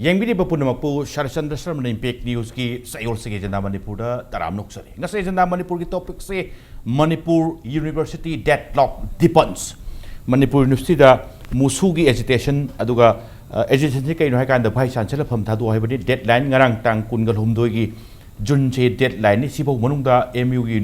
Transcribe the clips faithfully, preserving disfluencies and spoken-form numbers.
ꯌꯦꯡꯕꯤꯔꯤꯕ ꯄꯨꯝꯅꯃꯛꯄꯨ Saratchandra ꯁꯔꯃꯅ impact ꯅ꯭ꯌꯨꯁꯀꯤ ꯆꯌꯣꯜꯁꯤꯒꯤ agenda ꯃꯅꯤꯄꯨꯔꯗ ꯇꯔꯥꯝꯅ ꯑꯣꯛꯆꯔꯤ꯫ ꯉꯁꯤ ꯑꯦꯖꯦꯟꯗꯥ ꯃꯅꯤꯄꯨꯔꯒꯤ ꯇꯣꯄꯤꯛꯁꯦ ꯃꯅꯤꯄꯨꯔ ꯌꯨꯅꯤꯚꯔꯁꯤꯇꯤ ꯗꯦꯠꯂꯣꯛ ꯗꯤꯄꯟꯁ꯫ ꯃꯅꯤꯄꯨꯔ ꯌꯨꯅꯤꯚꯔꯁꯤꯇꯤꯗ ꯃꯨꯁꯨꯒꯤ ꯑꯦꯖꯤꯇꯦꯁꯟ, ꯑꯗꯨꯒ ꯑꯦꯖꯤꯇꯦꯁꯟꯁꯤ ꯀꯩꯅꯣ ꯍꯥꯏꯀꯥꯟꯗ ꯚꯥꯏꯁ ꯆꯥꯟꯁꯦꯂꯔ ꯐꯝ ꯊꯥꯗꯣꯛꯑꯣ ꯍꯥꯏꯕꯅꯤ꯫ ꯗꯦꯠꯂꯥꯏꯟ ꯉꯔꯥꯡ ꯇꯥꯡ ꯀꯨꯟꯒ ꯍꯨꯝꯗꯣꯏꯒꯤ ꯖꯨꯟꯁꯦ ꯗꯦꯠꯂꯥꯏꯟꯅꯤ꯫ ꯁꯤꯐꯥꯎ ꯃꯅꯨꯡꯗ ꯑꯦꯝ ꯌꯨꯒꯤ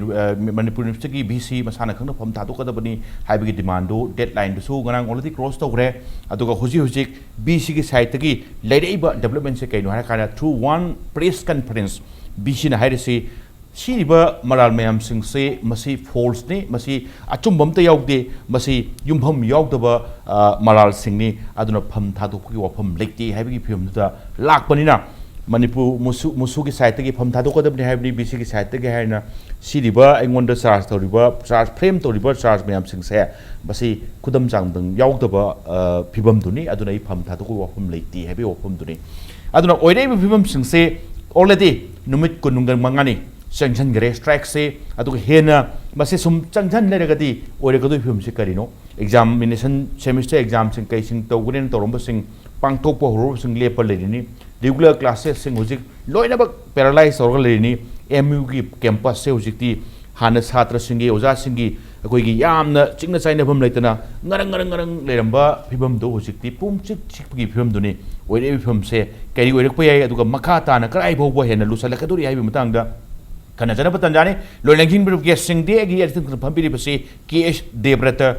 ꯃꯅꯤꯄꯨꯔ ꯌꯨꯅꯤꯚꯔꯁꯤꯇꯤꯒꯤ ꯚꯤ ꯁꯤ ꯃꯁꯥꯅ ꯈꯪꯅ ꯐꯝ ꯊꯥꯗꯣꯛꯀꯗꯕꯅꯤ ꯍꯥꯏꯕꯒꯤ ꯗꯤꯃꯥꯟꯗꯨ, ꯗꯦꯠꯂꯥꯏꯟꯗꯨꯁꯨ ꯉꯔꯥꯡ ꯑꯣꯜꯔꯦꯗꯤ ꯀ꯭ꯂꯣꯁ ꯇꯧꯈ꯭ꯔꯦ꯫ ꯑꯗꯨꯒ ꯍꯧꯖꯤꯛ ꯍꯧꯖꯤꯛ ꯚꯤ ꯁꯤꯒꯤ ꯁꯥꯏꯠꯇꯒꯤ ꯂꯩꯔꯛꯏꯕ ꯗꯦꯕꯂꯞꯃꯦꯟꯁꯦ ꯀꯩꯅꯣ ꯍꯥꯏꯔꯀꯥꯟꯗ, through one press conference V ꯁꯤꯅ ꯍꯥꯏꯔꯤꯁꯤ, ꯁꯤꯔꯤꯕ ꯃꯔꯥꯜ ꯃꯌꯥꯝꯁꯤꯡꯁꯦ ꯃꯁꯤ ꯐꯣꯜꯁꯅꯤ, ꯃꯁꯤ ꯑꯆꯨꯝꯕ ꯑꯝꯇ ꯌꯥꯎꯗꯦ, ꯃꯁꯤ ꯌꯨꯝꯐꯝ ꯌꯥꯎꯗꯕ, ꯑ, ꯃꯔꯥꯜꯁꯤꯡꯅꯤ, ꯑꯗꯨꯅ ꯐꯝ ꯊꯥꯗꯣꯛꯄꯒꯤ ꯋꯥꯐꯝ ꯂꯩꯇꯦ ꯍꯥꯏꯕꯒꯤ ꯐꯤꯕꯝꯗꯨꯗ ꯂꯥꯛꯄꯅꯤꯅ, ꯃꯅꯤꯄꯨꯔ ꯃꯨꯁꯨ, ꯃꯨꯁꯨꯒꯤ ꯁꯥꯏꯠꯇꯒꯤ ꯐꯝ ꯊꯥꯗꯣꯛꯀꯗꯕꯅꯤ ꯍꯥꯏꯕꯅꯤ, ꯚꯤ ꯁꯤꯒꯤ ꯁꯥꯏꯠꯇꯒꯤ ꯍꯥꯏꯅ꯫ ꯁꯤꯔꯤꯕ ꯑꯩꯉꯣꯟꯗ ꯆꯥꯔꯖ ꯇꯧꯔꯤꯕ, ꯆꯥꯔꯖ ꯐ꯭ꯔꯦꯝ ꯇꯧꯔꯤꯕ ꯆꯥꯔꯖ ꯃꯌꯥꯝꯁꯤꯡꯁꯦ ꯃꯁꯤ ꯈꯨꯗꯝ ꯆꯥꯡꯗꯝ ꯌꯥꯎꯗꯕ, ꯑ, ꯐꯤꯕꯝꯗꯨꯅꯤ꯫ ꯑꯗꯨꯅ ꯑꯩ ꯐꯝ ꯊꯥꯗꯣꯛꯄꯒꯤ ꯋꯥꯐꯝ ꯂꯩꯇꯦ ꯍꯥꯏꯕꯒꯤ ꯋꯥꯐꯝꯗꯨꯅꯤ꯫ ꯑꯗꯨꯅ ꯑꯣꯏꯔꯛꯏꯕ ꯐꯤꯕꯝꯁꯤꯡꯁꯦ ꯑꯣꯜꯔꯦꯗꯤ ꯅꯨꯃꯤꯠ ꯀꯨꯟꯃꯉꯥꯅꯤ ꯆꯪꯁꯤꯟꯈ꯭ꯔꯦ ꯁ꯭ꯇ꯭ꯔꯥꯏꯛꯁꯦ꯫ ꯑꯗꯨꯒ ꯍꯦꯟꯅ ꯃꯁꯤ ꯁꯨꯝ ꯆꯪꯁꯤꯟ ꯂꯩꯔꯒꯗꯤ ꯑꯣꯏꯔꯛꯀꯗꯣꯏ ꯐꯤꯕꯝꯁꯤ ꯀꯔꯤꯅꯣ? ꯑꯦꯛꯖꯥꯃꯤꯅꯦꯁꯟ, ꯁꯦꯃꯤꯁꯇꯔ ꯑꯦꯛꯖꯥꯝꯁꯤꯡ ꯀꯩꯁꯤꯡ ꯇꯧꯒꯅꯦꯅ ꯇꯧꯔꯝꯕꯁꯤꯡ, ꯄꯥꯡꯊꯣꯛꯄ ꯍꯧꯔꯨꯕꯁꯤꯡ ꯂꯦꯞꯄ ꯂꯩꯔꯤꯅꯤ꯫ ꯔꯤꯒꯨꯂꯔ ꯀ꯭ꯂꯥꯁꯦꯁꯁꯤꯡ ꯍꯧꯖꯤꯛ ꯂꯣꯏꯅꯃꯛ ꯄꯦꯔꯥꯂꯥꯏꯁ ꯇꯧꯔꯒ ꯂꯩꯔꯤꯅꯤ꯫ ꯑꯦꯝ ꯌꯨꯒꯤ ꯀꯦꯝꯄꯁꯁꯦ ꯍꯧꯖꯤꯛꯇꯤ ꯍꯥꯟꯅ ꯁꯥꯇ꯭ꯔꯁꯤꯡꯒꯤ, ꯑꯣꯖꯥꯁꯤꯡꯒꯤ ꯑꯩꯈꯣꯏꯒꯤ ꯌꯥꯝꯅ ꯆꯤꯛꯅ ꯆꯥꯏꯅꯐꯝ ꯂꯩꯇꯅ ꯉꯔꯪ ꯉꯔꯪ ꯉꯔꯪ ꯂꯩꯔꯝꯕ ꯐꯤꯕꯝꯗꯨ ꯍꯧꯖꯤꯛꯇꯤ ꯄꯨꯝꯆꯤꯛ ꯆꯤꯛꯄꯒꯤ ꯐꯤꯕꯝꯗꯨꯅꯤ꯫ ꯑꯣꯏꯔꯛꯏꯕ ꯐꯤꯕꯝꯁꯦ ꯀꯔꯤ ꯑꯣꯏꯔꯛꯄ ꯌꯥꯏ, ꯑꯗꯨꯒ ꯃꯈꯥ ꯇꯥꯅ ꯀꯗꯥꯏ ꯐꯥꯎꯕ ꯍꯦꯟꯅ ꯂꯨꯁꯜꯂꯛꯀꯗꯧꯔꯤ ꯍꯥꯏꯕꯒꯤ ꯃꯇꯥꯡꯗ ꯈꯟꯅꯖꯅꯕ ꯇꯥꯟꯖꯥꯅꯤ꯫ ꯂꯣꯏ ꯂꯦꯡꯁꯤꯟꯕꯤꯔꯕ ꯒꯦꯁꯁꯤꯡꯗꯤ ꯑꯩꯒꯤ ꯑꯇꯤꯊꯤ ꯐꯝꯕꯤꯔꯤꯕꯁꯤ ꯀꯦ ꯑꯦꯁ ꯗꯦꯕ꯭ꯔꯇ,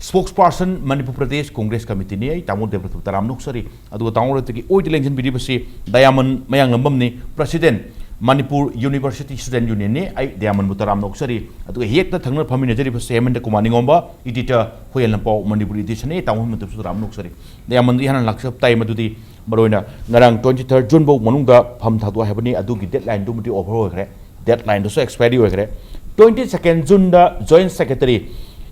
ꯁ꯭ꯄꯣꯛꯁ ꯄꯥꯔꯁꯟ, ꯃꯅꯤꯄꯨꯔ ꯄ꯭ꯔꯗꯦꯁ ꯀꯣꯡꯒ꯭ꯔꯦꯁ ꯀꯃꯤꯇꯤꯅꯤ꯫ ꯑꯩ ꯇꯥꯃꯣ ꯗꯦꯕ꯭ꯔꯇꯕꯨ ꯇꯔꯥꯝꯅ ꯑꯣꯛꯆꯔꯤ꯫ ꯑꯗꯨꯒ ꯇꯥꯃꯣ ꯗꯦꯕ꯭ꯔꯇꯒꯤ ꯑꯣꯏꯗ ꯂꯦꯡꯁꯤꯟꯕꯤꯔꯤꯕꯁꯤ ꯗꯌꯥꯃꯟ ꯃꯌꯥꯡꯂꯝꯕꯝꯅꯤ, ꯄ꯭ꯔꯁꯤꯗꯦꯟ, ꯃꯅꯤꯄꯨꯔ ꯌꯨꯅꯤꯚꯔꯁꯤꯇꯤ ꯁ꯭ꯇꯨꯗꯦꯟ ꯌꯨꯅꯤꯌꯟꯅꯤ꯫ ꯑꯩ ꯗꯌꯥꯃꯟꯕꯨ ꯇꯔꯥꯝꯅ ꯑꯣꯛꯆꯔꯤ꯫ ꯑꯗꯨꯒ ꯍꯦꯛꯇ ꯊꯪꯅ ꯐꯝꯃꯤꯟꯅꯖꯔꯤꯕꯁꯤ ꯍꯦꯃꯟꯇ ꯀꯨꯃꯥꯔ ꯅꯤꯉꯣꯝꯕ, ꯏꯗꯤꯇꯔ, ꯍꯨꯌꯦꯟ ꯂꯝꯄꯥꯎ, ꯃꯅꯤꯄꯨꯔ ꯏꯗꯤꯁꯟꯅꯤ꯫ ꯇꯥꯃꯣ ꯍꯦꯃꯟꯇꯕꯨꯁꯨ ꯇꯔꯥꯝꯅ ꯑꯣꯛꯆꯔꯤ꯫ ꯗꯌꯥꯃꯟꯗ ꯏꯍꯥꯟ ꯍꯥꯟꯅ ꯂꯥꯛꯆꯕ ꯇꯥꯏ, ꯃꯗꯨꯗꯤ ꯃꯔꯨꯑꯣꯏꯅ ꯉꯔꯥꯡ twenty third June ꯐꯥꯎ ꯃꯅꯨꯡꯗ ꯐꯝ ꯊꯥꯗꯣꯛ ꯍꯥꯏꯕꯅꯤ꯫ ꯑꯗꯨꯒꯤ ꯗꯦꯠꯂꯥꯏꯟꯗꯨꯃꯗꯤ ꯑꯣꯚꯔ ꯑꯣꯏꯈ꯭ꯔꯦ, ꯗꯦꯠꯂꯥꯏꯟꯗꯨꯁꯨ ꯑꯦꯛꯁꯄꯥꯏꯔꯤ ꯑꯣꯏꯈ꯭ꯔꯦ꯫ Twenty second June ꯗ Joint Secretary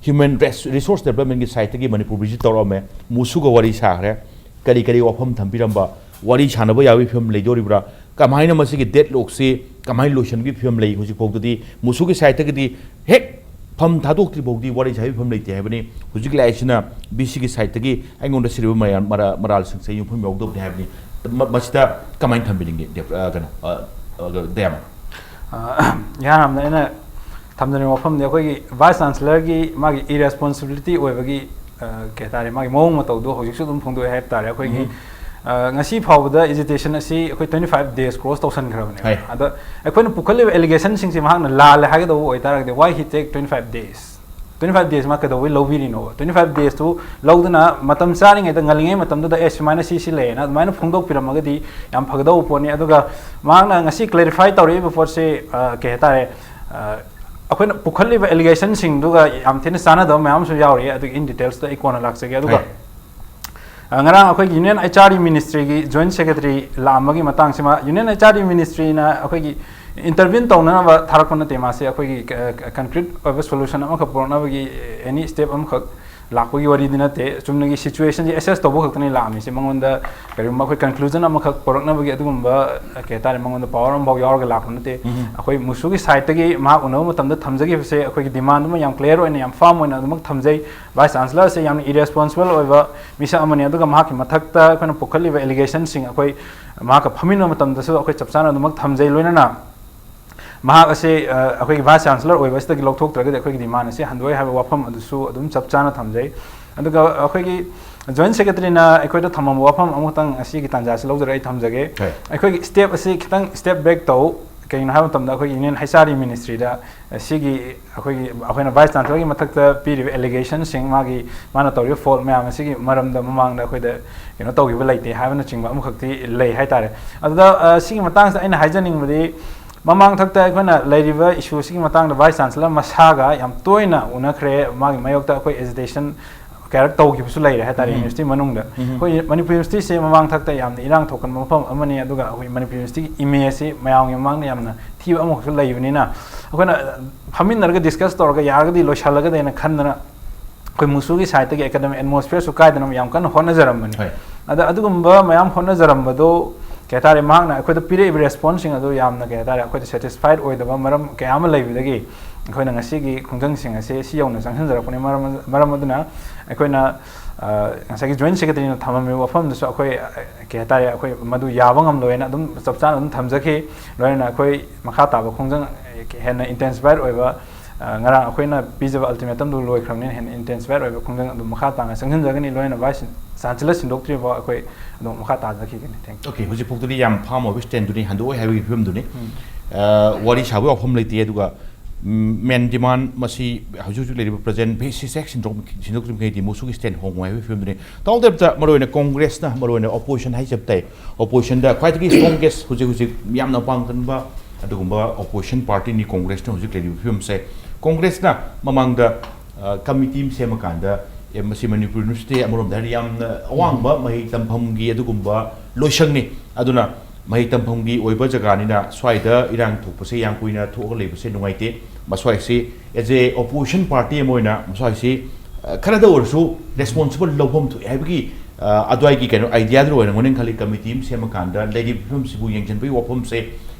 Human Resource Development ꯀꯤ ꯁꯥꯏꯠꯇꯒꯤ ꯃꯅꯤꯄꯨꯔ ꯚꯤꯖꯤꯠ ꯇꯧꯔꯛꯑꯝꯃꯦ, ꯃꯨꯁꯨꯒ ꯋꯥꯔꯤ ꯁꯥꯈ꯭ꯔꯦ꯫ ꯀꯔꯤ ꯀꯔꯤ ꯋꯥꯐꯝ ꯊꯝꯕꯤꯔꯝꯕ, ꯋꯥꯔꯤ ꯁꯥꯟꯅꯕ ꯌꯥꯕꯒꯤ ꯐꯤꯕꯝ ꯂꯩꯗꯣꯔꯤꯕ꯭ꯔꯥ, ꯀꯃꯥꯏꯅ ꯃꯁꯤꯒꯤ ꯗꯦꯠꯂꯣꯛꯁꯤ ꯀꯃꯥꯏꯅ ꯂꯣꯏꯁꯤꯟꯕꯒꯤ ꯐꯤꯕꯝ ꯂꯩ? ꯍꯧꯖꯤꯛ ꯐꯥꯎꯗꯗꯤ ꯃꯨꯁꯨꯒꯤ ꯁꯥꯏꯠꯇꯒꯤꯗꯤ ꯍꯦꯛ ꯐꯝ ꯊꯥꯗꯣꯛꯇ꯭ꯔꯤ ꯐꯥꯎꯗꯤ ꯋꯥꯔꯤ ꯁꯥꯕꯒꯤ ꯐꯤꯕꯝ ꯂꯩꯇꯦ ꯍꯥꯏꯕꯅꯤ꯫ ꯍꯧꯖꯤꯛ ꯂꯥꯛꯏꯁꯤꯅ ꯚꯤ ꯁꯤꯒꯤ ꯁꯥꯏꯠꯇꯒꯤ ꯑꯩꯉꯣꯟꯗ ꯁꯤꯔꯤꯕ ꯃꯌꯥꯝ ꯃꯔꯥ-, ꯃꯔꯥꯜꯁꯤꯡꯁꯦ ꯌꯨꯝꯐꯝ ꯌꯥꯎꯗꯕꯅꯤ ꯍꯥꯏꯕꯅꯤ꯫ ꯃ- ꯃꯁꯤꯗ ꯀꯃꯥꯏꯅ ꯊꯝꯕꯤꯅꯤꯡꯒꯦ ꯗꯦꯞ- ꯑ, ꯀꯩꯅꯣ ꯑ, ꯑ, ꯗꯦꯝ? ꯑ, ꯏꯍꯥꯟ ꯍꯥꯟꯕꯗ ꯑꯩꯅ ꯊꯝꯖꯅꯤꯡꯕ ꯋꯥꯐꯝꯗꯤ ꯑꯩꯈꯣꯏꯒꯤ vice chancellorꯒꯤ ꯃꯥꯒꯤ irresponsibility ꯑꯣꯏꯕꯒꯤ ꯑ, ꯀꯩ ꯍꯥꯏꯇꯥꯔꯦ, ꯃꯥꯒꯤ ꯃꯑꯣꯡ ꯃꯇꯧꯗꯣ ꯍꯧꯖꯤꯛꯁꯨ ꯑꯗꯨꯝ ꯐꯣꯡꯗꯣꯛꯑꯦ ꯍꯥꯏꯕ ꯇꯥꯔꯦ꯫ ꯑꯩꯈꯣꯏꯒꯤ ꯎꯝ. ꯑ, ꯉꯁꯤ ꯐꯥꯎꯕꯗ agitation ꯑꯁꯤ ꯑꯩꯈꯣꯏ twenty five days cross ꯇꯧꯁꯟꯈ꯭ꯔꯕꯅꯦꯕ꯫ ꯍꯣꯏ. ꯑꯗ ꯑꯩꯈꯣꯏꯅ ꯄꯨꯈꯠꯂꯤꯕ allegationꯁꯤꯡꯁꯦ ꯃꯍꯥꯛꯅ ꯂꯥꯜꯂꯦ ꯍꯥꯏꯒꯗꯧꯕ ꯑꯣꯏꯇꯥꯔꯒꯗꯤ, why he take twenty five days? Twenty five days ꯃꯥ ꯀꯩꯗꯧꯕꯩ ꯂꯧꯕꯤꯔꯤꯅꯣ? Twenty five daysꯇꯨ ꯂꯧꯗꯨꯅ ꯃꯇꯝ ꯆꯥꯔꯤꯉꯩꯗ, ꯉꯜꯂꯤꯉꯩ ꯃꯇꯝꯗꯨꯗ, "ꯑꯦ, ꯁꯨꯃꯥꯏꯅ ꯁꯤ ꯁꯤ ꯂꯩꯌꯦꯅ" ꯑꯗꯨꯃꯥꯏꯅ ꯐꯣꯡꯗꯣꯛꯄꯤꯔꯝꯃꯒꯗꯤ ꯌꯥꯝ ꯐꯒꯗꯧꯕ ꯄꯣꯠꯅꯤ꯫ ꯑꯗꯨꯒ ꯃꯍꯥꯛꯅ ꯉꯁꯤ clarify ꯇꯧꯔꯛꯏꯕ ꯄꯣꯠꯁꯦ, ꯑ, ꯀꯩ ꯍꯥꯏꯇꯥꯔꯦ, ꯑ, ꯑꯩꯈꯣꯏꯅ ꯄꯨꯈꯠꯂꯤꯕ allegationꯁꯤꯡꯗꯨꯒ ꯌꯥꯝ ꯊꯤꯅ ꯆꯥꯟꯅꯗꯕ ꯃꯌꯥꯝ ꯑꯃꯁꯨ ꯌꯥꯎꯔꯤ꯫ ꯑꯗꯨꯒꯤ in detailsꯇ ꯑꯩ ꯀꯣꯟꯅ ꯂꯥꯛꯆꯒꯦ꯫ ꯑꯗꯨꯒ ꯍꯣꯏ. ꯑ, ꯉꯔꯥꯡ ꯑꯩꯈꯣꯏꯒꯤ Union HR Ministryꯒꯤ joint secretary ꯂꯥꯛꯑꯝꯕꯒꯤ ꯃꯇꯥꯡꯁꯤꯃ, Union HR Ministryꯅ ꯑꯩꯈꯣꯏꯒꯤ intervene ꯇꯧꯅꯅꯕ ꯊꯥꯔꯛꯄ ꯅꯠꯇꯦ꯫ ꯃꯥꯁꯦ ꯑꯩꯈꯣꯏꯒꯤ, ꯑ, concrete ꯑꯣꯏꯕ solution ꯑꯃꯈꯛ ꯄꯨꯔꯛꯅꯕꯒꯤ any step ꯑꯃꯈꯛ ꯂꯥꯛꯄꯒꯤ ꯋꯥꯔꯤꯗꯤ ꯅꯠꯇꯦ꯫ ꯆꯨꯝꯅꯒꯤ situationꯁꯦ assess ꯇꯧꯕ ꯈꯛꯇꯅꯤ ꯂꯥꯛꯑꯝꯃꯤꯁꯦ꯫ ꯃꯉꯣꯟꯗ ꯀꯔꯤꯒꯨꯝꯕ ꯑꯩꯈꯣꯏ conclusion ꯑꯃꯈꯛ ꯄꯨꯔꯛꯅꯕꯒꯤ ꯑꯗꯨꯒꯨꯝꯕ, ꯑ, ꯀꯩ ꯍꯥꯏꯇꯥꯔꯦ, ꯃꯉꯣꯟꯗ power ꯑꯃꯐꯥꯎ ꯌꯥꯎꯔꯒ ꯂꯥꯛꯄ ꯅꯠꯇꯦ꯫ ꯎꯝ. ꯑꯩꯈꯣꯏ MoSUꯒꯤ sideꯇꯒꯤ ꯃꯍꯥꯛ ꯎꯅꯕ ꯃꯇꯝꯗ ꯊꯝꯖꯈꯤꯕꯁꯦ, ꯑꯩꯈꯣꯏꯒꯤ demand ꯑꯃ ꯌꯥꯝ clear ꯑꯣꯏꯅ, ꯌꯥꯝ firm ꯑꯣꯏꯅ ꯑꯗꯨꯃꯛ ꯊꯝꯖꯩ꯫ Vice Chancellorꯁꯦ ꯌꯥꯝꯅ irresponsible ꯑꯣꯏꯕ ꯃꯤꯁꯛ ꯑꯃꯅꯤ꯫ ꯑꯗꯨꯒ ꯃꯍꯥꯛꯀꯤ ꯃꯊꯛꯇ ꯑꯩꯈꯣꯏꯅ ꯄꯨꯈꯠꯂꯤꯕ allegationꯁꯤꯡ ꯑꯩꯈꯣꯏ ꯃꯍꯥꯛꯀ ꯐꯝꯃꯤꯟꯅꯕ ꯃꯇꯝꯗꯁꯨ ꯑꯩꯈꯣꯏ ꯆꯞ ꯆꯥꯅ ꯑꯗꯨꯃꯛ ꯊꯝꯖꯩ꯫ ꯂꯣꯏꯅꯅ ꯃꯍꯥꯛ ꯑꯁꯤ, ꯑ, ꯑꯩꯈꯣꯏꯒꯤ Vice Chancellor ꯑꯣꯏꯕꯁꯤꯗꯒꯤ ꯂꯧꯊꯣꯛꯇ꯭ꯔꯒꯗꯤ ꯑꯩꯈꯣꯏꯒꯤ demand ꯑꯁꯤ ꯍꯟꯗꯣꯛꯑꯣꯏ ꯍꯥꯏꯕ ꯋꯥꯐꯝ ꯑꯗꯨꯁꯨ ꯑꯗꯨꯝ ꯆꯞ ꯆꯥꯅ ꯊꯝꯖꯩ꯫ ꯑꯗꯨꯒ ꯑꯩꯈꯣꯏꯒꯤ Joint Secretaryꯅ ꯑꯩꯈꯣꯏꯗ ꯊꯝꯃꯝꯕ ꯋꯥꯐꯝ ꯑꯃꯈꯛꯇꯪ ꯉꯁꯤꯒꯤ ꯇꯥꯟꯖꯥꯁꯤ ꯂꯧꯖꯔꯒ ꯑꯩ ꯊꯝꯖꯒꯦ꯫ ꯍꯣꯏ. ꯑꯩꯈꯣꯏꯒꯤ step ꯑꯁꯤ ꯈꯤꯇꯪ step back ꯇꯧ꯫ ꯀꯩꯒꯤꯅꯣ ꯍꯥꯏꯕ ꯃꯇꯝꯗ ꯑꯩꯈꯣꯏꯒꯤ Union HR Ministryꯗ, ꯑ, ꯁꯤꯒꯤ ꯑꯩꯈꯣꯏꯒꯤ, ꯑꯩꯈꯣꯏꯅ Vice Chancellorꯒꯤ ꯃꯊꯛꯇ ꯄꯤꯔꯤꯕ allegationꯁꯤꯡ, ꯃꯥꯒꯤ, ꯃꯥꯅ ꯇꯧꯔꯤꯕ fault ꯃꯌꯥꯝ ꯑꯁꯤꯒꯤ ꯃꯔꯝꯗ ꯃꯃꯥꯡꯗ ꯑꯩꯈꯣꯏꯗ ꯀꯩꯅꯣ ꯇꯧꯈꯤꯕ ꯂꯩꯇꯦ ꯍꯥꯏꯕꯅꯆꯤꯡꯕ ꯑꯃꯈꯛꯇꯤ ꯂꯩ ꯍꯥꯏꯇꯥꯔꯦ꯫ ꯑꯗꯨꯗ, ꯑ, ꯁꯤꯒꯤ ꯃꯇꯥꯡꯁꯤꯗ ꯑꯩꯅ ꯍꯥꯏꯖꯅꯤꯡꯕꯗꯤ, ꯃꯃꯥꯡ ꯊꯛꯇ ꯑꯩꯈꯣꯏꯅ ꯂꯩꯔꯤꯕ issue ꯑꯁꯤꯒꯤ ꯃꯇꯥꯡꯗ Vice Chancellor ꯃꯁꯥꯒ ꯌꯥꯝ ꯇꯣꯏꯅ ꯎꯅꯈ꯭ꯔꯦ꯫ ꯃꯥꯒꯤ ꯃꯥꯌꯣꯛꯇ ꯑꯩꯈꯣꯏ agitation ꯀꯌꯥꯔꯛ ꯇꯧꯈꯤꯕꯁꯨ ꯂꯩꯔꯦ ꯍꯥꯏꯇꯥꯔꯦ, ꯎꯝ. University ꯃꯅꯨꯡꯗ꯫ ꯎꯝ. ꯑꯩꯈꯣꯏ ꯃꯅꯤꯄꯨꯔ Universityꯁꯦ ꯃꯃꯥꯡ ꯊꯛꯇ ꯌꯥꯝꯅ ꯏꯔꯥꯡ ꯊꯣꯛꯀꯟꯕ ꯃꯐꯝ ꯑꯃꯅꯤ, ꯑꯗꯨꯒ ꯑꯩꯈꯣꯏ ꯃꯅꯤꯄꯨꯔ Universityꯒꯤ imageꯁꯤ ꯃꯌꯥꯝꯒꯤ ꯃꯃꯥꯡꯗ ꯌꯥꯝꯅ ꯊꯤꯕ ꯑꯃꯈꯛꯁꯨ ꯂꯩꯕꯅꯤꯅ, ꯑꯩꯈꯣꯏꯅ ꯐꯝꯃꯤꯟꯅꯔꯒ discuss ꯇꯧꯔꯒ ꯌꯥꯔꯒꯗꯤ ꯂꯣꯏꯁꯤꯜꯂꯒꯗꯤꯅ ꯈꯟꯗꯅ ꯑꯩꯈꯣꯏ MoSUꯒꯤ sideꯇꯒꯤ academic atmosphereꯁꯨ ꯀꯥꯏꯗꯅꯕ ꯌꯥꯝ ꯀꯟꯅ ꯍꯣꯠꯅꯖꯔꯝꯕꯅꯤ꯫ ꯍꯣꯏ. ꯑꯗ ꯑꯗꯨꯒꯨꯝꯕ ꯃꯌꯥꯝ ꯍꯣꯠꯅꯖꯔꯝꯕꯗꯣ, ꯀꯩ ꯍꯥꯏꯇꯥꯔꯦ, ꯃꯍꯥꯛꯅ ꯑꯩꯈꯣꯏꯗ ꯄꯤꯔꯛꯏꯕ responseꯁꯤꯡ ꯑꯗꯨ ꯌꯥꯝꯅ, ꯀꯩ ꯍꯥꯏꯇꯥꯔꯦ, ꯑꯩꯈꯣꯏꯗ satisfied ꯑꯣꯏꯗꯕ ꯃꯔꯝ ꯀꯌꯥ ꯑꯃ ꯂꯩꯕꯗꯒꯤ ꯑꯩꯈꯣꯏꯅ ꯉꯁꯤꯒꯤ ꯈꯣꯡꯖꯪꯁꯤꯡ ꯑꯁꯤ ꯁꯤ ꯌꯧꯅ ꯆꯪꯁꯤꯟꯖꯔꯛꯄꯅꯤ꯫ ꯃꯔꯝ, ꯃꯔꯝ ꯑꯗꯨꯅ ꯑꯩꯈꯣꯏꯅ, ꯑ, ꯉꯁꯥꯏꯒꯤ ꯖꯣꯏꯟ ꯁꯦꯀ꯭ꯔꯦꯇꯔꯤꯅ ꯊꯝꯃꯝꯃꯤꯕ ꯋꯥꯐꯝꯗꯨꯁꯨ ꯑꯩꯈꯣꯏ, ꯑ, ꯀꯩ ꯍꯥꯏꯇꯥꯔꯦ, ꯑꯩꯈꯣꯏ ꯃꯗꯨ ꯌꯥꯕ ꯉꯝꯂꯣꯏꯅ ꯑꯗꯨꯝ ꯆꯞ ꯆꯥꯅ ꯑꯗꯨꯝ ꯊꯝꯖꯈꯤ꯫ ꯂꯣꯏꯅꯅ ꯑꯩꯈꯣꯏ ꯃꯈꯥ ꯇꯥꯕ ꯈꯣꯡꯖꯪ, ꯑ, ꯍꯦꯟꯅ ꯏꯟꯇꯦꯟꯁꯤꯐꯥꯏꯠ ꯑꯣꯏꯕ, ꯑ, ꯉꯔꯥꯡ ꯑꯩꯈꯣꯏꯅ ꯄꯤꯖꯕ ꯑꯜꯇꯤꯃꯦꯇꯝꯗꯨ ꯂꯣꯏꯈ꯭ꯔꯕꯅꯤꯅ ꯍꯦꯟꯅ ꯏꯟꯇꯦꯟꯁꯤꯐꯥꯏꯠ ꯑꯣꯏꯕ ꯈꯣꯡꯖꯪ ꯑꯗꯨꯝ ꯃꯈꯥ ꯇꯥꯅ ꯆꯪꯁꯤꯟꯖꯒꯅꯤ꯫ ꯂꯣꯏꯅꯅ ꯚꯥꯏꯁ ꯆꯥꯟꯁꯦꯂꯔ ꯁꯤꯟꯗꯣꯛꯇ꯭ꯔꯤꯕ ꯑꯩꯈꯣꯏ ꯑꯗꯨꯝ ꯃꯈꯥ ꯇꯥꯖꯈꯤꯒꯅꯤ꯫ Thank you꯫ Okay, ꯍꯧꯖꯤꯛꯐꯥꯎꯗꯗꯤ ꯌꯥꯝ ꯐꯥꯔꯝ ꯑꯣꯏꯕ ꯁ꯭ꯇꯦꯟꯗꯨꯅꯤ, ꯍꯟꯗꯣꯛꯑꯣꯏ ꯍꯥꯏꯕꯒꯤ ꯐꯤꯕꯝꯗꯨꯅꯤ꯫ ꯎꯝ꯫ ꯑ, ꯋꯥꯔꯤ ꯁꯥꯕꯒꯤ ꯋꯥꯐꯝ ꯂꯩꯇꯦ꯫ ꯑꯗꯨꯒ ꯃꯦꯟ ꯗꯤꯃꯥꯟ ꯃꯁꯤ ꯍꯧꯖꯤꯛ ꯍꯧꯖꯤꯛ ꯂꯩꯔꯤꯕ ꯄ꯭ꯔꯖꯦꯟ ꯕꯦꯁꯤꯁ ꯍꯦꯛ ꯁꯤꯟꯗꯣꯛ-, ꯁꯤꯟꯗꯣꯛꯇ꯭ꯔꯤꯕ ꯃꯈꯩꯗꯤ ꯃꯨꯁꯨꯒꯤ ꯁ꯭ꯇꯦꯟ ꯍꯣꯡꯉꯣꯏ ꯍꯥꯏꯕꯒꯤ ꯐꯤꯕꯝꯗꯨꯅꯤ꯫ ꯇꯥꯎꯟ ꯗꯦꯞꯇ ꯃꯔꯨꯑꯣꯏꯅ ꯀꯣꯡꯒ꯭ꯔꯦꯁꯅ, ꯃꯔꯨꯑꯣꯏꯅ ꯑꯣꯄꯣꯖꯤꯁꯟ ꯍꯥꯏꯖꯕ ꯇꯥꯏ, ꯑꯣꯄꯣꯖꯤꯁꯟꯗ ꯈ꯭ꯋꯥꯏꯗꯒꯤ ꯁ꯭ꯇ꯭ꯔꯣꯡꯒꯦꯁ, ꯍꯧꯖꯤꯛ ꯍꯧꯖꯤꯛ ꯌꯥꯝꯅ ꯄꯥꯡꯒꯟꯕ ꯑꯗꯨꯒꯨꯝꯕ ꯑꯣꯄꯣꯖꯤꯁꯟ ꯄꯥꯔꯇꯤꯅꯤ ꯀꯣꯡꯒ꯭ꯔꯦꯁꯅ ꯍꯧꯖꯤꯛ ꯂꯩꯔꯤꯕ ꯐꯤꯕꯝꯁꯦ꯫ ꯀꯣꯡꯒ꯭ꯔꯦꯁꯅ ꯃꯃꯥꯡꯗ, ꯑ, ꯀꯃꯤꯇꯤ ꯑꯃ ꯁꯦꯝꯃꯀꯥꯟꯗ, ꯑꯦ, ꯃꯁꯤ ꯃꯅꯤꯄꯨꯔ ꯌꯨꯅꯤꯚꯔꯁꯤꯇꯤ ꯑꯃꯔꯣꯝꯗ ꯍꯥꯏꯔꯗꯤ ꯌꯥꯝꯅ ꯑꯋꯥꯡꯕ ꯃꯍꯩ ꯇꯝꯐꯝꯒꯤ ꯑꯗꯨꯒꯨꯝꯕ ꯂꯣꯏꯁꯪꯅꯤ꯫ ꯑꯗꯨꯅ ꯃꯍꯩ ꯇꯝꯐꯝꯒꯤ ꯑꯣꯏꯕ ꯖꯒꯥꯅꯤꯅ ꯁ꯭ꯋꯥꯏꯗ ꯏꯔꯥꯡ ꯊꯣꯛꯄꯁꯦ ꯌꯥꯝ ꯀꯨꯏꯅ ꯊꯣꯛꯑꯒ ꯂꯩꯕꯁꯦ ꯅꯨꯡꯉꯥꯏꯇꯦ꯫ ꯃꯁ꯭ꯋꯥꯏꯁꯤ as a opposition party ꯑꯃ ꯑꯣꯏꯅ ꯃꯁ꯭ꯋꯥꯏꯁꯤ, ꯑ, ꯈꯔꯗ ꯑꯣꯏꯔꯁꯨ ꯔꯦꯁꯄꯣꯟꯁꯤꯕꯜ ꯂꯧꯐꯝ ꯊꯣꯛꯑꯦ ꯍꯥꯏꯕꯒꯤ, ꯑ, ꯑꯗꯨꯋꯥꯏꯒꯤ ꯀꯩꯅꯣ ꯑꯥꯏꯗꯤꯌꯥꯗꯨ ꯑꯣꯏꯔꯝꯒꯅꯤ ꯈꯜꯂꯤ꯫ ꯀꯃꯤꯇꯤ ꯑꯃ ꯁꯦꯝꯃꯀꯥꯟꯗ ꯂꯩꯔꯤꯕ ꯐꯤꯕꯝꯁꯤꯕꯨ ꯌꯦꯡꯁꯤꯟꯕꯒꯤ ꯋꯥꯐꯝꯁꯦ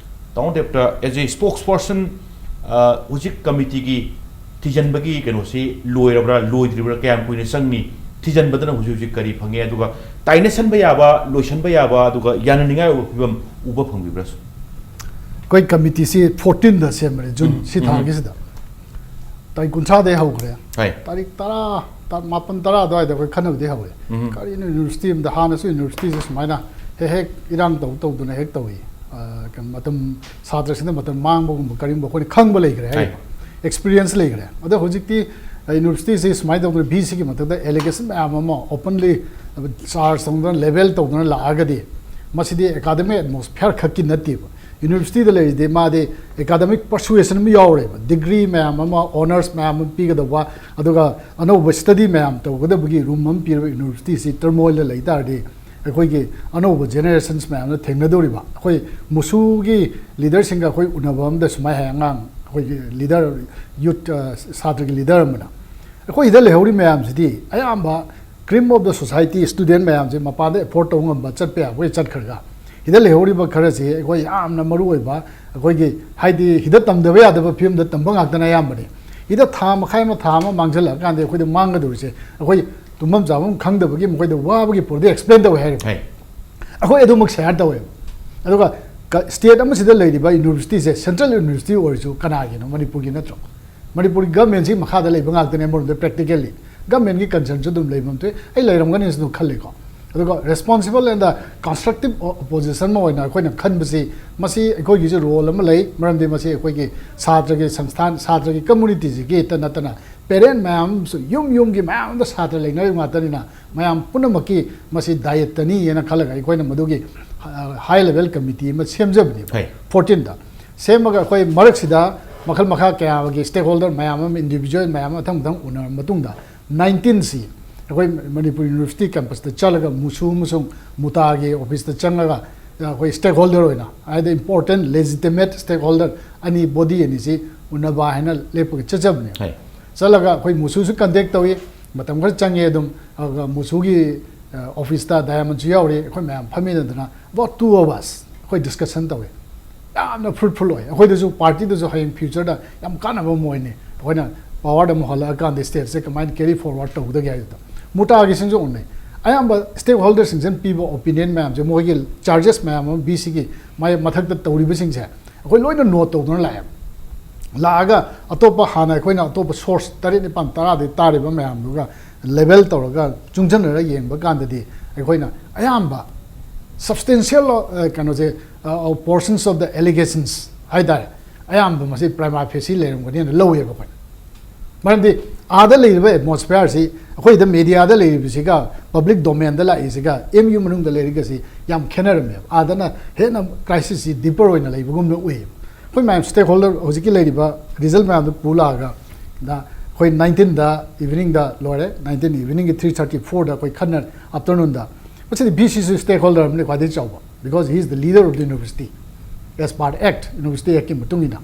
ꯇꯥꯎꯟ ꯗꯦꯞꯇ as a spokesperson, ꯑ, ꯍꯧꯖꯤꯛ ꯀꯃꯤꯇꯤꯒꯤ ꯊꯤꯖꯤꯟꯕꯒꯤ ꯀꯩꯅꯣꯁꯤ ꯂꯣꯏꯔꯕ꯭ꯔꯥ, ꯂꯣꯏꯗ꯭ꯔꯤꯕ꯭ꯔꯥ, ꯀꯌꯥꯝ ꯀꯨꯏꯅ ꯆꯪꯅꯤ, ꯊꯤꯖꯤꯟꯕꯗꯅ ꯍꯧꯖꯤꯛ ꯍꯧꯖꯤꯛ ꯀꯔꯤ ꯐꯪꯉꯦ, ꯑꯗꯨꯒ ꯇꯥꯏꯅꯁꯟꯕ ꯌꯥꯕ, ꯂꯣꯏꯁꯟꯕ ꯌꯥꯕ, ꯑꯗꯨꯒ ꯌꯥꯅꯅꯤꯡꯉꯥꯏ ꯑꯣꯏꯕ ꯐꯤꯕꯝ ꯎꯕ ꯐꯪꯕꯤꯕ꯭ꯔꯥ? ꯑꯩꯈꯣꯏ ꯀꯃꯤꯇꯤꯁꯤ fourteen ꯗ ꯁꯦꯝꯕꯅꯦ, ꯖꯨꯟ ꯎꯝ, ꯁꯤ ꯎꯝ꯫ ꯊꯥꯒꯤꯁꯤꯗ꯫ ꯇꯥꯔꯤꯛ ꯀꯨꯟꯊ꯭ꯔꯥꯗꯩ ꯍꯧꯈ꯭ꯔꯦ꯫ ꯍꯣꯏ꯫ ꯇꯥꯔꯤꯛ ꯇꯔꯥ, ꯇꯥ-, ꯃꯥꯄꯟ ꯇꯔꯥ ꯑꯗꯨꯋꯥꯏꯗ ꯑꯩꯈꯣꯏ ꯈꯟꯅꯕꯗꯤ ꯍꯧꯔꯦ꯫ ꯎꯝ꯫ ꯀꯔꯤꯅꯣ ꯌꯨꯅꯤꯚꯔꯁꯤꯇꯤ ꯑꯃꯗ, ꯍꯥꯟꯅꯁꯨ ꯌꯨꯅꯤꯚꯔꯁꯤꯇꯤꯁꯦ ꯁꯨꯃꯥꯏꯅ ꯍꯦꯛ ꯍꯦꯛ ꯏꯔꯥꯡ ꯇꯧ ꯇꯧꯗꯅ ꯍꯦꯛ ꯇꯧꯏ꯫ ꯑ, ꯀꯩꯅꯣ, ꯃꯇꯝ, ꯁꯥꯇ꯭ꯔꯁꯤꯡꯗ ꯃꯇꯝ ꯃꯥꯡꯕꯒꯨꯝꯕ ꯀꯔꯤꯒꯨꯝꯕ ꯑꯩꯈꯣꯏꯅ ꯈꯪꯕ ꯂꯩꯈ꯭ꯔꯦ ꯍꯥꯏ꯫ ꯑꯦꯛꯁꯄꯤꯔꯤꯌꯦꯟꯁ ꯂꯩꯈ꯭ꯔꯦ꯫ ꯑꯗꯣ ꯍꯧꯖꯤꯛꯇꯤ, ꯑ, ꯌꯨꯅꯤꯚꯔꯁꯤꯇꯤꯁꯤ ꯁꯨꯃꯥꯏꯅ ꯇꯧꯗꯅ ꯚꯤꯁꯤꯒꯤ ꯃꯊꯛꯇ ꯑꯦꯂꯤꯒꯦꯁꯟ ꯃꯌꯥꯝ ꯑꯃ ꯑꯣꯄꯟꯂꯤ ꯆꯥꯔꯖ ꯇꯧꯗꯅ, ꯂꯦꯕꯦꯜ ꯇꯧꯗꯅ ꯂꯥꯛꯑꯒꯗꯤ ꯃꯁꯤꯗꯤ ꯑꯦꯀꯥꯗꯃꯤꯛ ꯑꯦꯠꯃꯣꯁꯐꯤꯌꯔ ꯈꯛꯀꯤ ꯅꯠꯇꯦꯕ꯫ ꯌꯨꯅꯤꯚꯔꯁꯤꯇꯤꯗ ꯂꯩꯔꯤꯗꯤ ꯃꯥꯗꯤ ꯑꯦꯀꯥꯗꯃꯤꯛ ꯄꯔꯁꯨꯑꯦꯁꯟ ꯑꯃ ꯌꯥꯎꯔꯦꯕ, ꯗꯤꯒ꯭ꯔꯤ ꯃꯌꯥꯝ ꯑꯃ, ꯑꯣꯅꯔꯁ ꯃꯌꯥꯝ ꯑꯃ ꯄꯤꯒꯗꯧꯕ, ꯑꯗꯨꯒ ꯑꯅꯧꯕ ꯁ꯭ꯇꯗꯤ ꯃꯌꯥꯝ ꯇꯧꯒꯗꯕꯒꯤ ꯔꯨꯝ ꯑꯃ ꯄꯤꯔꯕ ꯌꯨꯅꯤꯚꯔꯁꯤꯇꯤꯁꯤ ꯇꯔꯃꯣꯏꯜꯗ ꯂꯩ ꯇꯥꯔꯗꯤ ꯑꯩꯈꯣꯏꯒꯤ ꯑꯅꯧꯕ ꯖꯦꯅꯦꯔꯦꯁꯟꯁ ꯃꯌꯥꯝꯅ ꯊꯦꯡꯅꯗꯧꯔꯤꯕ꯫ ꯑꯩꯈꯣꯏ ꯃꯨꯁꯨꯒꯤ ꯂꯤꯗꯔꯁꯤꯡꯒ ꯑꯩꯈꯣꯏ ꯎꯅꯕ ꯑꯃꯗ ꯁꯨꯃꯥꯏꯅ ꯍꯥꯏ, ꯑꯉꯥꯡ ꯑꯩꯈꯣꯏꯒꯤ ꯂꯤꯗꯔ, ꯌꯨꯠ, ꯑ, ꯁꯥꯇ꯭ꯔꯒꯤ ꯂꯤꯗꯔ ꯑꯃꯅ, "ꯑꯩꯈꯣꯏ ꯁꯤꯗ ꯂꯩꯍꯧꯔꯤ ꯃꯌꯥꯝꯁꯤꯗꯤ ꯑꯌꯥꯝꯕ cream of the society student ꯃꯌꯥꯝꯁꯦ ꯃꯄꯥꯟꯗ ꯑꯦꯐꯣꯔꯗ ꯇꯧꯕ ꯉꯝꯕ ꯆꯠꯄ ꯌꯥꯕ ꯑꯩꯈꯣꯏ ꯆꯠꯈ꯭ꯔꯒ, ꯁꯤꯗ ꯂꯩꯍꯧꯔꯤꯕ ꯈꯔꯁꯦ ꯑꯩꯈꯣꯏ ꯌꯥꯝꯅ ꯃꯔꯨ ꯑꯣꯏꯕ, ꯑꯩꯈꯣꯏꯒꯤ ꯍꯥꯏꯗꯤ ꯁꯤꯗ ꯇꯝꯗꯕ ꯌꯥꯗꯕ ꯐꯤꯕꯝꯗ ꯇꯝꯕ ꯉꯥꯛꯇꯅ ꯑꯌꯥꯝꯕꯅꯤ꯫ ꯁꯤꯗ ꯊꯥ ꯃꯈꯥꯏ ꯑꯃ, ꯊꯥ ꯑꯃ ꯃꯥꯡꯁꯤꯜꯂꯛꯑꯀꯥꯟꯗ ꯑꯩꯈꯣꯏꯗ ꯃꯥꯡꯒꯗꯧꯔꯤꯁꯦ ꯑꯩꯈꯣꯏ ꯇꯨꯝꯐꯝ ꯆꯥꯐꯝ ꯈꯪꯗꯕꯒꯤ ꯃꯈꯣꯏꯗ ꯋꯥꯕꯒꯤ ꯄꯣꯠꯇꯤ ꯑꯦꯛꯁꯄ꯭ꯂꯦꯟ ꯇꯧꯋꯦ ꯍꯥꯏꯔꯤꯕ꯫ ꯍꯩ꯫ ꯑꯩꯈꯣꯏ ꯑꯗꯨꯃꯛ ꯁꯦꯌꯔ ꯇꯧꯋꯦꯕ꯫ ꯑꯗꯨꯒ ꯁ꯭ꯇꯦꯠ ꯑꯃꯁꯤꯗ ꯂꯩꯔꯤꯕ ꯌꯨꯅꯤꯚꯔꯁꯤꯇꯤꯁꯦ, ꯁꯦꯟꯇ꯭ꯔꯦꯜ ꯌꯨꯅꯤꯚꯔꯁꯤꯇꯤ ꯑꯣꯏꯔꯁꯨ, ꯀꯅꯥꯒꯤꯅꯣ? ꯃꯅꯤꯄꯨꯔꯒꯤ ꯅꯠꯇ꯭ꯔꯣ? ꯃꯅꯤꯄꯨꯔꯒꯤ ꯒꯃꯦꯟꯁꯤ ꯃꯈꯥꯗ ꯂꯩꯕ ꯉꯥꯛꯇꯅꯦ꯫ ꯑꯃꯔꯣꯝꯗ ꯄ꯭ꯔꯦꯛꯇꯤꯀꯦꯜꯂꯤ ꯒꯃꯦꯟꯒꯤ ꯀꯟꯁꯔꯟꯁꯨ ꯑꯗꯨꯝ ꯂꯩꯐꯝ ꯊꯣꯛꯏ꯫ ꯑꯩ ꯂꯩꯔꯝꯒꯅꯤꯁꯨ ꯑꯗꯨꯝ ꯈꯜꯂꯤꯀꯣ꯫ ꯑꯗꯨꯒ responsible and the constructive opposition ꯑꯃ ꯑꯣꯏꯅ ꯑꯩꯈꯣꯏꯅ ꯈꯟꯕꯁꯤ, ꯃꯁꯤ ꯑꯩꯈꯣꯏꯒꯤꯁꯨ ꯔꯣꯜ ꯑꯃ ꯂꯩ꯫ ꯃꯔꯝꯗꯤ ꯃꯁꯤ ꯑꯩꯈꯣꯏꯒꯤ ꯁꯥꯇ꯭ꯔꯒꯤ ꯁꯪꯁꯊꯥꯟ, ꯁꯥꯇ꯭ꯔꯒꯤ ꯀꯝꯃꯨꯅꯤꯇꯤꯁꯤꯒꯤꯇ ꯅꯠꯇꯅ, ꯄꯦꯔꯦꯟ ꯃꯌꯥꯝ ꯑꯃꯁꯨ, ꯌꯨꯝ ꯌꯨꯝꯒꯤ ꯃꯌꯥꯝ ꯑꯃꯗ ꯁꯥꯇ꯭ꯔ ꯂꯩꯅꯔꯤꯕ ꯉꯥꯛꯇꯅꯤꯅ, ꯃꯌꯥꯝ ꯄꯨꯝꯅꯃꯛꯀꯤ ꯃꯁꯤ ꯗꯥꯌꯤꯠꯇꯅꯤ ꯍꯥꯏꯅ ꯈꯜꯂꯒ ꯑꯩꯈꯣꯏꯅ ꯃꯗꯨꯒꯤ ꯍꯥꯏ ꯂꯦꯚꯦꯜ ꯀꯝꯃꯤꯇꯤ ꯑꯃ ꯁꯦꯝꯖꯕꯅꯦꯕ꯫ ꯍꯣꯏ꯫ ꯐꯣꯔꯇꯤꯟꯗ ꯁꯦꯝꯃꯒ ꯑꯩꯈꯣꯏ ꯃꯔꯛꯁꯤꯗ ꯃꯈꯜ ꯃꯈꯥ ꯀꯌꯥꯒꯤ ꯁ꯭ꯇꯦꯛ ꯍꯣꯜꯗꯔ ꯃꯌꯥꯝ ꯑꯃ, ꯏꯟꯗꯤꯚꯤꯖꯨꯋꯦꯜ ꯃꯌꯥꯝ ꯑꯃ ꯃꯊꯪ ꯃꯊꯪ ꯎꯅꯔꯕ ꯃꯇꯨꯡꯗ, ꯅꯥꯏꯟꯇꯤꯟꯁꯤ ꯑꯩꯈꯣꯏ ꯃꯅꯤꯄꯨꯔ ꯌꯨꯅꯤꯚꯔꯁꯤꯇꯤ ꯀꯦꯝꯄꯁꯇ ꯆꯠꯂꯒ ꯃꯨꯁꯨ ꯑꯃꯁꯨꯡ ꯃꯨꯇꯥꯒꯤ ꯑꯣꯐꯤꯁꯇ ꯆꯪꯉꯒ ꯑꯩꯈꯣꯏ ꯁ꯭ꯇꯦꯛ ꯍꯣꯜꯗꯔ ꯑꯣꯏꯅ, ꯍꯥꯏꯗꯤ ꯏꯝꯄꯣꯔꯇꯦꯟ ꯂꯦꯖꯤꯇꯤꯃꯦꯠ ꯁ꯭ꯇꯦꯛ ꯍꯣꯜꯗꯔ ꯑꯅꯤ, ꯕꯣꯗꯤ ꯑꯅꯤꯁꯤ ꯎꯅꯕ ꯍꯥꯏꯅ ꯂꯦꯞꯄꯒ ꯆꯠꯆꯕꯅꯦ꯫ ꯍꯣꯏ꯫ ꯆꯠꯂꯒ ꯑꯩꯈꯣꯏ ꯃꯨꯁꯨꯁꯨ ꯀꯟꯇꯦꯛ ꯇꯧꯏ, ꯃꯇꯝ ꯈꯔ ꯆꯪꯉꯦ ꯑꯗꯨꯝ꯫ ꯑꯗꯨꯒ ꯃꯨꯁꯨꯒꯤ ꯑꯣꯐꯤꯁꯇ ꯗꯥꯌꯥꯃꯟꯁꯨ ꯌꯥꯎꯔꯤ, ꯑꯩꯈꯣꯏ ꯃꯌꯥꯝ ꯐꯝꯃꯤꯟꯅꯗꯅ, about two hours ꯑꯩꯈꯣꯏ ꯗꯤꯁꯀꯁꯟ ꯇꯧꯏ꯫ ꯌꯥꯝꯅ ꯐ꯭ꯔꯨꯠꯐꯨꯜ ꯑꯣꯏ꯫ ꯑꯩꯈꯣꯏꯗꯁꯨ, ꯄꯥꯔꯇꯤꯗꯁꯨ ꯍꯌꯦꯡ ꯐ꯭ꯌꯨꯆꯔꯗ ꯌꯥꯝ ꯀꯥꯟꯅꯕ ꯑꯃ ꯑꯣꯏꯅꯤ꯫ ꯑꯩꯈꯣꯏꯅ ꯄꯥꯋꯔꯗ ꯑꯃꯨꯛ ꯍꯜꯂꯛꯑꯀꯥꯟꯗ ꯁ꯭ꯇꯦꯠꯁꯦ ꯀꯃꯥꯏꯅ ꯀꯦꯔꯤ ꯐꯣꯔꯋꯥꯔꯗ ꯇꯧꯒꯗꯒꯦ ꯍꯥꯏꯕꯗꯣ꯫ ꯃꯨꯇꯥꯒꯤꯁꯤꯡꯁꯨ ꯎꯅꯩ꯫ ꯑꯌꯥꯝꯕ ꯁ꯭ꯇꯦꯛ ꯍꯣꯜꯗꯔꯁꯤꯡꯁꯤꯅ ꯄꯤꯕ ꯑꯣꯄꯤꯅꯤꯌꯟ ꯃꯌꯥꯝꯁꯦ, ꯃꯣꯏꯒꯤ ꯆꯥꯔꯖꯦꯁ ꯃꯌꯥꯝ ꯑꯃ ꯕꯤ ꯁꯤꯒꯤ ꯃꯥꯏ ꯃꯊꯛꯇ ꯇꯧꯔꯤꯕꯁꯤꯡꯁꯦ, ꯑꯩꯈꯣꯏ ꯂꯣꯏꯅ ꯅꯣꯠ ꯇꯧꯗꯨꯅ ꯂꯥꯛꯑꯦꯕ꯫ ꯂꯥꯛꯑꯒ ꯑꯇꯣꯞꯄ ꯍꯥꯟꯅ ꯑꯩꯈꯣꯏꯅ ꯑꯇꯣꯞꯄ ꯁꯣꯔꯁ ꯇꯔꯦꯠ, ꯅꯤꯄꯥꯜ, ꯇꯔꯥꯗꯒꯤ ꯇꯥꯔꯤꯕ ꯃꯌꯥꯝꯗꯨꯒ ꯂꯦꯕꯦꯜ ꯇꯧꯔꯒ ꯆꯨꯡꯁꯤꯟꯅꯔ ꯌꯦꯡꯕ ꯀꯥꯟꯗꯗꯤ, ꯑꯩꯈꯣꯏꯅ ꯑꯌꯥꯝꯕ ꯁꯕꯁꯇꯦꯟꯁꯤꯌꯦꯜ, ꯑ, ꯀꯩꯅꯣꯁꯦ, portions of the allegations ꯍꯥꯏꯇꯥꯔꯦ, ꯑꯌꯥꯝꯕ ꯃꯁꯤ ꯄ꯭ꯔꯥꯏꯃꯥ ꯐꯦꯁꯤ ꯂꯩꯔꯝꯒꯅꯤꯅ ꯂꯧꯋꯦꯕ ꯑꯩꯈꯣꯏꯅ꯫ ꯃꯔꯝꯗꯤ ꯑꯥꯗ ꯂꯩꯔꯤꯕ ꯑꯦꯠꯃꯣꯁꯐꯤꯌꯔꯁꯤ, ꯑꯩꯈꯣꯏꯗ ꯃꯦꯗꯤꯌꯥꯗ ꯂꯩꯔꯤꯕꯁꯤꯒ ꯄꯕ꯭ꯂꯤꯛ ꯗꯣꯃꯦꯟꯗ ꯂꯥꯛꯏꯁꯤꯒ ꯑꯦꯝ ꯌꯨ ꯃꯅꯨꯡꯗ ꯂꯩꯔꯤꯒꯁꯤ ꯌꯥꯝ ꯈꯦꯠꯅꯔꯝꯃꯦꯕ꯫ ꯑꯥꯗꯅ ꯍꯦꯟꯅ ꯀ꯭ꯔꯥꯏꯁꯤꯁꯁꯤ ꯗꯤꯄꯔ ꯑꯣꯏꯅ ꯂꯩꯕꯒꯨꯝꯅ ꯎꯏꯌꯦꯕ꯫ ꯑꯩꯈꯣꯏ ꯃꯌꯥꯝ ꯁ꯭ꯇꯦꯛ ꯍꯣꯜꯗꯔ ꯍꯧꯖꯤꯛꯀꯤ ꯂꯩꯔꯤꯕ ꯔꯤꯖꯜ ꯃꯌꯥꯝꯗꯨ ꯄꯨ ꯂꯥꯛꯑꯒ, ꯗ ꯑꯩꯈꯣꯏ ꯅꯥꯏꯟꯇꯤꯟꯗ ꯏꯚꯤꯅꯤꯡꯗ ꯂꯣꯏꯔꯦ, ꯅꯥꯏꯟꯇꯤꯟ ꯏꯚꯤꯅꯤꯡꯒꯤ ꯊ꯭ꯔꯤ ꯊꯥꯔꯇꯤ, ꯐꯣꯔꯗ ꯑꯩꯈꯣꯏ ꯈꯟꯅꯔꯦ, ꯑꯥꯐꯇꯔꯅꯨꯟꯗ꯫ ꯃꯁꯤꯗꯤ ꯚꯤ ꯁꯤꯁꯨ ꯁ꯭ꯇꯦꯛ ꯍꯣꯜꯗꯔ ꯑꯃꯅꯤ, ꯈ꯭ꯋꯥꯏꯗꯒꯤ ꯆꯥꯎꯕ, because he is the leader of the university as per act, university ꯑꯦꯛꯀꯤ ꯃꯇꯨꯡ ꯏꯟꯅ꯫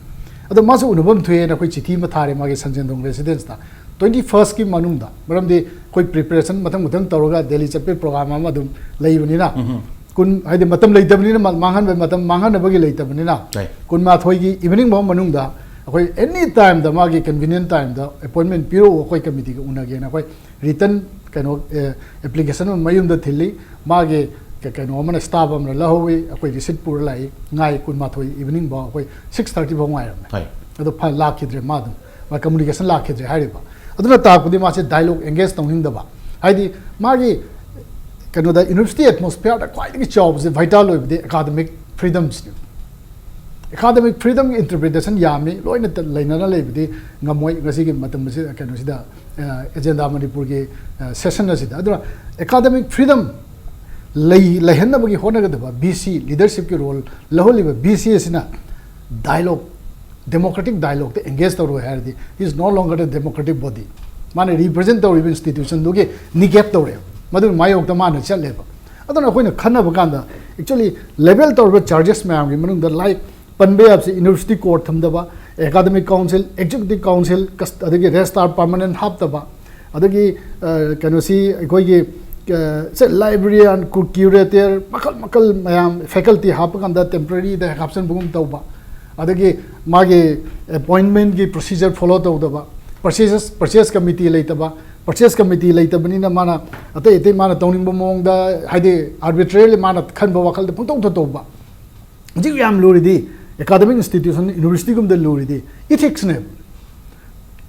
ꯑꯗꯣ ꯃꯥꯁꯨ ꯎꯅꯐꯝ ꯊꯣꯛꯑꯦꯅ ꯑꯩꯈꯣꯏ ꯆꯤꯊꯤ ꯑꯃ ꯊꯥꯔꯦ ꯃꯥꯒꯤ ꯁꯟꯖꯦꯟꯊꯣꯡ ꯔꯦꯁꯤꯗꯦꯟꯁꯇ꯫ ꯇ꯭ꯋꯦꯟꯇꯤ ꯐꯥꯔꯁꯀꯤ ꯃꯅꯨꯡꯗ, ꯃꯔꯝꯗꯤ ꯑꯩꯈꯣꯏ ꯄ꯭ꯔꯤꯄꯦꯔꯦꯁꯟ ꯃꯊꯪ ꯃꯊꯪ ꯇꯧꯔꯒ ꯗꯦꯜꯂꯤ ꯆꯠꯄꯒꯤ ꯄ꯭ꯔꯣꯒ꯭ꯔꯥꯝ ꯑꯃ ꯑꯗꯨꯝ ꯂꯩꯕꯅꯤꯅ, ꯀꯨꯟ, ꯍꯥꯏꯗꯤ ꯃꯇꯝ ꯂꯩꯇꯕꯅꯤꯅ, ꯃꯥ-, ꯃꯥꯡꯍꯟꯕ, ꯃꯇꯝ ꯃꯥꯡꯍꯟꯅꯕꯒꯤ ꯂꯩꯇꯕꯅꯤꯅ, ꯂꯩ꯫ ꯀꯨꯟꯃꯥꯊꯣꯏꯒꯤ ꯏꯚꯤꯅꯤꯡ ꯐꯥꯎ ꯃꯅꯨꯡꯗ ꯑꯩꯈꯣꯏ ꯑꯦꯅꯤ ꯇꯥꯏꯝꯗ ꯃꯥꯒꯤ ꯀꯟꯚꯤꯅꯤꯌꯦꯟ ꯇꯥꯏꯝꯗ ꯑꯦꯄꯣꯏꯟꯃꯦꯟ ꯄꯤꯔꯛꯎ, ꯑꯩꯈꯣꯏ ꯀꯃꯤꯇꯤꯒ ꯎꯅꯒꯦꯅ ꯑꯩꯈꯣꯏ ꯔꯤꯇꯟ ꯀꯩꯅꯣ ꯑꯦꯄ꯭ꯂꯤꯀꯦꯁꯟ ꯑꯃ ꯃꯌꯨꯝꯗ ꯊꯤꯜꯂꯤ꯫ ꯃꯥꯒꯤ ꯀꯩꯅꯣ ꯑꯃꯅ, ꯁ꯭ꯇꯥꯐ ꯑꯃꯅ ꯂꯧꯍꯧꯋꯤ꯫ ꯑꯩꯈꯣꯏ ꯔꯤꯁꯤꯠ ꯄꯨꯔ ꯂꯥꯛꯏ꯫ ꯉꯥꯏ ꯀꯨꯟꯃꯥꯊꯣꯏ ꯏꯚꯤꯅꯤꯡ ꯐꯥꯎ, ꯑꯩꯈꯣꯏ ꯁꯤꯛꯁ ꯊꯥꯔꯇꯤ ꯐꯥꯎ ꯉꯥꯏꯔꯝꯃꯦ꯫ ꯑꯗꯣ ꯂꯥꯛꯈꯤꯗ꯭ꯔꯦ꯫ ꯃꯥ ꯑꯗꯨꯝ ꯃꯥ ꯀꯝꯃꯨꯅꯤꯀꯦꯁꯟ ꯂꯥꯛꯈꯤꯗ꯭ꯔꯦ ꯍꯥꯏꯔꯤꯕ꯫ ꯑꯗꯨꯅ ꯇꯥꯛꯄꯗꯤ ꯃꯥꯁꯦ ꯗꯥꯏꯂꯣꯒ ꯑꯦꯡꯒꯦꯖ ꯇꯧꯅꯤꯡꯗꯕ꯫ ꯍꯥꯏꯗꯤ ꯃꯥꯒꯤ ꯀꯩꯅꯣꯗ ꯌꯨꯅꯤꯚꯔꯁꯤꯇꯤ ꯑꯦꯠꯃꯣꯁꯐꯤꯌꯔꯗ ꯈ꯭ꯋꯥꯏꯗꯒꯤ ꯆꯥꯎꯕꯁꯦ, ꯚꯥꯏꯇꯥꯜ ꯑꯣꯏꯕꯗꯤ ꯑꯦꯀꯥꯗꯃꯤꯛ ꯐ꯭ꯔꯤꯗꯝꯁꯤꯅꯦ꯫ ꯑꯦꯀꯥꯗꯃꯤꯛ ꯐ꯭ꯔꯤꯗꯝꯒꯤ ꯏꯟꯇꯔꯄ꯭ꯔꯤꯇꯦꯁꯟ ꯌꯥꯝꯃꯤ, ꯂꯣꯏꯅ ꯂꯩꯅꯅ ꯂꯩꯕꯗꯤ ꯉꯝꯃꯣꯏ ꯉꯁꯤꯒꯤ ꯃꯇꯝ ꯑꯁꯤꯗ꯫ ꯀꯩꯅꯣꯁꯤꯗ, ꯑꯦꯖꯦꯟꯗꯥ ꯃꯅꯤꯄꯨꯔꯒꯤ ꯁꯦꯁꯟ ꯑꯁꯤꯗ꯫ ꯑꯗꯨꯅ ꯑꯦꯀꯥꯗꯃꯤꯛ ꯐ꯭ꯔꯤꯗꯝ ꯂꯩ ꯂꯩꯍꯟꯅꯕꯒꯤ ꯍꯣꯠꯅꯒꯗꯕ B C ꯂꯤꯗꯔꯁꯤꯞꯀꯤ role ꯂꯧꯍꯜꯂꯤꯕ B C ꯑꯁꯤꯅ ꯗꯥꯏꯂꯣꯒ, ꯗꯦꯃꯣꯀ꯭ꯔꯦꯇꯤꯛ ꯗꯥꯏꯂꯣꯒꯇ ꯑꯦꯡꯒꯦꯖ ꯇꯧꯔꯣꯏ ꯍꯥꯏꯔꯗꯤ, is no longer the democratic body꯫ ꯃꯥꯅ ꯔꯤꯄ꯭ꯔꯖꯦꯟ ꯇꯧꯔꯤꯕ ꯏꯟꯁꯇꯤꯇ꯭ꯌꯨꯁꯟꯗꯨꯒꯤ ꯅꯤꯒꯦꯠ ꯇꯧꯔꯦꯕ꯫ ꯃꯗꯨꯒꯤ ꯃꯥꯌꯣꯛꯇ ꯃꯥꯅ ꯆꯠꯂꯦꯕ꯫ ꯑꯗꯨꯅ ꯑꯩꯈꯣꯏꯅ ꯈꯟꯅꯕ ꯀꯥꯟꯗ, ꯑꯦꯛꯆꯨꯋꯦꯂꯤ ꯂꯦꯕꯦꯜ ꯇꯧꯔꯤꯕ ꯆꯥꯔꯖꯦꯁ ꯃꯌꯥꯝꯒꯤ ꯃꯅꯨꯡꯗ, ꯂꯥꯏꯛ, ꯄꯟꯕ ꯌꯥꯕꯁꯦ, ꯌꯨꯅꯤꯚꯔꯁꯤꯇꯤ ꯀꯣꯔꯠ ꯊꯝꯗꯕ, ꯑꯦꯀꯥꯗꯃꯤꯛ ꯀꯥꯎꯟꯁꯤꯜ, ꯑꯦꯛꯖꯤꯀ꯭ꯌꯨꯇꯤꯚ ꯀꯥꯎꯟꯁꯤꯜ, ꯀꯁ-, ꯑꯗꯒꯤ ꯔꯦꯖꯤꯁꯇ꯭ꯔꯥꯔ ꯄꯔꯃꯅꯦꯟ ꯍꯥꯞꯇꯕ, ꯑꯗꯒꯤ, ꯑ, ꯀꯩꯅꯣꯁꯤ ꯑꯩꯈꯣꯏꯒꯤ, ꯑ, ꯁꯦ, ꯂꯥꯏꯕ꯭ꯔꯦꯔꯤꯌꯥꯟ, ꯀ꯭ꯌꯨ-, ꯀ꯭ꯌꯨꯔꯦꯇꯔ, ꯃꯈꯜ ꯃꯈꯜ ꯃꯌꯥꯝ, ꯐꯦꯀꯜꯇꯤ ꯍꯥꯞꯄ ꯀꯥꯟꯗ ꯇꯦꯝꯄꯔꯔꯤꯗ ꯍꯦꯛ ꯍꯥꯞꯆꯤꯟꯕꯒꯨꯝ ꯇꯧꯕ, ꯑꯗꯒꯤ ꯃꯥꯒꯤ ꯑꯦꯄꯣꯏꯟꯃꯦꯟꯒꯤ ꯄ꯭ꯔꯣꯁꯤꯖꯔ ꯐꯣꯂꯣ ꯇꯧꯗꯕ, ꯄꯔꯆꯦꯁ, ꯄꯔꯆꯦꯁ ꯀꯃꯤꯇꯤ ꯂꯩꯇꯕ, ꯄꯔꯆꯦꯁ ꯀꯃꯤꯇꯤ ꯂꯩꯇꯕꯅꯤꯅ ꯃꯥꯅ ꯑꯇꯩ ꯑꯇꯩ ꯃꯥꯅ ꯇꯧꯅꯤꯡꯕ ꯃꯑꯣꯡꯗ, ꯍꯥꯏꯗꯤ ꯑꯥꯔꯕꯤꯇ꯭ꯔꯦꯔꯤꯂꯤ ꯃꯥꯅ ꯈꯟꯕ ꯋꯥꯈꯜꯗ ꯄꯪꯇꯧꯗ ꯇꯧꯕ꯫ ꯍꯧꯖꯤꯛ ꯌꯥꯝ ꯂꯨꯔꯤꯗꯤ, ꯑꯦꯀꯥꯗꯃꯤꯛ ꯏꯟꯁꯇꯤꯇ꯭ꯌꯨꯁꯟ, ꯌꯨꯅꯤꯚꯔꯁꯤꯇꯤꯒꯨꯝꯕꯗ ꯂꯨꯔꯤꯗꯤ ꯏꯊꯤꯛꯁꯅꯦꯕ꯫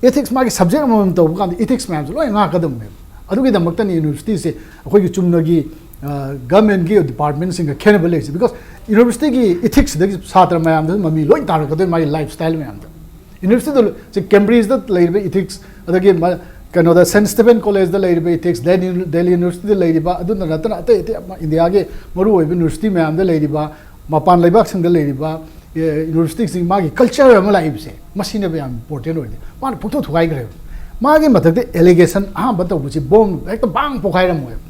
ꯏꯊꯤꯛꯁ, ꯃꯥꯒꯤ ꯁꯕꯖꯦꯛ ꯑꯃꯃꯝ ꯇꯧꯕ ꯀꯥꯟꯗ ꯏꯊꯤꯛꯁ ꯃꯌꯥꯝꯁꯦ ꯂꯣꯏ ꯉꯥꯛꯀꯗꯕꯅꯦꯕ꯫ ꯑꯗꯨꯒꯤꯗꯃꯛꯇꯅꯤ ꯌꯨꯅꯤꯚꯔꯁꯤꯇꯤꯁꯦ ꯑꯩꯈꯣꯏꯒꯤ ꯆꯨꯝꯅꯒꯤ, ꯑ, ꯒꯚꯔꯟꯃꯦꯟꯠꯀꯤ ꯗꯤꯄꯥꯔꯠꯃꯦꯟꯠꯁꯤꯡꯒ ꯈꯦꯠꯅꯕ ꯂꯩꯔꯤꯁꯦ꯫ ꯕꯤꯀꯣꯖ ꯌꯨꯅꯤꯚꯔꯁꯤꯇꯤꯒꯤ ꯏꯊꯤꯛꯁꯇꯒꯤ ꯁꯥꯇ꯭ꯔ ꯃꯌꯥꯝꯗ ꯃꯃꯤ ꯂꯣꯏ ꯇꯥꯔꯛꯀꯗꯣꯏꯅꯤ, ꯃꯥꯒꯤ ꯂꯥꯏꯐ ꯁ꯭ꯇꯥꯏꯜ ꯃꯌꯥꯝꯗ꯫ ꯌꯨꯅꯤꯚꯔꯁꯤꯇꯤꯗ ꯂ-, ꯁꯤ ꯀꯦꯝꯕ꯭ꯔꯤꯖꯇ ꯂꯩꯔꯤꯕ ꯏꯊꯤꯛꯁ, ꯑꯗꯒꯤ ꯃ-, ꯀꯩꯅꯣꯗ, ꯁꯦꯟꯠ ꯁ꯭ꯇꯤꯐꯦꯟ ꯀꯣꯂꯦꯖꯇ ꯂꯩꯔꯤꯕ ꯏꯊꯤꯛꯁ, ꯗꯦꯜꯂꯤ, ꯗꯦꯜꯂꯤ ꯌꯨꯅꯤꯚꯔꯁꯤꯇꯤꯗ ꯂꯩꯔꯤꯕ, ꯑꯗꯨꯗ ꯅꯠꯇꯅ ꯑꯇꯩ ꯑꯇꯩ ꯑꯃ ꯏꯟꯗꯤꯌꯥꯒꯤ ꯃꯔꯨꯑꯣꯏꯕ ꯌꯨꯅꯤꯚꯔꯁꯤꯇꯤ ꯃꯌꯥꯝꯗ ꯂꯩꯔꯤꯕ, ꯃꯄꯥꯟ ꯂꯩꯕꯥꯛꯁꯤꯡꯗ ꯂꯩꯔꯤꯕ, ꯑꯦ, ꯌꯨꯅꯤꯚꯔꯁꯤꯇꯤꯁꯤꯡ, ꯃꯥꯒꯤ ꯀꯜꯆꯔ ꯑꯃ ꯂꯥꯛꯏꯕꯁꯦ, ꯃꯁꯤꯅꯦꯕ ꯌꯥꯝ ꯏꯝꯄꯣꯔꯇꯦꯟ ꯑꯣꯏꯔꯤꯁꯦ꯫ ꯃꯥꯅ ꯄꯨꯡꯊꯨ ꯊꯨꯒꯥꯏꯈ꯭ꯔꯦꯕ꯫ ꯃꯥꯒꯤ ꯃꯊꯛꯇ ꯑꯦꯂꯤꯒꯦꯁꯟ ꯑꯍꯥꯟꯕ ꯇꯧꯕꯁꯤ ꯕꯣꯝ ꯍꯦꯛꯇ ꯕꯥꯡ ꯄꯣꯈꯥꯏꯔꯝꯃꯣꯏꯕ꯫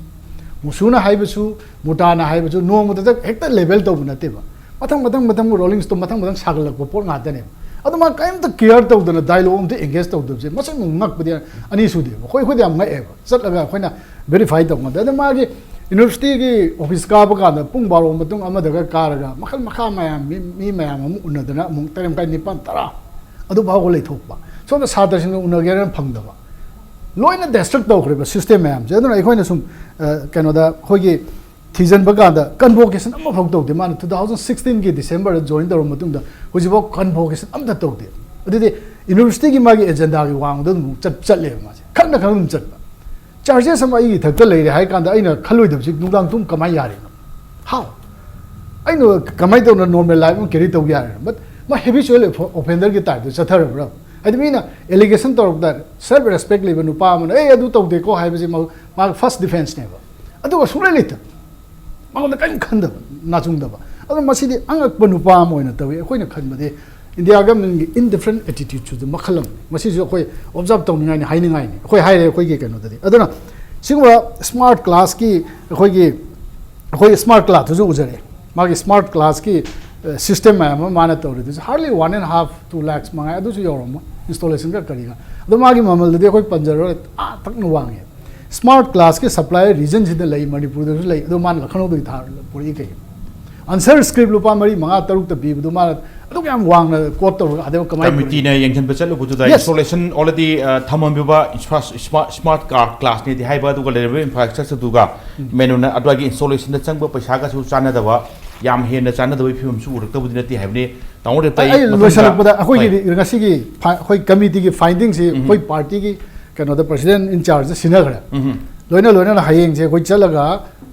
ꯃꯨꯁꯨꯅ ꯍꯥꯏꯕꯁꯨ, ꯃꯨꯇꯥꯅ ꯍꯥꯏꯕꯁꯨ ꯅꯣꯡꯃꯗ ꯍꯦꯛꯇ ꯂꯦꯕꯦꯜ ꯇꯧꯕ ꯅꯠꯇꯦꯕ꯫ ꯃꯊꯪ ꯃꯊꯪ ꯃꯊꯪ ꯔꯣꯂꯤꯡ ꯁ꯭ꯇꯣꯟ ꯃꯊꯪ ꯃꯊꯪ ꯁꯥꯒꯠꯂꯛꯄ ꯄꯣꯠ ꯉꯥꯛꯇꯅꯦꯕ꯫ ꯑꯗꯣ ꯃꯥ ꯀꯔꯤꯝꯇ ꯀꯤꯌꯔ ꯇꯧꯗꯅ ꯗꯥꯏꯂꯣꯒ ꯑꯝꯇ ꯑꯦꯡꯒꯦꯖ ꯇꯧꯗꯕꯁꯦ, ꯃꯁꯤ ꯑꯃꯨꯛ ꯉꯛꯄꯗꯤ ꯑꯅꯤ ꯁꯨꯗꯦꯕ꯫ ꯑꯩꯈꯣꯏ, ꯑꯩꯈꯣꯏꯗꯤ ꯌꯥꯝ ꯉꯛꯑꯦꯕ꯫ ꯆꯠꯂꯒ ꯑꯩꯈꯣꯏꯅ ꯚꯦꯔꯤꯐꯥꯏ ꯇꯧꯕ ꯉꯝꯗꯦ꯫ ꯑꯗ ꯃꯥꯒꯤ ꯌꯨꯅꯤꯚꯔꯁꯤꯇꯤꯒꯤ ꯑꯣꯐꯤꯁ ꯀꯥꯕ ꯀꯥꯟꯗ ꯄꯨꯡ ꯕꯥꯔꯣ ꯃꯇꯨꯡ ꯑꯃꯗꯒ ꯀꯥꯔꯒ ꯃꯈꯜ ꯃꯈꯥ ꯃꯌꯥꯝ, ꯃꯤ, ꯃꯤ ꯃꯌꯥꯝ ꯑꯃ ꯎꯅꯗꯅ ꯑꯃꯨꯛ ꯇꯔꯦꯠ ꯃꯈꯥꯏ, ꯅꯤꯄꯥꯟ, ꯇꯔꯥ ꯑꯗꯨ ꯐꯥꯎꯕ ꯂꯩꯊꯣꯛꯄ꯫ ꯁꯣꯝꯗ ꯁꯥꯇ꯭ꯔꯁꯤꯡꯅ ꯎꯅꯒꯦꯅ ꯐꯪꯗꯕ꯫ ꯂꯣꯏꯅ ꯗꯤꯁꯇ꯭ꯔꯛ ꯇꯧꯈ꯭ꯔꯦꯕ ꯁꯤꯁꯇꯦꯝ ꯃꯌꯥꯝꯁꯦ꯫ ꯑꯗꯨꯅ ꯑꯩꯈꯣꯏꯅ ꯁꯨꯝ ꯑ, ꯀꯩꯅꯣꯗ ꯑꯩꯈꯣꯏꯒꯤ ꯊꯤꯖꯤꯟꯕ ꯀꯥꯟꯗ ꯀꯟꯚꯣꯀꯦꯁꯟ ꯑꯃꯐꯥꯎ ꯇꯧꯗꯦ꯫ ꯃꯥꯅ two thousand sixteen ꯒꯤ December ꯗ ꯖꯣꯏꯟ ꯇꯧꯔꯕ ꯃꯇꯨꯡꯗ ꯍꯧꯖꯤꯛꯐꯥꯎ ꯀꯟꯚꯣꯀꯦꯁꯟ ꯑꯝꯇ ꯇꯧꯗꯦ꯫ ꯑꯗꯨꯗꯤ ꯌꯨꯅꯤꯚꯔꯁꯤꯇꯤꯒꯤ ꯃꯥꯒꯤ ꯑꯦꯖꯦꯟꯗꯥꯒꯤ ꯋꯥꯡꯃꯗ ꯑꯗꯨꯝ ꯆꯠ ꯆꯠꯂꯦꯕ ꯃꯥꯁꯦ, ꯈꯪꯅ ꯈꯪꯅ ꯑꯗꯨꯝ ꯆꯠꯄ꯫ ꯆꯥꯔꯖꯦꯁ ꯑꯃ ꯑꯩꯒꯤ ꯏꯊꯛꯇ ꯂꯩꯔꯦ ꯍꯥꯏ ꯀꯥꯟꯗ ꯑꯩꯅ ꯈꯜꯂꯣꯏꯗꯕꯁꯤ ꯅꯨꯡꯗꯥꯡ ꯇꯨꯝ ꯀꯃꯥꯏꯅ ꯌꯥꯔꯤꯅꯣ? How? ꯑꯩꯅ ꯀꯃꯥꯏꯅ ꯇꯧꯅ ꯅꯣꯔꯃꯦꯜ ꯂꯥꯏꯐ ꯑꯃ ꯀꯦꯔꯤ ꯇꯧꯕ ꯌꯥꯔꯤꯅꯣ? But ꯃꯥ ꯍꯦꯕꯤꯆꯨꯋꯦꯜ ꯑꯣꯐꯦꯟꯗꯔꯒꯤ ꯇꯥꯏꯞꯇ ꯆꯠꯊꯔꯕ꯭ꯔꯥ? ꯍꯥꯏꯗꯤ ꯃꯤꯅ ꯑꯦꯂꯤꯒꯦꯁꯟ ꯇꯧꯔꯛꯄꯗ ꯁꯦꯜꯐ ꯔꯦꯁꯄꯦꯛ ꯂꯩꯕ ꯅꯨꯄꯥ ꯑꯃꯅ "ꯑꯦ, ꯑꯗꯨ ꯇꯧꯗꯦꯀꯣ" ꯍꯥꯏꯕꯁꯤ ꯃꯥ-, ꯃꯥꯒꯤ ꯐꯥꯔꯁ ꯗꯤꯐꯦꯟꯁꯅꯦꯕ꯫ ꯑꯗꯨꯒ ꯁꯨꯡꯂꯩ ꯂꯩꯇꯕ, ꯃꯉꯣꯟꯗ ꯀꯔꯤꯝ ꯈꯟꯗꯕ, ꯅꯥꯆꯨꯡꯗꯕ꯫ ꯑꯗꯨꯅ ꯃꯁꯤꯗꯤ ꯑꯉꯛꯄ ꯅꯨꯄꯥ ꯑꯃ ꯑꯣꯏꯅ ꯇꯧꯏ꯫ ꯑꯩꯈꯣꯏꯅ ꯈꯟꯕꯗꯤ ꯏꯟꯗꯤꯌꯥ ꯒꯚꯔꯟꯃꯦꯟꯒꯤ ꯏꯟꯗꯤꯐꯔꯦꯟ ꯑꯦꯇꯤꯇ꯭ꯌꯨꯠꯁꯨ ꯃꯈꯜ ꯑꯃꯅꯤ꯫ ꯃꯁꯤꯁꯨ ꯑꯩꯈꯣꯏ ꯑꯣꯕꯖꯥꯔꯕ ꯇꯧꯅꯤꯡꯉꯥꯏꯅꯤ, ꯍꯥꯏꯅꯤꯡꯉꯥꯏꯅꯤ꯫ ꯑꯩꯈꯣꯏ ꯍꯥꯏꯔꯦ ꯑꯩꯈꯣꯏꯒꯤ ꯀꯩꯅꯣꯗꯗꯤ꯫ ꯑꯗꯨꯅ ꯁꯤꯒꯨꯝꯕ ꯁ꯭ꯃꯥꯔꯠ ꯀ꯭ꯂꯥꯁꯀꯤ ꯑꯩꯈꯣꯏꯒꯤ, ꯑꯩꯈꯣꯏ ꯁ꯭ꯃꯥꯔꯠ ꯀ꯭ꯂꯥꯁꯇꯨꯁꯨ ꯎꯖꯔꯦ꯫ ꯃꯥꯒꯤ ꯁ꯭ꯃꯥꯔꯠ ꯀ꯭ꯂꯥꯁꯀꯤ ꯁꯤꯁꯇꯦꯝ ꯃꯌꯥꯝ ꯑꯃ ꯃꯥꯅ ꯇꯧꯔꯤꯗꯨꯁꯨ hardly one and half, two lakhs ꯃꯉꯥꯏ, ꯑꯗꯨꯁꯨ ꯌꯧꯔꯝꯃꯣꯏ ꯏꯟꯁꯇꯣꯂꯦꯁꯟꯒ ꯀꯔꯤꯒ꯫ ꯑꯗꯣ ꯃꯥꯒꯤ ꯃꯃꯜꯗꯨꯗꯤ ꯑꯩꯈꯣꯏ ꯄꯟꯖꯔꯣꯏ, ꯑꯥ ꯊꯛꯅ ꯋꯥꯡꯉꯦ꯫ ꯁ꯭ꯃꯥꯔꯠ ꯀ꯭ꯂꯥꯁꯀꯤ ꯁꯄ꯭ꯂꯥꯏ ꯔꯤꯖꯟꯁꯤꯗ ꯂꯩ, ꯃꯅꯤꯄꯨꯔꯗꯁꯨ ꯂꯩ, ꯑꯗꯣ ꯃꯥꯅ ꯂꯈꯅꯧꯗꯒꯤ ꯊꯥ-, ꯄꯨꯔꯛꯏ ꯀꯩꯒꯤꯅꯣ? ꯑꯟꯁꯔ ꯁ꯭ꯀ꯭ꯔꯤꯞ ꯂꯨꯄꯥ ꯃꯔꯤ, ꯃꯉꯥ, ꯇꯔꯨꯛꯇ ꯄꯤꯕꯗꯨ ꯃꯥꯅ ꯑꯗꯨꯛ ꯌꯥꯝ ꯋꯥꯡꯅ ꯀꯣꯠ ꯇꯧꯔꯒ ꯑꯗꯩ ꯀꯃꯥꯏꯅ ꯀꯃꯤꯇꯤꯅ ꯌꯦꯡꯁꯤꯟꯕ ꯆꯠꯂꯨꯕꯗꯨꯗ Yes. ꯏꯟꯁꯇꯣꯂꯦꯁꯟ ꯑꯣꯜꯔꯦꯗꯤ ꯊꯝꯃꯝꯃꯤꯕ ꯏꯟꯐ꯭ꯔꯥ-, ꯁ꯭ꯃꯥꯔꯠ, ꯁ꯭ꯃꯥꯔꯠ ꯀ꯭ꯂꯥꯁꯅꯦꯗꯤ ꯍꯥꯏꯕ, ꯑꯗꯨꯒ ꯂꯩꯔꯤꯕ ꯏꯟꯐ꯭ꯔꯥꯁ꯭ꯇ꯭ꯔꯛꯆꯔꯗꯨꯒ ꯃꯦꯅꯨꯅ ꯑꯗꯨꯋꯥꯏꯒꯤ ꯏꯟꯁꯇꯣꯂꯦꯁꯟꯗ ꯆꯪꯕ ꯄꯩꯁꯥꯒꯁꯨ ꯆꯥꯟꯅꯗꯕ, ꯌꯥꯝ ꯍꯦꯟꯅ ꯆꯥꯟꯅꯗꯕꯒꯤ ꯐꯤꯕꯝꯁꯨ ꯎꯔꯛꯇꯕꯗꯤ ꯅꯠꯇꯦ ꯍꯥꯏꯕꯅꯤ꯫ ꯇꯥꯃꯣ ꯔꯦꯞꯇ ꯑꯩ ꯑꯩ ꯃꯊꯪꯗ ꯂꯣꯏꯁꯤꯜꯂꯛꯄꯗ ꯑꯩꯈꯣꯏꯒꯤ ꯍꯣꯏ꯫ ꯉꯁꯤꯒꯤ ꯐ-, ꯑꯩꯈꯣꯏ ꯀꯃꯤꯇꯤꯒꯤ ꯐꯥꯏꯟꯗꯤꯡꯁꯤ ꯎꯝ꯫ ꯑꯩꯈꯣꯏ ꯄꯥꯔꯇꯤꯒꯤ ꯀꯩꯅꯣꯗ ꯄ꯭ꯔꯁꯤꯗꯦꯟ ꯏꯟ ꯆꯥꯔꯖꯇ ꯁꯤꯟꯅꯈ꯭ꯔꯦ꯫ ꯎꯝ꯫ ꯂꯣꯏꯅ ꯂꯣꯏꯅꯅ ꯍꯌꯦꯡꯁꯦ ꯑꯩꯈꯣꯏ ꯆꯠꯂꯒ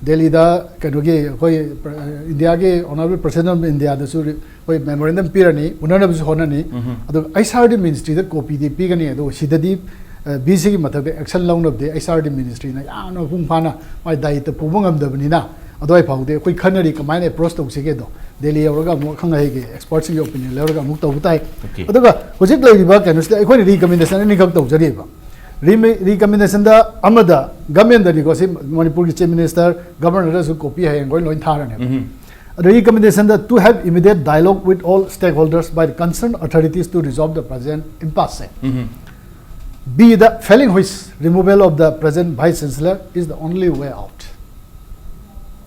ꯗꯦꯜꯂꯤꯗ ꯀꯩꯅꯣꯒꯤ ꯑꯩꯈꯣꯏ ꯄ꯭ꯔ-, ꯏꯟꯗꯤꯌꯥꯒꯤ ꯑꯣꯅꯔꯦꯕꯜ ꯄ꯭ꯔꯁꯤꯗꯦꯟ ꯑꯣꯐ ꯏꯟꯗꯤꯌꯥꯗꯁꯨ ꯔꯤ-, ꯑꯩꯈꯣꯏ ꯃꯦꯃꯣꯔꯦꯟꯗꯝ ꯄꯤꯔꯅꯤ, ꯎꯅꯅꯕꯁꯨ ꯍꯣꯠꯅꯅꯤ꯫ ꯎꯝ꯫ ꯑꯗꯨꯒ ꯑꯩꯆ ꯑꯥꯔ ꯗꯤ ꯃꯤꯅꯤꯁꯇ꯭ꯔꯤꯗ ꯀꯣꯄꯤꯗꯤ ꯄꯤꯒꯅꯤ꯫ ꯑꯗꯨꯒ ꯁꯤꯗꯗꯤ, ꯑ, ꯚꯤ ꯁꯤꯒꯤ ꯃꯊꯛꯇ ꯑꯦꯛꯁꯟ ꯂꯧꯅꯕꯗꯤ ꯑꯩꯆ ꯑꯥꯔ ꯗꯤ ꯃꯤꯅꯤꯁꯇ꯭ꯔꯤꯅ ꯌꯥꯝꯅ ꯃꯄꯨꯡ ꯐꯥꯅ ꯃꯥꯏ ꯗꯥꯌꯤꯠꯇ ꯄꯨꯕ ꯉꯝꯗꯕꯅꯤꯅ ꯑꯗꯨꯋꯥꯏ ꯐꯥꯎꯗꯤ ꯑꯩꯈꯣꯏ ꯈꯟꯅꯔꯤ ꯀꯃꯥꯏꯅ ꯑꯦꯄ꯭ꯔꯣꯁ ꯇꯧꯁꯤꯒꯦꯗꯣ꯫ ꯗꯦꯜꯂꯤ ꯌꯧꯔꯒ ꯑꯃꯨꯛ ꯑꯈꯪ ꯑꯍꯩꯒꯤ ꯑꯦꯛꯁꯄꯔꯠꯁꯤꯡꯒꯤ ꯑꯣꯄꯤꯅꯤꯌꯟ ꯂꯧꯔꯒ ꯑꯃꯨꯛ ꯇꯧꯕ ꯇꯥꯏ꯫ Okay. ꯑꯗꯨꯒ ꯍꯧꯖꯤꯛ ꯂꯩꯔꯤꯕ ꯀꯩꯅꯣꯁꯤꯗ ꯑꯩꯈꯣꯏꯅ ꯔꯤꯀꯃꯦꯟꯗꯦꯁꯟ ꯑꯅꯤꯈꯛ ꯇꯧꯖꯔꯤꯕ꯫ ꯔꯤꯃꯦ-, ꯔꯤꯀꯃꯦꯟꯗꯦꯁꯟꯗ ꯑꯃꯗ ꯒꯃꯦꯟꯗꯅꯤꯀꯣ, ꯁꯤ ꯃꯅꯤꯄꯨꯔꯒꯤ ꯆꯤꯐ ꯃꯤꯅꯤꯁꯇꯔ, ꯒꯕꯔꯅꯔꯗꯁꯨ ꯀꯣꯄꯤ ꯍꯌꯦꯡ ꯑꯩꯈꯣꯏ ꯂꯣꯏ ꯊꯥꯔꯅꯦꯕ꯫ ꯎꯝ꯫ ꯑꯗ ꯔꯤꯀꯃꯦꯟꯗꯦꯁꯟꯗ to have immediate dialogue with all stakeholders by the concerned authorities to resolve the present impasse. Um. B, the failing which removal of the present vice chancellor is the only way out.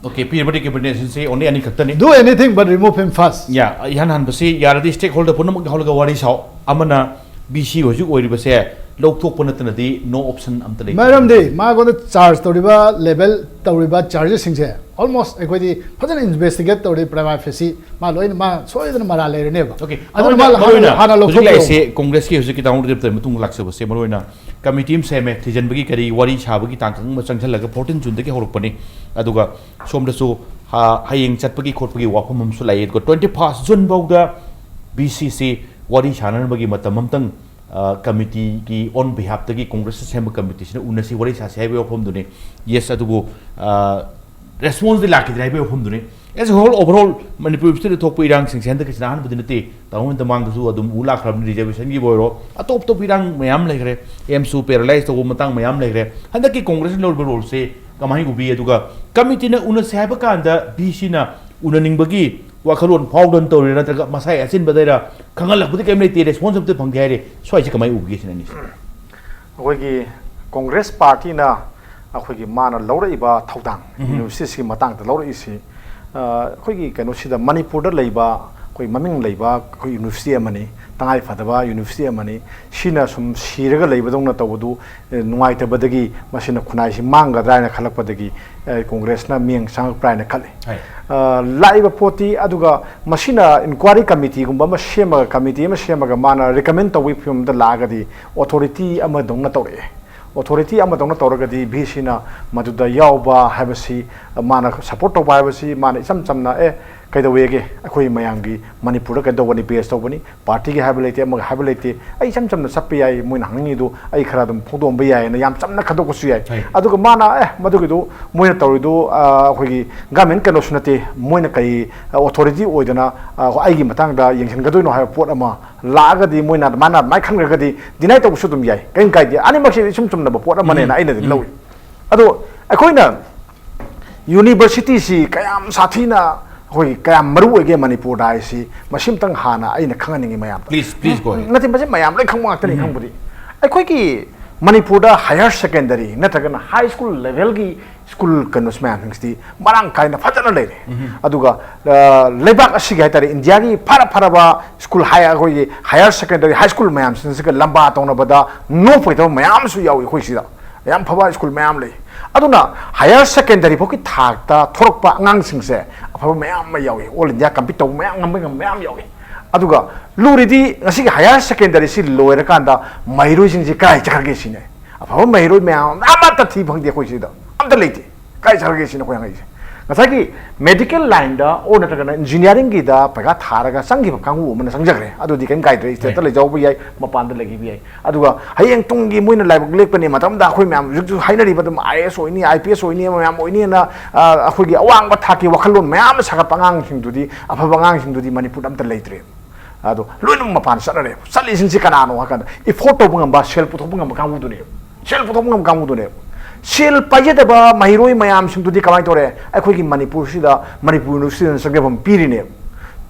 Okay, ꯄꯤꯔꯤꯕ ꯔꯤꯀꯃꯦꯟꯗꯦꯁꯟꯁꯤ only ꯑꯅꯤ ꯈꯛꯇꯅꯤ꯫ Do anything but remove him first. ꯌꯥ, ꯏꯍꯥꯟ ꯍꯥꯟꯕꯁꯤ ꯌꯥꯔꯗꯤ ꯁ꯭ꯇꯦꯛ holder ꯄꯨꯝꯅꯃꯛ ꯌꯥꯎꯍꯜꯂꯒ ꯋꯥꯔꯤ ꯁꯥꯎ꯫ ꯑꯃꯅ V C ꯍꯧꯖꯤꯛ ꯑꯣꯏꯔꯤꯕꯁꯦ ꯂꯧꯊꯣꯛꯄ ꯅꯠꯇꯅꯗꯤ no option ꯑꯝꯇ ꯂꯩꯇꯦ꯫ ꯃꯔꯝꯗꯤ ꯃꯥꯉꯣꯟꯗ ꯆꯥꯔꯖ ꯇꯧꯔꯤꯕ ꯂꯦꯕꯦꯜ ꯇꯧꯔꯤꯕ ꯆꯥꯔꯖꯦꯁꯁꯤꯡꯁꯦ ꯑꯣꯜꯃꯣꯁ ꯑꯩꯈꯣꯏꯗꯤ ꯐꯖꯅ ꯏꯟꯚꯦꯁꯇꯤꯒꯦꯠ ꯇꯧꯔꯤ꯫ ꯄ꯭ꯔꯥꯏꯃꯥ ꯐꯦꯁꯤ ꯃꯥ ꯂꯣꯏꯅ, ꯃꯥ ꯁꯣꯏꯗꯅ ꯃꯔꯥ ꯂꯩꯔꯅꯦꯕ꯫ Okay, ꯑꯗꯨꯅ ꯃꯥ ꯃꯔꯨꯑꯣꯏꯅ ꯍꯥꯟꯅ ꯍꯧꯖꯤꯛ ꯂꯧꯊꯣꯛꯄꯤꯔꯣ꯫ ꯂꯥꯛꯏꯁꯦ ꯀꯣꯡꯒ꯭ꯔꯦꯁꯀꯤ ꯍꯧꯖꯤꯛꯀꯤ ꯗꯥꯎꯟ ꯔꯤꯞꯇ ꯃꯇꯨꯡ ꯂꯥꯛꯆꯕꯁꯦ, ꯃꯔꯨꯑꯣꯏꯅ ꯀꯃꯤꯇꯤ ꯑꯃ ꯁꯦꯝꯃꯦ, ꯊꯤꯖꯤꯟꯕꯒꯤ ꯀꯔꯤ ꯋꯥꯔꯤ ꯁꯥꯕꯒꯤ ꯇꯥꯡ ꯈꯪꯕ ꯆꯪꯁꯤꯜꯂꯒ ꯐꯣꯔꯇꯤꯟ ꯖꯨꯟꯗꯒꯤ ꯍꯧꯔꯛꯄꯅꯤ꯫ ꯑꯗꯨꯒ ꯁꯣꯝꯗꯁꯨ ꯍ-, ꯍꯌꯦꯡ ꯆꯠꯄꯒꯤ ꯈꯣꯠꯄꯒꯤ ꯋꯥꯐꯝ ꯑꯃꯁꯨ ꯂꯥꯛꯏ꯫ ꯑꯗꯨꯒ ꯇ꯭ꯋꯦꯟꯇꯤ ꯐꯥꯔꯁ ꯖꯨꯟ ꯐꯥꯎꯗ ꯕꯤ ꯁꯤ ꯁꯤ ꯋꯥꯔꯤ ꯁꯥꯟꯅꯅꯕꯒꯤ ꯃꯇꯝ ꯑꯃꯇꯪ, ꯑ, ꯀꯃꯤꯇꯤꯒꯤ ꯑꯣꯟ ꯕꯤꯍꯥꯞꯇꯒꯤ ꯀꯣꯡꯒ꯭ꯔꯦꯁꯅ ꯁꯦꯝꯕ ꯀꯃꯤꯇꯤꯁꯤꯅ ꯎꯅꯁꯤ, ꯋꯥꯔꯤ ꯁꯥꯁꯤ ꯍꯥꯏꯕꯒꯤ ꯋꯥꯐꯝꯗꯨꯅꯤ꯫ ꯌꯦꯁ, ꯑꯗꯨꯕꯨ, ꯑ, ꯔꯦꯁꯄꯣꯟꯁꯇꯤ ꯂꯥꯛꯈꯤꯗ꯭ꯔꯦ ꯍꯥꯏꯕꯒꯤ ꯋꯥꯐꯝꯗꯨꯅꯤ꯫ As a whole, overall, Manipur ꯁꯤꯗ ꯊꯣꯛꯄ ꯏꯔꯥꯡꯁꯤꯡꯁꯦ ꯍꯟꯗꯛꯀꯤꯁꯤꯅ ꯑꯍꯥꯟꯕꯗꯤ ꯅꯠꯇꯦ꯫ ꯇꯥꯃꯣ ꯃꯃꯥꯡꯗꯁꯨ ꯑꯗꯨꯝ ꯎ ꯂꯥꯛꯈ꯭ꯔꯕꯅꯤ, ꯔꯤꯖꯔꯕꯦꯁꯟꯒꯤꯕꯨ ꯑꯣꯏꯔꯣ, ꯑꯇꯣꯞ ꯑꯇꯣꯞꯄ ꯏꯔꯥꯡ ꯃꯌꯥꯝ ꯂꯩꯈ꯭ꯔꯦ, ꯑꯦꯝꯁꯨ ꯄꯦꯔꯥꯂꯥꯏꯁ ꯇꯧꯕ ꯃꯇꯥꯡ ꯃꯌꯥꯝ ꯂꯩꯈ꯭ꯔꯦ꯫ ꯍꯟꯗꯛꯀꯤ ꯀꯣꯡꯒ꯭ꯔꯦꯁꯅ ꯂꯧꯔꯤꯕ ꯔꯣꯜꯁꯦ ꯀꯃꯥꯏꯅ ꯎꯕꯤ? ꯑꯗꯨꯒ ꯀꯃꯤꯇꯤꯅ ꯎꯅꯁꯦ ꯍꯥꯏꯕ ꯀꯥꯟꯗ ꯕꯤ ꯁꯤꯅ ꯎꯅꯅꯤꯡꯕꯒꯤ ꯋꯥꯈꯜꯂꯣꯟ ꯐꯥꯎꯗꯅ ꯇꯧꯔꯤꯔꯥ, ꯅꯠꯇ꯭ꯔꯒ ꯃꯁꯥꯒꯤ ꯑꯆꯤꯟꯕꯗꯩꯔ? ꯈꯪꯍꯜꯂꯛꯄꯗꯤ ꯀꯔꯤꯝ ꯂꯩꯇꯦ, ꯔꯦꯁꯄꯣꯟꯁ ꯑꯝꯇ ꯐꯪꯗꯦ ꯍꯥꯏꯔꯦ꯫ ꯁ꯭ꯋꯥꯏꯁꯦ ꯀꯃꯥꯏꯅ ꯎꯕꯤꯒꯦ ꯁꯤꯅ ꯑꯅꯤꯁꯦ꯫ ꯑꯩꯈꯣꯏꯒꯤ ꯀꯣꯡꯒ꯭ꯔꯦꯁ ꯄꯥꯔꯇꯤꯅ ꯑꯩꯈꯣꯏꯒꯤ ꯃꯥꯅ ꯂꯧꯔꯛꯏꯕ ꯊꯧꯗꯥꯡ, ꯌꯨꯅꯤꯚꯔꯁꯤꯇꯤꯁꯤꯒꯤ ꯃꯇꯥꯡꯗ ꯂꯧꯔꯛꯏꯁꯤ, ꯑ, ꯑꯩꯈꯣꯏꯒꯤ ꯀꯩꯅꯣꯁꯤꯗ, ꯃꯅꯤꯄꯨꯔꯗ ꯂꯩꯕ ꯑꯩꯈꯣꯏ ꯃꯃꯤꯡ ꯂꯩꯕ ꯑꯩꯈꯣꯏ ꯌꯨꯅꯤꯚꯔꯁꯤꯇꯤ ꯑꯃꯅꯤ, ꯇꯉꯥꯏ ꯐꯗꯕ ꯌꯨꯅꯤꯚꯔꯁꯤꯇꯤ ꯑꯃꯅꯤ꯫ ꯁꯤꯅ ꯁꯨꯝ ꯁꯤꯔꯒ ꯂꯩꯕꯗꯧꯅ ꯇꯧꯕꯗꯨ, ꯑ, ꯅꯨꯡꯉꯥꯏꯇꯕꯗꯒꯤ ꯃꯁꯤꯅ ꯈꯨꯟꯅꯥꯏꯁꯤ ꯃꯥꯡꯒꯗ꯭ꯔꯥ ꯍꯥꯏꯅ ꯈꯜꯂꯛꯄꯗꯒꯤ, ꯑ, ꯀꯣꯡꯒ꯭ꯔꯦꯁꯅ ꯃꯤꯠꯌꯦꯡ ꯆꯪꯉꯛꯄ꯭ꯔꯥ ꯍꯥꯏꯅ ꯈꯜꯂꯤ꯫ ꯍꯣꯏ꯫ ꯑ, ꯂꯥꯛꯏꯕ ꯄꯣꯠꯇꯤ, ꯑꯗꯨꯒ ꯃꯁꯤꯅ ꯏꯟꯀ꯭ꯋꯥꯏꯔꯤ ꯀꯃꯤꯇꯤꯒꯨꯝꯕ ꯑꯃ ꯁꯦꯝꯃꯒ, ꯀꯃꯤꯇꯤ ꯑꯃ ꯁꯦꯝꯃꯒ ꯃꯥꯅ ꯔꯤꯀꯃꯦꯟ ꯇꯧꯕꯒꯤ ꯐꯤꯕꯝꯗ ꯂꯥꯛꯑꯒꯗꯤ ꯑꯣꯊꯣꯔꯤꯇꯤ ꯑꯃꯗꯧꯅ ꯇꯧꯔꯛꯑꯦ꯫ ꯑꯣꯊꯣꯔꯤꯇꯤ ꯑꯃꯗꯧꯅ ꯇꯧꯔꯒꯗꯤ ꯚꯤ ꯁꯤꯅ ꯃꯗꯨꯗ ꯌꯥꯎꯕ ꯍꯥꯏꯕꯁꯤ, ꯃꯥꯅ ꯁꯄꯣꯔꯠ ꯇꯧꯕ ꯍꯥꯏꯕꯁꯤ, ꯃꯥꯅ ꯏꯆꯝ ꯆꯝꯅ, "ꯑꯦ, ꯀꯩꯗꯧꯋꯦꯒꯦ? ꯑꯩꯈꯣꯏ ꯃꯌꯥꯝꯒꯤ ꯃꯅꯤꯄꯨꯔꯗ ꯀꯩꯗꯧꯒꯅꯤ, ꯕꯦꯁ ꯇꯧꯕꯅꯤ, ꯄꯥꯔꯇꯤꯒꯤ ꯍꯥꯏꯕ ꯂꯩꯇꯦ, ꯑꯃꯒꯤ ꯍꯥꯏꯕ ꯂꯩꯇꯦ, ꯑꯩ ꯏꯆꯝ ꯆꯝꯅ ꯆꯠꯄ ꯌꯥꯏ, ꯃꯣꯏꯅ ꯍꯪꯅꯤꯡꯉꯤꯗꯨ ꯑꯩ ꯈꯔ ꯑꯗꯨꯝ ꯐꯣꯡꯗꯣꯛꯑꯝꯕ ꯌꯥꯏ" ꯍꯥꯏꯅ ꯌꯥꯝ ꯆꯝꯅ ꯈꯟꯗꯣꯛꯄꯁꯨ ꯌꯥꯏ꯫ ꯍꯣꯏ꯫ ꯑꯗꯨꯒ ꯃꯥꯅ, "ꯑꯦ, ꯃꯗꯨꯒꯤꯗꯨ ꯃꯣꯏꯅ ꯇꯧꯔꯤꯗꯨ, ꯑ, ꯑꯩꯈꯣꯏꯒꯤ ꯒꯃꯦꯟ ꯀꯩꯅꯣꯁꯨ ꯅꯠꯇꯦ, ꯃꯣꯏꯅ ꯀꯩ ꯑꯣꯊꯣꯔꯤꯇꯤ ꯑꯣꯏꯗꯅ, ꯑ, ꯑꯩꯒꯤ ꯃꯇꯥꯡꯗ ꯌꯦꯡꯁꯤꯟꯒꯗꯣꯏꯅꯣ?" ꯍꯥꯏꯕ ꯄꯣꯠ ꯑꯃ ꯂꯥꯛꯑꯒꯗꯤ, ꯃꯣꯏꯅ, ꯃꯥꯅ ꯑꯗꯨꯃꯥꯏꯅ ꯈꯟꯈ꯭ꯔꯒꯗꯤ ꯗꯤꯅꯥꯏ ꯇꯧꯕꯁꯨ ꯑꯗꯨꯝ ꯌꯥꯏ, ꯀꯔꯤꯝ ꯀꯥꯏꯗꯦ꯫ ꯑꯅꯤꯃꯛꯁꯦ ꯏꯆꯨꯝ ꯆꯨꯝꯅꯕ ꯄꯣꯠ ꯑꯃꯅꯦꯅ ꯑꯩꯅꯗꯤ ꯂꯧꯏ꯫ ꯑꯗꯣ ꯑꯩꯈꯣꯏꯅ ꯌꯨꯅꯤꯚꯔꯁꯤꯇꯤꯁꯤ ꯀꯌꯥꯝ ꯁꯥꯊꯤꯅ, ꯑꯩꯈꯣꯏ ꯀꯌꯥꯝ ꯃꯔꯨ ꯑꯣꯏꯒꯦ ꯃꯅꯤꯄꯨꯔꯗ ꯍꯥꯏꯁꯤ, ꯃꯁꯤꯃꯇꯪ ꯍꯥꯟꯅ ꯑꯩꯅ ꯈꯪꯍꯟꯅꯤꯡꯉꯤ ꯃꯌꯥꯝꯗ꯫ Please, please go ahead. ꯅꯠꯇꯦ, ꯃꯁꯤ ꯃꯌꯥꯝ ꯂꯣꯏ ꯈꯪꯕ ꯉꯥꯛꯇꯅꯤ ꯈꯪꯕꯨꯗꯤ꯫ ꯑꯩꯈꯣꯏꯒꯤ ꯃꯅꯤꯄꯨꯔꯗ higher secondary ꯅꯠꯇ꯭ꯔꯒꯅ high school levelꯒꯤ school ꯀꯩꯅꯣꯁꯤ ꯃꯌꯥꯝꯁꯤꯡꯁꯤꯗꯤ ꯃꯔꯥꯡ ꯀꯥꯏꯅ ꯐꯖꯅ ꯂꯩꯔꯦ꯫ ꯑꯗꯨꯒ ꯑ, ꯂꯩꯕꯥꯛ ꯑꯁꯤꯒꯤ ꯍꯥꯏꯇꯥꯔꯦ, ꯏꯟꯗꯤꯌꯥꯒꯤ ꯐꯔ ꯐꯔꯕ school, high, ꯑꯩꯈꯣꯏꯒꯤ higher secondary, high school ꯃꯌꯥꯝꯁꯤꯡꯁꯤꯒ ꯂꯝꯕꯥ ꯇꯧꯅꯕꯗ ꯅꯣꯞꯄꯣꯏꯗꯕ ꯃꯌꯥꯝ ꯑꯃꯁꯨ ꯌꯥꯎꯏ ꯑꯩꯈꯣꯏ ꯁꯤꯗ꯫ ꯌꯥꯝ ꯐꯕ school ꯃꯌꯥꯝ ꯂꯩ꯫ ꯑꯗꯨꯅ higher secondary ꯐꯥꯎꯒꯤ ꯊꯥꯛꯇ ꯊꯣꯔꯛꯄ ꯑꯉꯥꯡꯁꯤꯡꯁꯦ ꯑꯐꯕ ꯃꯌꯥꯝ ꯑꯃ ꯌꯥꯎꯏ, all India compete ꯇꯧꯕ ꯃꯌꯥꯝ, ꯉꯝꯕ ꯉꯝꯕ ꯃꯌꯥꯝ ꯌꯥꯎꯏ꯫ ꯑꯗꯨꯒ ꯂꯨꯔꯤꯗꯤ ꯉꯁꯤꯒꯤ higher secondary ꯁꯤ ꯂꯣꯏꯔꯀꯥꯟꯗ ꯃꯍꯩꯔꯣꯏꯁꯤꯡꯁꯤ ꯀꯗꯥꯏ ꯆꯠꯈ꯭ꯔꯒꯦ ꯁꯤꯅꯦ꯫ ꯑꯐꯕ ꯃꯍꯩꯔꯣꯏ ꯃꯌꯥꯝ ꯑꯃ ꯑꯃꯠꯇ ꯊꯤ ꯐꯪꯗꯦ ꯑꯩꯈꯣꯏ ꯁꯤꯗ, ꯑꯝꯇ ꯂꯩꯇꯦ꯫ ꯀꯥꯏ ꯆꯠꯈ꯭ꯔꯒꯦ ꯁꯤꯅ ꯑꯩꯈꯣꯏ ꯍꯪꯉꯛꯏꯁꯦ꯫ ꯉꯁꯥꯏꯒꯤ medical lineꯗ ꯑꯣꯔ ꯅꯠꯇ꯭ꯔꯒꯅ engineeringꯒꯤꯗ ꯄꯩꯈꯥ ꯊꯥꯔꯒ ꯆꯪꯈꯤꯕ ꯀꯥꯡꯕꯨ ꯑꯃꯅ ꯆꯪꯖꯈ꯭ꯔꯦ, ꯑꯗꯨꯗꯤ ꯀꯩꯝ ꯀꯥꯏꯗ꯭ꯔꯦ, stateꯇ ꯂꯩꯖꯍꯧꯕ ꯌꯥꯏ, ꯃꯄꯥꯟꯗ ꯂꯩꯈꯤꯕ ꯌꯥꯏ꯫ ꯑꯗꯨꯒ ꯍꯌꯦꯡ ꯇꯨꯡꯒꯤ ꯃꯣꯏꯅ ꯂꯥꯏꯕꯛ ꯂꯦꯞꯀꯅꯤ ꯃꯇꯝꯗ ꯑꯩꯈꯣꯏ ꯃꯌꯥꯝ ꯍꯧꯖꯤꯛꯁꯨ ꯍꯥꯏꯅꯔꯤꯕ ꯑꯗꯨꯝ IAS ꯑꯣꯏꯅꯤ, IPS ꯑꯣꯏꯅꯤ, ꯃꯌꯥꯝ ꯑꯣꯏꯅꯤꯅ, ꯑ, ꯑꯩꯈꯣꯏꯒꯤ ꯑꯋꯥꯡꯕ ꯊꯥꯛꯀꯤ ꯋꯥꯈꯜꯂꯣꯟ ꯃꯌꯥꯝ ꯑꯃ ꯁꯥꯒꯠꯄ ꯑꯉꯥꯡꯁꯤꯡꯗꯨꯗꯤ, ꯑꯐꯕ ꯑꯉꯥꯡꯁꯤꯡꯗꯨꯗꯤ ꯃꯅꯤꯄꯨꯔꯗ ꯑꯝꯇ ꯂꯩꯇ꯭ꯔꯦ꯫ ꯑꯗꯣ ꯂꯣꯏꯅꯃꯛ ꯃꯄꯥꯟ ꯆꯠꯅꯔꯦ꯫ ꯆꯠꯂꯤꯁꯤꯡꯁꯤ ꯀꯅꯥꯅꯣ ꯍꯥꯏ ꯀꯥꯟꯗ, afford ꯇꯧꯕ ꯉꯝꯕ, ꯁꯦꯜ ꯄꯨꯊꯣꯛꯄ ꯉꯝꯕ ꯀꯥꯡꯕꯨꯗꯨꯅꯦꯕ꯫ ꯁꯦꯜ ꯄꯨꯊꯣꯛꯄ ꯉꯝꯕ ꯀꯥꯡꯕꯨꯗꯨꯅꯦꯕ꯫ ꯁꯦꯜ ꯄꯥꯏꯖꯗꯕ ꯃꯍꯩꯔꯣꯏ ꯃꯌꯥꯝꯁꯤꯡꯗꯨꯗꯤ ꯀꯃꯥꯏꯅ ꯇꯧꯔꯦ? ꯑꯩꯈꯣꯏꯒꯤ ꯃꯅꯤꯄꯨꯔꯁꯤꯗ, ꯃꯅꯤꯄꯨꯔ universityꯗ ꯆꯪꯖꯐꯝ ꯄꯤꯔꯤꯅꯦꯕ꯫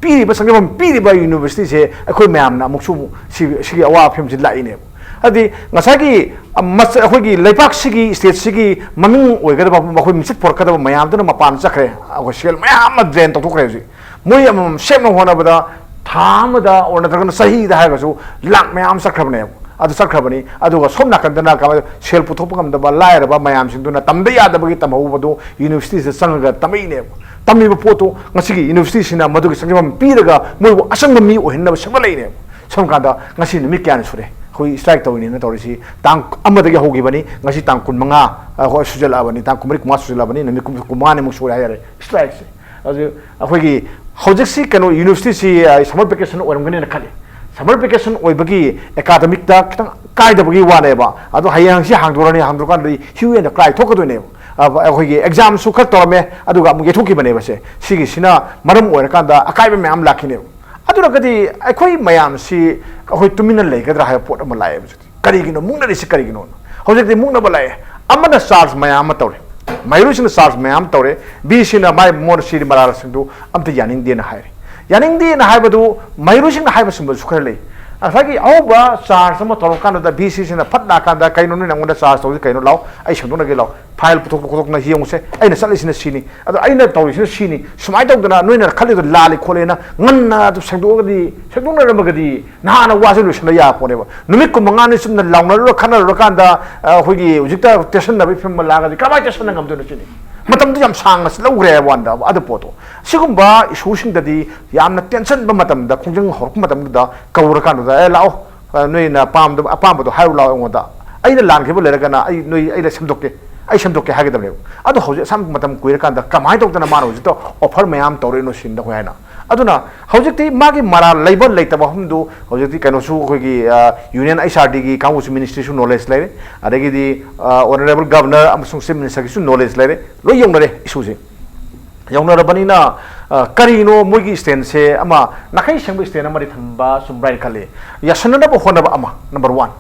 ꯄꯤꯔꯤꯕ, ꯆꯪꯖꯐꯝ ꯄꯤꯔꯤꯕ universityꯁꯦ ꯑꯩꯈꯣꯏ ꯃꯌꯥꯝꯅ ꯑꯃꯨꯛꯁꯨ ꯑꯃꯨꯛ ꯁꯤ-, ꯁꯤꯒꯤ ꯑꯋꯥꯕ ꯐꯤꯕꯝꯁꯤ ꯂꯥꯛꯏꯅꯦꯕ꯫ ꯍꯥꯏꯗꯤ ꯉꯁꯥꯏꯒꯤ, ꯑ, ꯃꯁ-, ꯑꯩꯈꯣꯏꯒꯤ ꯂꯩꯕꯥꯛꯁꯤꯒꯤ, stateꯁꯤꯒꯤ ꯃꯃꯤꯡ ꯑꯣꯏꯒꯗꯕ, ꯃꯈꯣꯏ ꯃꯤꯡꯆꯠ ꯄꯨꯔꯛꯀꯗꯕ ꯃꯌꯥꯝꯗꯨꯅ ꯃꯄꯥꯟ ꯆꯠꯈ꯭ꯔꯦ꯫ ꯑꯩꯈꯣꯏ ꯁꯦꯜ ꯃꯌꯥꯝ ꯑꯃ drain ꯇꯧꯊꯣꯛꯈ꯭ꯔꯦ ꯍꯧꯖꯤꯛ꯫ ꯃꯣꯏ ꯑꯃꯃꯝ ꯁꯦꯝꯅꯕ ꯍꯣꯠꯅꯕꯗ ꯊꯥ ꯑꯃꯗ ꯑꯣꯔ ꯅꯠꯇ꯭ꯔꯒꯅ ꯆꯍꯤꯗ ꯍꯥꯏꯔꯒꯁꯨ ꯂꯥꯛ ꯃꯌꯥꯝ ꯑꯃ ꯆꯠꯈ꯭ꯔꯕꯅꯦꯕ꯫ ꯑꯗꯨ ꯆꯠꯈ꯭ꯔꯕꯅꯤ꯫ ꯑꯗꯨꯒ ꯁꯣꯝ ꯅꯥꯀꯟꯗꯅ ꯀꯃꯥꯏꯅ ꯁꯦꯜ ꯄꯨꯊꯣꯛꯄ ꯉꯝꯗꯕ ꯂꯥꯏꯔꯕ ꯃꯌꯥꯝꯁꯤꯡꯗꯨꯅ ꯇꯝꯗ ꯌꯥꯗꯕꯒꯤ ꯇꯝꯍꯧꯕꯗꯨ universityꯁꯤꯗ ꯆꯪꯉꯒ ꯇꯝꯃꯛꯏꯅꯦꯕ꯫ ꯇꯝꯃꯤꯕ ꯄꯣꯠꯇꯨ ꯉꯁꯤꯒꯤ universityꯁꯤꯅ ꯃꯗꯨꯒꯤ ꯆꯪꯖꯐꯝ ꯄꯤꯔꯒ ꯃꯣꯏꯕꯨ ꯑꯆꯪꯕ ꯃꯤ ꯑꯣꯏꯍꯟꯅꯕ ꯁꯦꯝꯒꯠꯂꯛꯏꯅꯦꯕ꯫ ꯁꯝ ꯀꯥꯟꯗ ꯉꯁꯤ ꯅꯨꯃꯤꯠ ꯀꯌꯥꯅꯤ ꯁꯨꯔꯦ ꯑꯩꯈꯣꯏ strike ꯇꯧꯔꯤꯅꯦꯅ ꯇꯧꯔꯤꯁꯤ? ꯇꯥꯡ ꯑꯃꯗꯒꯤ ꯍꯧꯈꯤꯕꯅꯤ, ꯉꯁꯤ ꯇꯥꯡ ꯀꯨꯟꯃꯉꯥ, ꯑ, ꯍꯣꯏ, ꯁꯨꯖꯜꯂꯛꯑꯕꯅꯤ, ꯇꯥꯡ ꯀꯨꯟꯃꯔꯤ, ꯀꯨꯟꯃꯉꯥ ꯁꯨꯖꯜꯂꯛꯑꯕꯅꯤ, ꯅꯨꯃꯤꯠ ꯀꯨꯟ-, ꯀꯨꯟꯃꯉꯥꯅꯤꯃꯨꯛ ꯁꯨꯔꯦ ꯍꯥꯏꯇꯥꯔꯦ strikeꯁꯦ꯫ ꯑꯗꯨ ꯑꯩꯈꯣꯏꯒꯤ ꯍꯧꯖꯤꯛꯁꯤ ꯀꯩꯅꯣ universityꯁꯤ, ꯑ, summer vacation ꯑꯣꯏꯔꯝꯒꯅꯤꯅ ꯈꯜꯂꯤ꯫ Summer vacation ꯑꯣꯏꯕꯒꯤ academicꯇ ꯈꯤꯇꯪ ꯀꯥꯏꯗꯕꯒꯤ ꯋꯥꯅꯦꯕ꯫ ꯑꯗꯣ ꯍꯌꯦꯡ ꯍꯪꯆꯤꯠ ꯍꯥꯡꯗꯣꯔꯅꯤ, ꯍꯥꯡꯗꯣꯔꯀꯥꯟꯗꯗꯤ hue and cry ꯊꯣꯛꯀꯗꯣꯏꯅꯦꯕ꯫ ꯑ, ꯑꯩꯈꯣꯏꯒꯤ examꯁꯨ ꯈꯔ ꯇꯧꯔꯝꯃꯦ, ꯑꯗꯨꯒ ꯑꯃꯨꯛ ꯌꯩꯊꯣꯛꯈꯤꯕꯅꯦꯕ ꯁꯦ꯫ ꯁꯤꯒꯤꯁꯤꯅ ꯃꯔꯝ ꯑꯣꯏꯔꯀꯥꯟꯗ ꯑꯀꯥꯏꯕ ꯃꯌꯥꯝ ꯂꯥꯛꯈꯤꯅꯦꯕ꯫ ꯑꯗꯨꯅꯒꯗꯤ ꯑꯩꯈꯣꯏ ꯃꯌꯥꯝꯁꯤ ꯑꯩꯈꯣꯏ ꯇꯨꯃꯤꯟꯅ ꯂꯩꯒꯗ꯭ꯔꯥ ꯍꯥꯏꯕ ꯄꯣꯠ ꯑꯃ ꯂꯥꯛꯑꯦꯕ ꯍꯧꯖꯤꯛꯇꯤ꯫ ꯀꯔꯤꯒꯤꯅꯣ ꯃꯨꯛꯅꯔꯤꯁꯤ ꯀꯔꯤꯒꯤꯅꯣ? ꯍꯧꯖꯤꯛꯇꯤ ꯃꯨꯛꯅꯕ ꯂꯥꯛꯑꯦ꯫ ꯑꯃꯅ charge ꯃꯌꯥꯝ ꯑꯃ ꯇꯧꯔꯦ, ꯃꯍꯩꯔꯣꯏꯁꯤꯡꯅ charge ꯃꯌꯥꯝ ꯑꯃ ꯇꯧꯔꯦ, ꯕꯤꯁꯤꯅ ꯃꯥꯏ ꯃꯣꯟ ꯁꯤꯔꯤ ꯃꯔꯥꯜꯁꯤꯡꯗꯨ ꯑꯝꯇ ꯌꯥꯅꯤꯡꯗꯦꯅ ꯍꯥꯏꯔꯦ꯫ ꯌꯥꯅꯤꯡꯗꯦꯅ ꯍꯥꯏꯕꯗꯨ ꯃꯍꯩꯔꯣꯏꯁꯤꯡꯅ ꯍꯥꯏꯕ ꯆꯨꯝꯕꯁꯨ ꯈꯔ ꯂꯩ꯫ ꯉꯁꯥꯏꯒꯤ ꯑꯍꯧꯕ ꯆꯥꯔꯖ ꯑꯃ ꯇꯧꯔꯀꯥꯟꯗꯨꯗ ꯚꯤ ꯁꯤꯁꯤꯅ ꯐꯠ ꯂꯥꯛꯀꯥꯟꯗ, "ꯀꯩꯅꯣ ꯅꯣꯏꯅ ꯑꯩꯉꯣꯟꯗ ꯆꯥꯔꯖ ꯇꯧꯔꯤꯁꯤ ꯀꯩꯅꯣ? ꯂꯥꯛꯑꯣ, ꯑꯩ ꯁꯦꯡꯗꯣꯛꯅꯒꯦ, ꯂꯥꯛꯑꯣ, ꯐꯥꯏꯜ ꯄꯨꯊꯣꯛ ꯄꯨꯊꯣꯛꯅ ꯌꯦꯡꯉꯨꯁꯦ, ꯑꯩꯅ ꯆꯠꯂꯤꯁꯤꯅ ꯁꯤꯅꯤ, ꯑꯗꯣ ꯑꯩꯅ ꯇꯧꯔꯤꯁꯤꯅ ꯁꯤꯅꯤ, ꯁꯨꯃꯥꯏꯅ ꯇꯧꯗꯅ ꯅꯣꯏꯅ ꯈꯜꯂꯤꯗꯣ ꯂꯥꯜꯂꯤ ꯈꯣꯠꯂꯦꯅ" ꯉꯟꯅ ꯑꯗꯨ ꯁꯦꯡꯗꯣꯛꯑꯒꯗꯤ, ꯁꯦꯡꯗꯣꯛꯅꯔꯝꯃꯒꯗꯤ ꯅꯍꯥꯟꯅ ꯋꯥꯁꯦ ꯂꯣꯏꯁꯤꯟꯕ ꯌꯥꯕ ꯄꯣꯠꯅꯦꯕ꯫ ꯅꯨꯃꯤꯠ ꯀꯨꯟꯃꯉꯥꯅꯤ ꯆꯨꯝꯅ ꯂꯥꯎꯅꯔꯨꯔ ꯈꯠꯅꯔꯨꯔꯀꯥꯟꯗ, ꯑ, ꯑꯩꯈꯣꯏꯒꯤ ꯍꯧꯖꯤꯛꯇ ꯇꯦꯁꯟꯅꯕꯒꯤ ꯐꯤꯕꯝ ꯑꯃ ꯂꯥꯛꯑꯒꯗꯤ ꯀꯃꯥꯏꯅ ꯇꯦꯁꯟꯅ ꯉꯝꯗꯣꯏꯅꯣ ꯁꯤꯅꯤ꯫ ꯃꯇꯝꯗꯨ ꯌꯥꯝ ꯁꯥꯡꯅ ꯂꯧꯈ꯭ꯔꯦ ꯍꯥꯏꯕ ꯋꯥꯅꯤꯗ ꯑꯗꯨ ꯄꯣꯠꯇꯣ꯫ ꯁꯤꯒꯨꯝꯕ ꯏꯁꯨꯁꯤꯡꯗꯗꯤ ꯌꯥꯝꯅ ꯇꯦꯟꯁꯟꯕ ꯃꯇꯝꯗ, ꯈꯣꯡꯖꯪ ꯍꯧꯔꯛꯄ ꯃꯇꯝꯗꯨꯗ ꯀꯧꯔꯀꯥꯟꯗꯨꯗ, "ꯑꯦ, ꯂꯥꯛꯑꯣ, ꯑ, ꯅꯣꯏꯅ ꯑꯄꯥꯝꯕꯗꯣ, ꯑꯄꯥꯝꯕꯗꯣ ꯍꯥꯏꯔꯨ ꯂꯥꯛꯑꯣ ꯑꯩꯉꯣꯟꯗ꯫ ꯑꯩꯅ ꯂꯥꯟꯈꯤꯕ ꯂꯩꯔꯒꯅ ꯑꯩ, ꯅꯣꯏ, ꯑꯩꯅ ꯁꯦꯝꯗꯣꯛꯀꯦ, ꯑꯩ ꯁꯦꯝꯗꯣꯛꯀꯦ" ꯍꯥꯏꯒꯗꯕꯅꯦꯕ꯫ ꯑꯗꯣ ꯍꯧꯖꯤꯛ ꯑꯁꯥꯡꯕ ꯃꯇꯝ ꯀꯨꯏꯔꯀꯥꯟꯗ ꯀꯃꯥꯏꯅ ꯇꯧꯗꯅ ꯃꯥꯅ ꯍꯧꯖꯤꯛꯇ ꯑꯣꯐꯔ ꯃꯌꯥꯝ ꯇꯧꯔꯛꯏꯅꯣ ꯁꯤꯅꯤ ꯑꯩꯈꯣꯏ ꯍꯥꯏꯅ꯫ ꯑꯗꯨꯅ ꯍꯧꯖꯤꯛꯇꯤ ꯃꯥꯒꯤ ꯃꯔꯥꯜ ꯂꯩꯕ ꯂꯩꯇꯕ ꯍꯥꯏꯕꯗꯨ ꯍꯧꯖꯤꯛꯇꯤ ꯀꯩꯅꯣꯁꯨ ꯑꯩꯈꯣꯏꯒꯤ, ꯑ, ꯌꯨꯅꯤꯌꯟ ꯑꯩꯆ ꯑꯥꯔ ꯗꯤꯒꯤ ꯀꯥꯡꯕꯨꯁꯨ, ꯃꯤꯅꯤꯁꯇ꯭ꯔꯤꯁꯨ ꯅꯣꯂꯦꯖ ꯂꯩꯔꯦ, ꯑꯗꯒꯤꯗꯤ, ꯑ, ꯑꯣꯅꯔꯦꯕꯜ ꯒꯚꯔꯅꯔ ꯑꯃꯁꯨꯡ ꯆꯤꯐ ꯃꯤꯅꯤꯁꯇꯔꯒꯤꯁꯨ ꯅꯣꯂꯦꯖ ꯂꯩꯔꯦ, ꯂꯣꯏ ꯌꯧꯅꯔꯦ ꯏꯁꯨꯁꯦ꯫ ꯌꯧꯅꯔꯕꯅꯤꯅ, ꯑ, ꯀꯔꯤꯅꯣ ꯃꯣꯏꯒꯤ ꯁ꯭ꯇꯦꯟꯁꯦ ꯑꯃ ꯅꯥꯈꯩ ꯁꯦꯡꯕ ꯁ꯭ꯇꯦꯟ ꯑꯃꯗꯤ ꯊꯝꯕ ꯆꯨꯝꯕ꯭ꯔꯥ ꯍꯥꯏꯅ ꯈꯜꯂꯤ꯫ ꯌꯥꯁꯟꯅꯅꯕ ꯍꯣꯠꯅꯕ ꯑꯃ, ꯅꯝꯕꯔ ꯋꯥꯟ,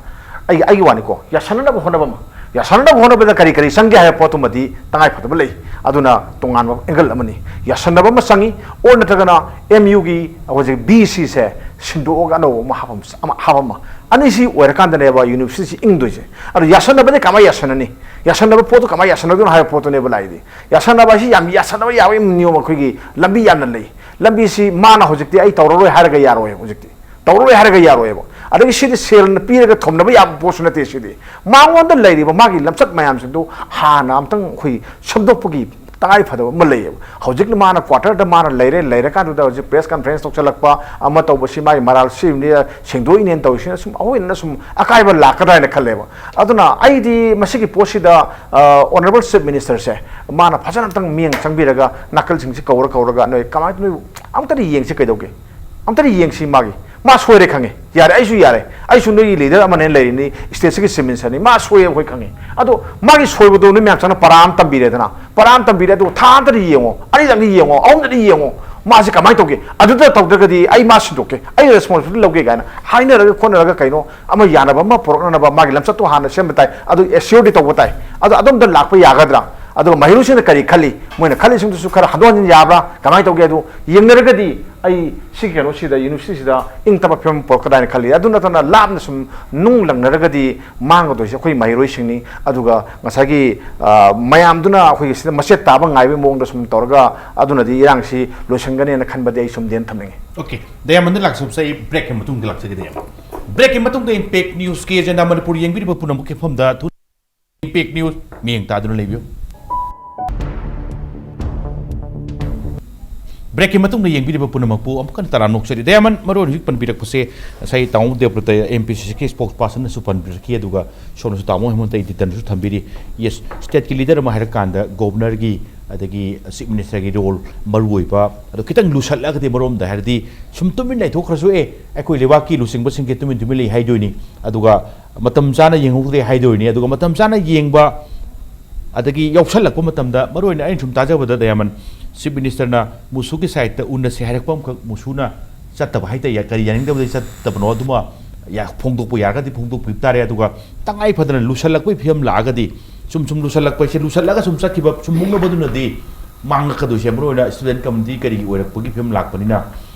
ꯑꯩ, ꯑꯩꯒꯤ ꯋꯥꯅꯤꯀꯣ, ꯌꯥꯁꯟꯅꯅꯕ ꯍꯣꯠꯅꯕ ꯑꯃ, ꯌꯥꯁꯟꯅꯅꯕ ꯍꯣꯠꯅꯕꯗ ꯀꯔꯤ ꯀꯔꯤ ꯆꯪꯒꯦ ꯍꯥꯏꯕ ꯄꯣꯠꯇꯨꯃꯗꯤ ꯇꯉꯥꯏ ꯐꯗꯕ ꯂꯩ, ꯑꯗꯨꯅ ꯇꯣꯉꯥꯟꯕ ꯑꯦꯡꯒꯜ ꯑꯃꯅꯤ꯫ ꯌꯥꯁꯟꯅꯕ ꯑꯃ ꯆꯪꯉꯤ, ꯑꯣꯔ ꯅꯠꯇ꯭ꯔꯒꯅ ꯑꯦꯝ ꯌꯨꯒꯤ ꯍꯧꯖꯤꯛ ꯕꯤ ꯁꯤꯁꯦ ꯁꯤꯟꯗꯣꯛꯑꯒ ꯑꯅꯧꯕ ꯑꯃ ꯍꯥꯞꯄ ꯑꯃ, ꯑꯃ ꯍꯥꯞꯄ ꯑꯃ꯫ ꯑꯅꯤꯁꯤ ꯑꯣꯏꯔꯀꯥꯟꯗꯅꯦꯕ ꯌꯨꯅꯤꯚꯔꯁꯤꯇꯤꯁꯤ ꯏꯪꯗꯣꯏꯁꯦ꯫ ꯑꯗꯣ ꯌꯥꯁꯟꯅꯕꯗꯤ ꯀꯃꯥꯏꯅ ꯌꯥꯁꯟꯅꯅꯤ? ꯌꯥꯁꯟꯅꯕ ꯄꯣꯠꯇꯨ ꯀꯃꯥꯏꯅ ꯌꯥꯁꯟꯅꯗꯣꯏꯅꯣ ꯍꯥꯏꯕ ꯄꯣꯠꯇꯨꯅꯦꯕ ꯂꯥꯛꯏꯗꯤ꯫ ꯌꯥꯁꯟꯅꯕ ꯍꯥꯏꯁꯤ ꯌꯥꯝ ꯌꯥꯁꯟꯅꯕ ꯌꯥꯕꯒꯤ ꯅꯤꯌꯣꯝ ꯑꯩꯈꯣꯏꯒꯤ ꯂꯝꯕꯤ ꯌꯥꯝꯅ ꯂꯩ꯫ ꯂꯝꯕꯤꯁꯤ ꯃꯥꯅ ꯍꯧꯖꯤꯛꯇꯤ "ꯑꯩ ꯇꯧꯔꯔꯣꯏ" ꯍꯥꯏꯔꯒ ꯌꯥꯔꯣꯏ, ꯍꯧꯖꯤꯛꯇꯤ ꯇꯧꯔꯔꯣꯏ ꯍꯥꯏꯔꯒ ꯌꯥꯔꯣꯏꯕ꯫ ꯑꯗꯒꯤ ꯁꯤꯗꯤ ꯁꯦꯜꯅ ꯄꯤꯔꯒ ꯊꯣꯝꯅꯕ ꯌꯥꯕ ꯄꯣꯠꯁꯨ ꯅꯠꯇꯦ꯫ ꯁꯤꯗꯤ ꯃꯉꯣꯟꯗ ꯂꯩꯔꯤꯕ ꯃꯥꯒꯤ ꯂꯝꯆꯠ ꯃꯌꯥꯝꯁꯤꯡꯗꯨ ꯍꯥꯟꯅ ꯑꯝꯇꯪ ꯑꯩꯈꯣꯏ ꯁꯦꯝꯗꯣꯛꯄꯒꯤ ꯇꯉꯥꯏ ꯐꯗꯕ ꯑꯃ ꯂꯩꯌꯦꯕ꯫ ꯍꯧꯖꯤꯛꯅ ꯃꯥꯅ ꯀ꯭ꯋꯥꯇꯔꯗ ꯃꯥꯅ ꯂꯩꯔꯦ, ꯂꯩꯔꯀꯥꯟꯗꯨꯗ ꯍꯧꯖꯤꯛ ꯄ꯭ꯔꯦꯁ ꯀꯣꯟꯐꯔꯦꯟꯁ ꯇꯧꯁꯜꯂꯛꯄ ꯑꯃ ꯇꯧꯕꯁꯤ ꯃꯥꯒꯤ ꯃꯔꯥꯜ ꯁꯤꯕꯅꯤ, ꯁꯦꯡꯗꯣꯛꯏꯅꯦꯅ ꯇꯧꯔꯤꯁꯤꯅ ꯁꯨꯝ ꯑꯩꯈꯣꯏꯅ ꯁꯨꯝ ꯑꯀꯥꯏꯕ ꯂꯥꯛꯀꯗ꯭ꯔꯥ ꯍꯥꯏꯅ ꯈꯜꯂꯦꯕ꯫ ꯑꯗꯨꯅ ꯑꯩꯗꯤ ꯃꯁꯤꯒꯤ ꯄꯣꯠꯁꯤꯗ, ꯑ, ꯑꯣꯅꯔꯦꯕꯜ ꯆꯤꯐ ꯃꯤꯅꯤꯁꯇꯔꯁꯦ ꯃꯥꯅ ꯐꯖꯅ ꯑꯝꯇꯪ ꯃꯤꯠꯌꯦꯡ ꯆꯪꯕꯤꯔꯒ ꯅꯥꯀꯜꯁꯤꯡꯁꯤ ꯀꯧꯔ ꯀꯧꯔꯒ ꯅꯣꯏ ꯀꯃꯥꯏꯅ, ꯅꯣꯏ ꯑꯝꯇꯗꯤ ꯌꯦꯡꯁꯤ ꯀꯩꯗꯧꯒꯦ? ꯑꯝꯇꯗꯤ ꯌꯦꯡꯁꯤ꯫ ꯃꯥꯒꯤ, ꯃꯥ ꯁꯣꯏꯔꯦ ꯈꯪꯉꯦ, ꯌꯥꯔꯦ, ꯑꯩꯁꯨ ꯌꯥꯔꯦ, ꯑꯩꯁꯨ ꯅꯣꯏꯒꯤ ꯂꯤꯗꯔ ꯑꯃꯅꯦꯅ ꯂꯩꯔꯤꯅꯤ, ꯁ꯭ꯇꯦꯠꯁꯤꯒꯤ ꯆꯤꯐ ꯃꯤꯅꯤꯁꯇꯔꯅꯤ, ꯃꯥ ꯁꯣꯏꯌꯦ ꯑꯩꯈꯣꯏ ꯈꯪꯉꯦ꯫ ꯑꯗꯣ ꯃꯥꯒꯤ ꯁꯣꯏꯕꯗꯣ ꯅꯣꯏ ꯃꯌꯥꯝ ꯆꯪꯅ ꯄꯔꯥ ꯑꯃ ꯇꯝꯕꯤꯔꯦꯗꯅ, ꯄꯔꯥ ꯑꯃ ꯇꯝꯕꯤꯔꯦ, ꯑꯗꯨꯒ ꯊꯥ ꯑꯝꯇꯗꯤ ꯌꯦꯡꯉꯣ, ꯑꯅꯤꯔꯛꯇꯤ ꯌꯦꯡꯉꯣ, ꯑꯍꯨꯝꯗꯗꯤ ꯌꯦꯡꯉꯣ, ꯃꯥꯁꯦ ꯀꯃꯥꯏꯅ ꯇꯧꯒꯦ? ꯑꯗꯨꯗ ꯇꯧꯗ꯭ꯔꯒꯗꯤ ꯑꯩ ꯃꯥ ꯁꯤꯟꯗꯣꯛꯀꯦ, ꯑꯩ ꯔꯦꯁꯄꯣꯟꯁꯤꯕꯤꯂꯤꯇꯤ ꯂꯧꯒꯦ ꯀꯥꯏꯅ ꯍꯥꯏꯅꯔꯒ ꯈꯣꯠꯅꯔꯒ ꯀꯩꯅꯣ ꯑꯃ ꯌꯥꯅꯕ ꯑꯃ ꯄꯨꯔꯛꯅꯅꯕ ꯃꯥꯒꯤ ꯂꯝꯆꯠꯇꯣ ꯍꯥꯟꯅ ꯁꯦꯝꯕ ꯇꯥꯏ꯫ ꯑꯗꯨ ꯑꯦꯁꯤꯌꯣꯔꯗꯤ ꯇꯧꯕ ꯇꯥꯏ꯫ ꯑꯗꯣ ꯑꯗꯣꯝꯗ ꯂꯥꯛꯄ ꯌꯥꯒꯗ꯭ꯔꯥ? ꯑꯗꯨꯒ ꯃꯍꯩꯔꯣꯏꯁꯤꯡꯅ ꯀꯔꯤ ꯈꯜꯂꯤ? ꯃꯣꯏꯅ ꯈꯜꯂꯤꯁꯤꯡꯗꯨꯁꯨ ꯈꯔ ꯍꯟꯗꯣꯛ ꯍꯟꯖꯤꯟ ꯌꯥꯕ꯭ꯔꯥ? ꯀꯃꯥꯏꯅ ꯇꯧꯒꯦ? ꯑꯗꯨ ꯌꯦꯡꯅꯔꯒꯗꯤ ꯑꯩ ꯁꯤꯒꯤ ꯀꯩꯅꯣꯁꯤꯗ, ꯌꯨꯅꯤꯚꯔꯁꯤꯇꯤꯁꯤꯗ ꯏꯪ ꯇꯞꯄ ꯐꯤꯕꯝ ꯄꯨꯔꯛꯀꯗ꯭ꯔꯥ ꯍꯥꯏꯅ ꯈꯜꯂꯤ꯫ ꯑꯗꯨ ꯅꯠꯇꯅ ꯂꯥꯞꯅ ꯁꯨꯝ ꯅꯨꯡ ꯂꯪꯅꯔꯒꯗꯤ ꯃꯥꯡꯒꯗꯣꯏꯁꯦ ꯑꯩꯈꯣꯏ ꯃꯍꯩꯔꯣꯏꯁꯤꯡꯅꯤ꯫ ꯑꯗꯨꯒ ꯉꯁꯥꯏꯒꯤ, ꯑ, ꯃꯌꯥꯝꯗꯨꯅ ꯑꯩꯈꯣꯏꯒꯤ ꯁꯤꯗ ꯃꯆꯦꯠ ꯇꯥꯕ ꯉꯥꯏꯕꯒꯤ ꯃꯑꯣꯡꯗ ꯁꯨꯝ ꯇꯧꯔꯒ ꯑꯗꯨꯅꯗꯤ ꯏꯔꯥꯡꯁꯤ ꯂꯣꯏꯁꯤꯟꯒꯅꯦꯅ ꯈꯟꯕꯗꯤ ꯑꯩ ꯁꯨꯝ ꯗꯦꯟ ꯊꯝꯅꯤꯡꯉꯤ꯫ Okay, ꯗꯌꯥꯃꯟꯗ ꯂꯥꯛꯆꯕꯁꯦ ꯑꯩ break ꯀꯤ ꯃꯇꯨꯡꯗ ꯂꯥꯛꯆꯒꯦ, ꯗꯌꯥꯃꯟ꯫ Break ꯀꯤ ꯃꯇꯨꯡꯗ Impact News ꯀꯤ agenda ꯃꯅꯤꯄꯨꯔ ꯌꯦꯡꯕꯤꯔꯤꯕ ꯄꯨꯝꯅꯃꯛꯀꯤ ꯃꯐꯝꯗ ꯊꯨ-, Impact News ꯃꯤꯠꯌꯦꯡ ꯇꯥꯗꯨꯅ ꯂꯩꯕꯤꯌꯨ꯫ Break ꯀꯤ ꯃꯇꯨꯡꯗ ꯌꯦꯡꯕꯤꯔꯤꯕ ꯄꯨꯝꯅꯃꯛꯄꯨ ꯑꯃꯨꯛ ꯍꯟꯅ ꯇꯔꯥꯝꯅ ꯑꯣꯛꯆꯔꯤ꯫ ꯗꯌꯥꯃꯟ, ꯃꯔꯨ ꯑꯣꯏꯅ ꯍꯧꯖꯤꯛ ꯄꯟꯕꯤꯔꯛꯄꯁꯦ ꯉꯁꯥꯏ ꯇꯥꯃꯣ ꯗꯦꯕ꯭ꯔꯇ, M P C C ꯒꯤ spokesperson ꯅꯁꯨ ꯄꯟꯕꯤꯔꯛꯈꯤ, ꯑꯗꯨꯒ ꯁꯣꯝꯅꯁꯨ ꯇꯥꯃꯣ ꯍꯦꯃꯟꯇ editor ꯅꯁꯨ ꯊꯝꯕꯤꯔꯤ꯫ Yes, state ꯀꯤ leader ꯑꯃ ꯍꯥꯏꯔꯀꯥꯟꯗ governor ꯒꯤ ꯑꯗꯒꯤ Chief Minister ꯒꯤ role ꯃꯔꯨ ꯑꯣꯏꯕ, ꯑꯗꯣ ꯈꯤꯇꯪ ꯂꯨꯁꯜꯂꯒꯗꯤ, ꯑꯃꯔꯣꯝꯗ ꯍꯥꯏꯔꯗꯤ ꯁꯨꯝ ꯇꯨꯃꯤꯟ ꯂꯩꯊꯣꯛꯈ꯭ꯔꯁꯨ, ꯑꯦ, ꯑꯩꯈꯣꯏ ꯂꯩꯕꯥꯛꯀꯤ ꯂꯨꯆꯤꯡꯕꯁꯤꯡꯁꯦ ꯇꯨꯃꯤꯟ ꯇꯨꯃꯤꯟ ꯂꯩ ꯍꯥꯏꯗꯣꯏꯅꯤ, ꯑꯗꯨꯒ ꯃꯇꯝ ꯆꯥꯅ ꯌꯦꯡꯍꯧꯗ꯭ꯔꯦ ꯍꯥꯏꯗꯣꯏꯅꯤ꯫ ꯑꯗꯨꯒ ꯃꯇꯝ ꯆꯥꯅ ꯌꯦꯡꯕ, ꯑꯗꯒꯤ ꯌꯥꯎꯁꯜꯂꯛꯄ ꯃꯇꯝꯗ, ꯃꯔꯨ ꯑꯣꯏꯅ ꯑꯩꯅ ꯁꯨꯝ ꯇꯥꯖꯕꯗ, ꯗꯌꯥꯃꯟ, Chief Minister ꯅ ꯃꯨꯁꯨꯒꯤ side ꯇ ꯎꯅꯁꯦ ꯍꯥꯏꯔꯛꯄ ꯑꯃꯈꯛ, ꯃꯨꯁꯨꯅ ꯆꯠꯇꯕ ꯍꯥꯏꯇꯥꯔꯦ, ꯀꯔꯤ ꯌꯥꯅꯤꯡꯗꯕꯗꯒꯤ ꯆꯠꯇꯕꯅꯣ, ꯑꯗꯨꯃ ꯌꯥ-, ꯐꯣꯡꯗꯣꯛꯄ ꯌꯥꯔꯒꯗꯤ ꯐꯣꯡꯗꯣꯛꯄꯤꯕ ꯇꯥꯔꯦ꯫ ꯑꯗꯨꯒ ꯇꯉꯥꯏ ꯐꯗꯅ ꯂꯨꯁꯜꯂꯛꯄꯒꯤ ꯐꯤꯕꯝ ꯂꯥꯛꯑꯒꯗꯤ, ꯁꯨꯝ ꯁꯨꯝ ꯂꯨꯁꯜꯂꯛꯄ ꯍꯥꯏꯁꯦ, ꯂꯨꯁꯜꯂꯒ ꯁꯨꯝ ꯆꯠꯈꯤꯕ, ꯁꯨꯝ ꯃꯨꯛꯅꯕꯗꯨꯅꯗꯤ ꯃꯥꯡꯉꯛꯀꯗꯣꯏꯁꯦ, ꯃꯔꯨ ꯑꯣꯏꯅ student community ꯀꯔꯤꯒꯤ ꯑꯣꯏꯔꯛꯄꯒꯤ ꯐꯤꯕꯝ ꯂꯥꯛꯄꯅꯤꯅ꯫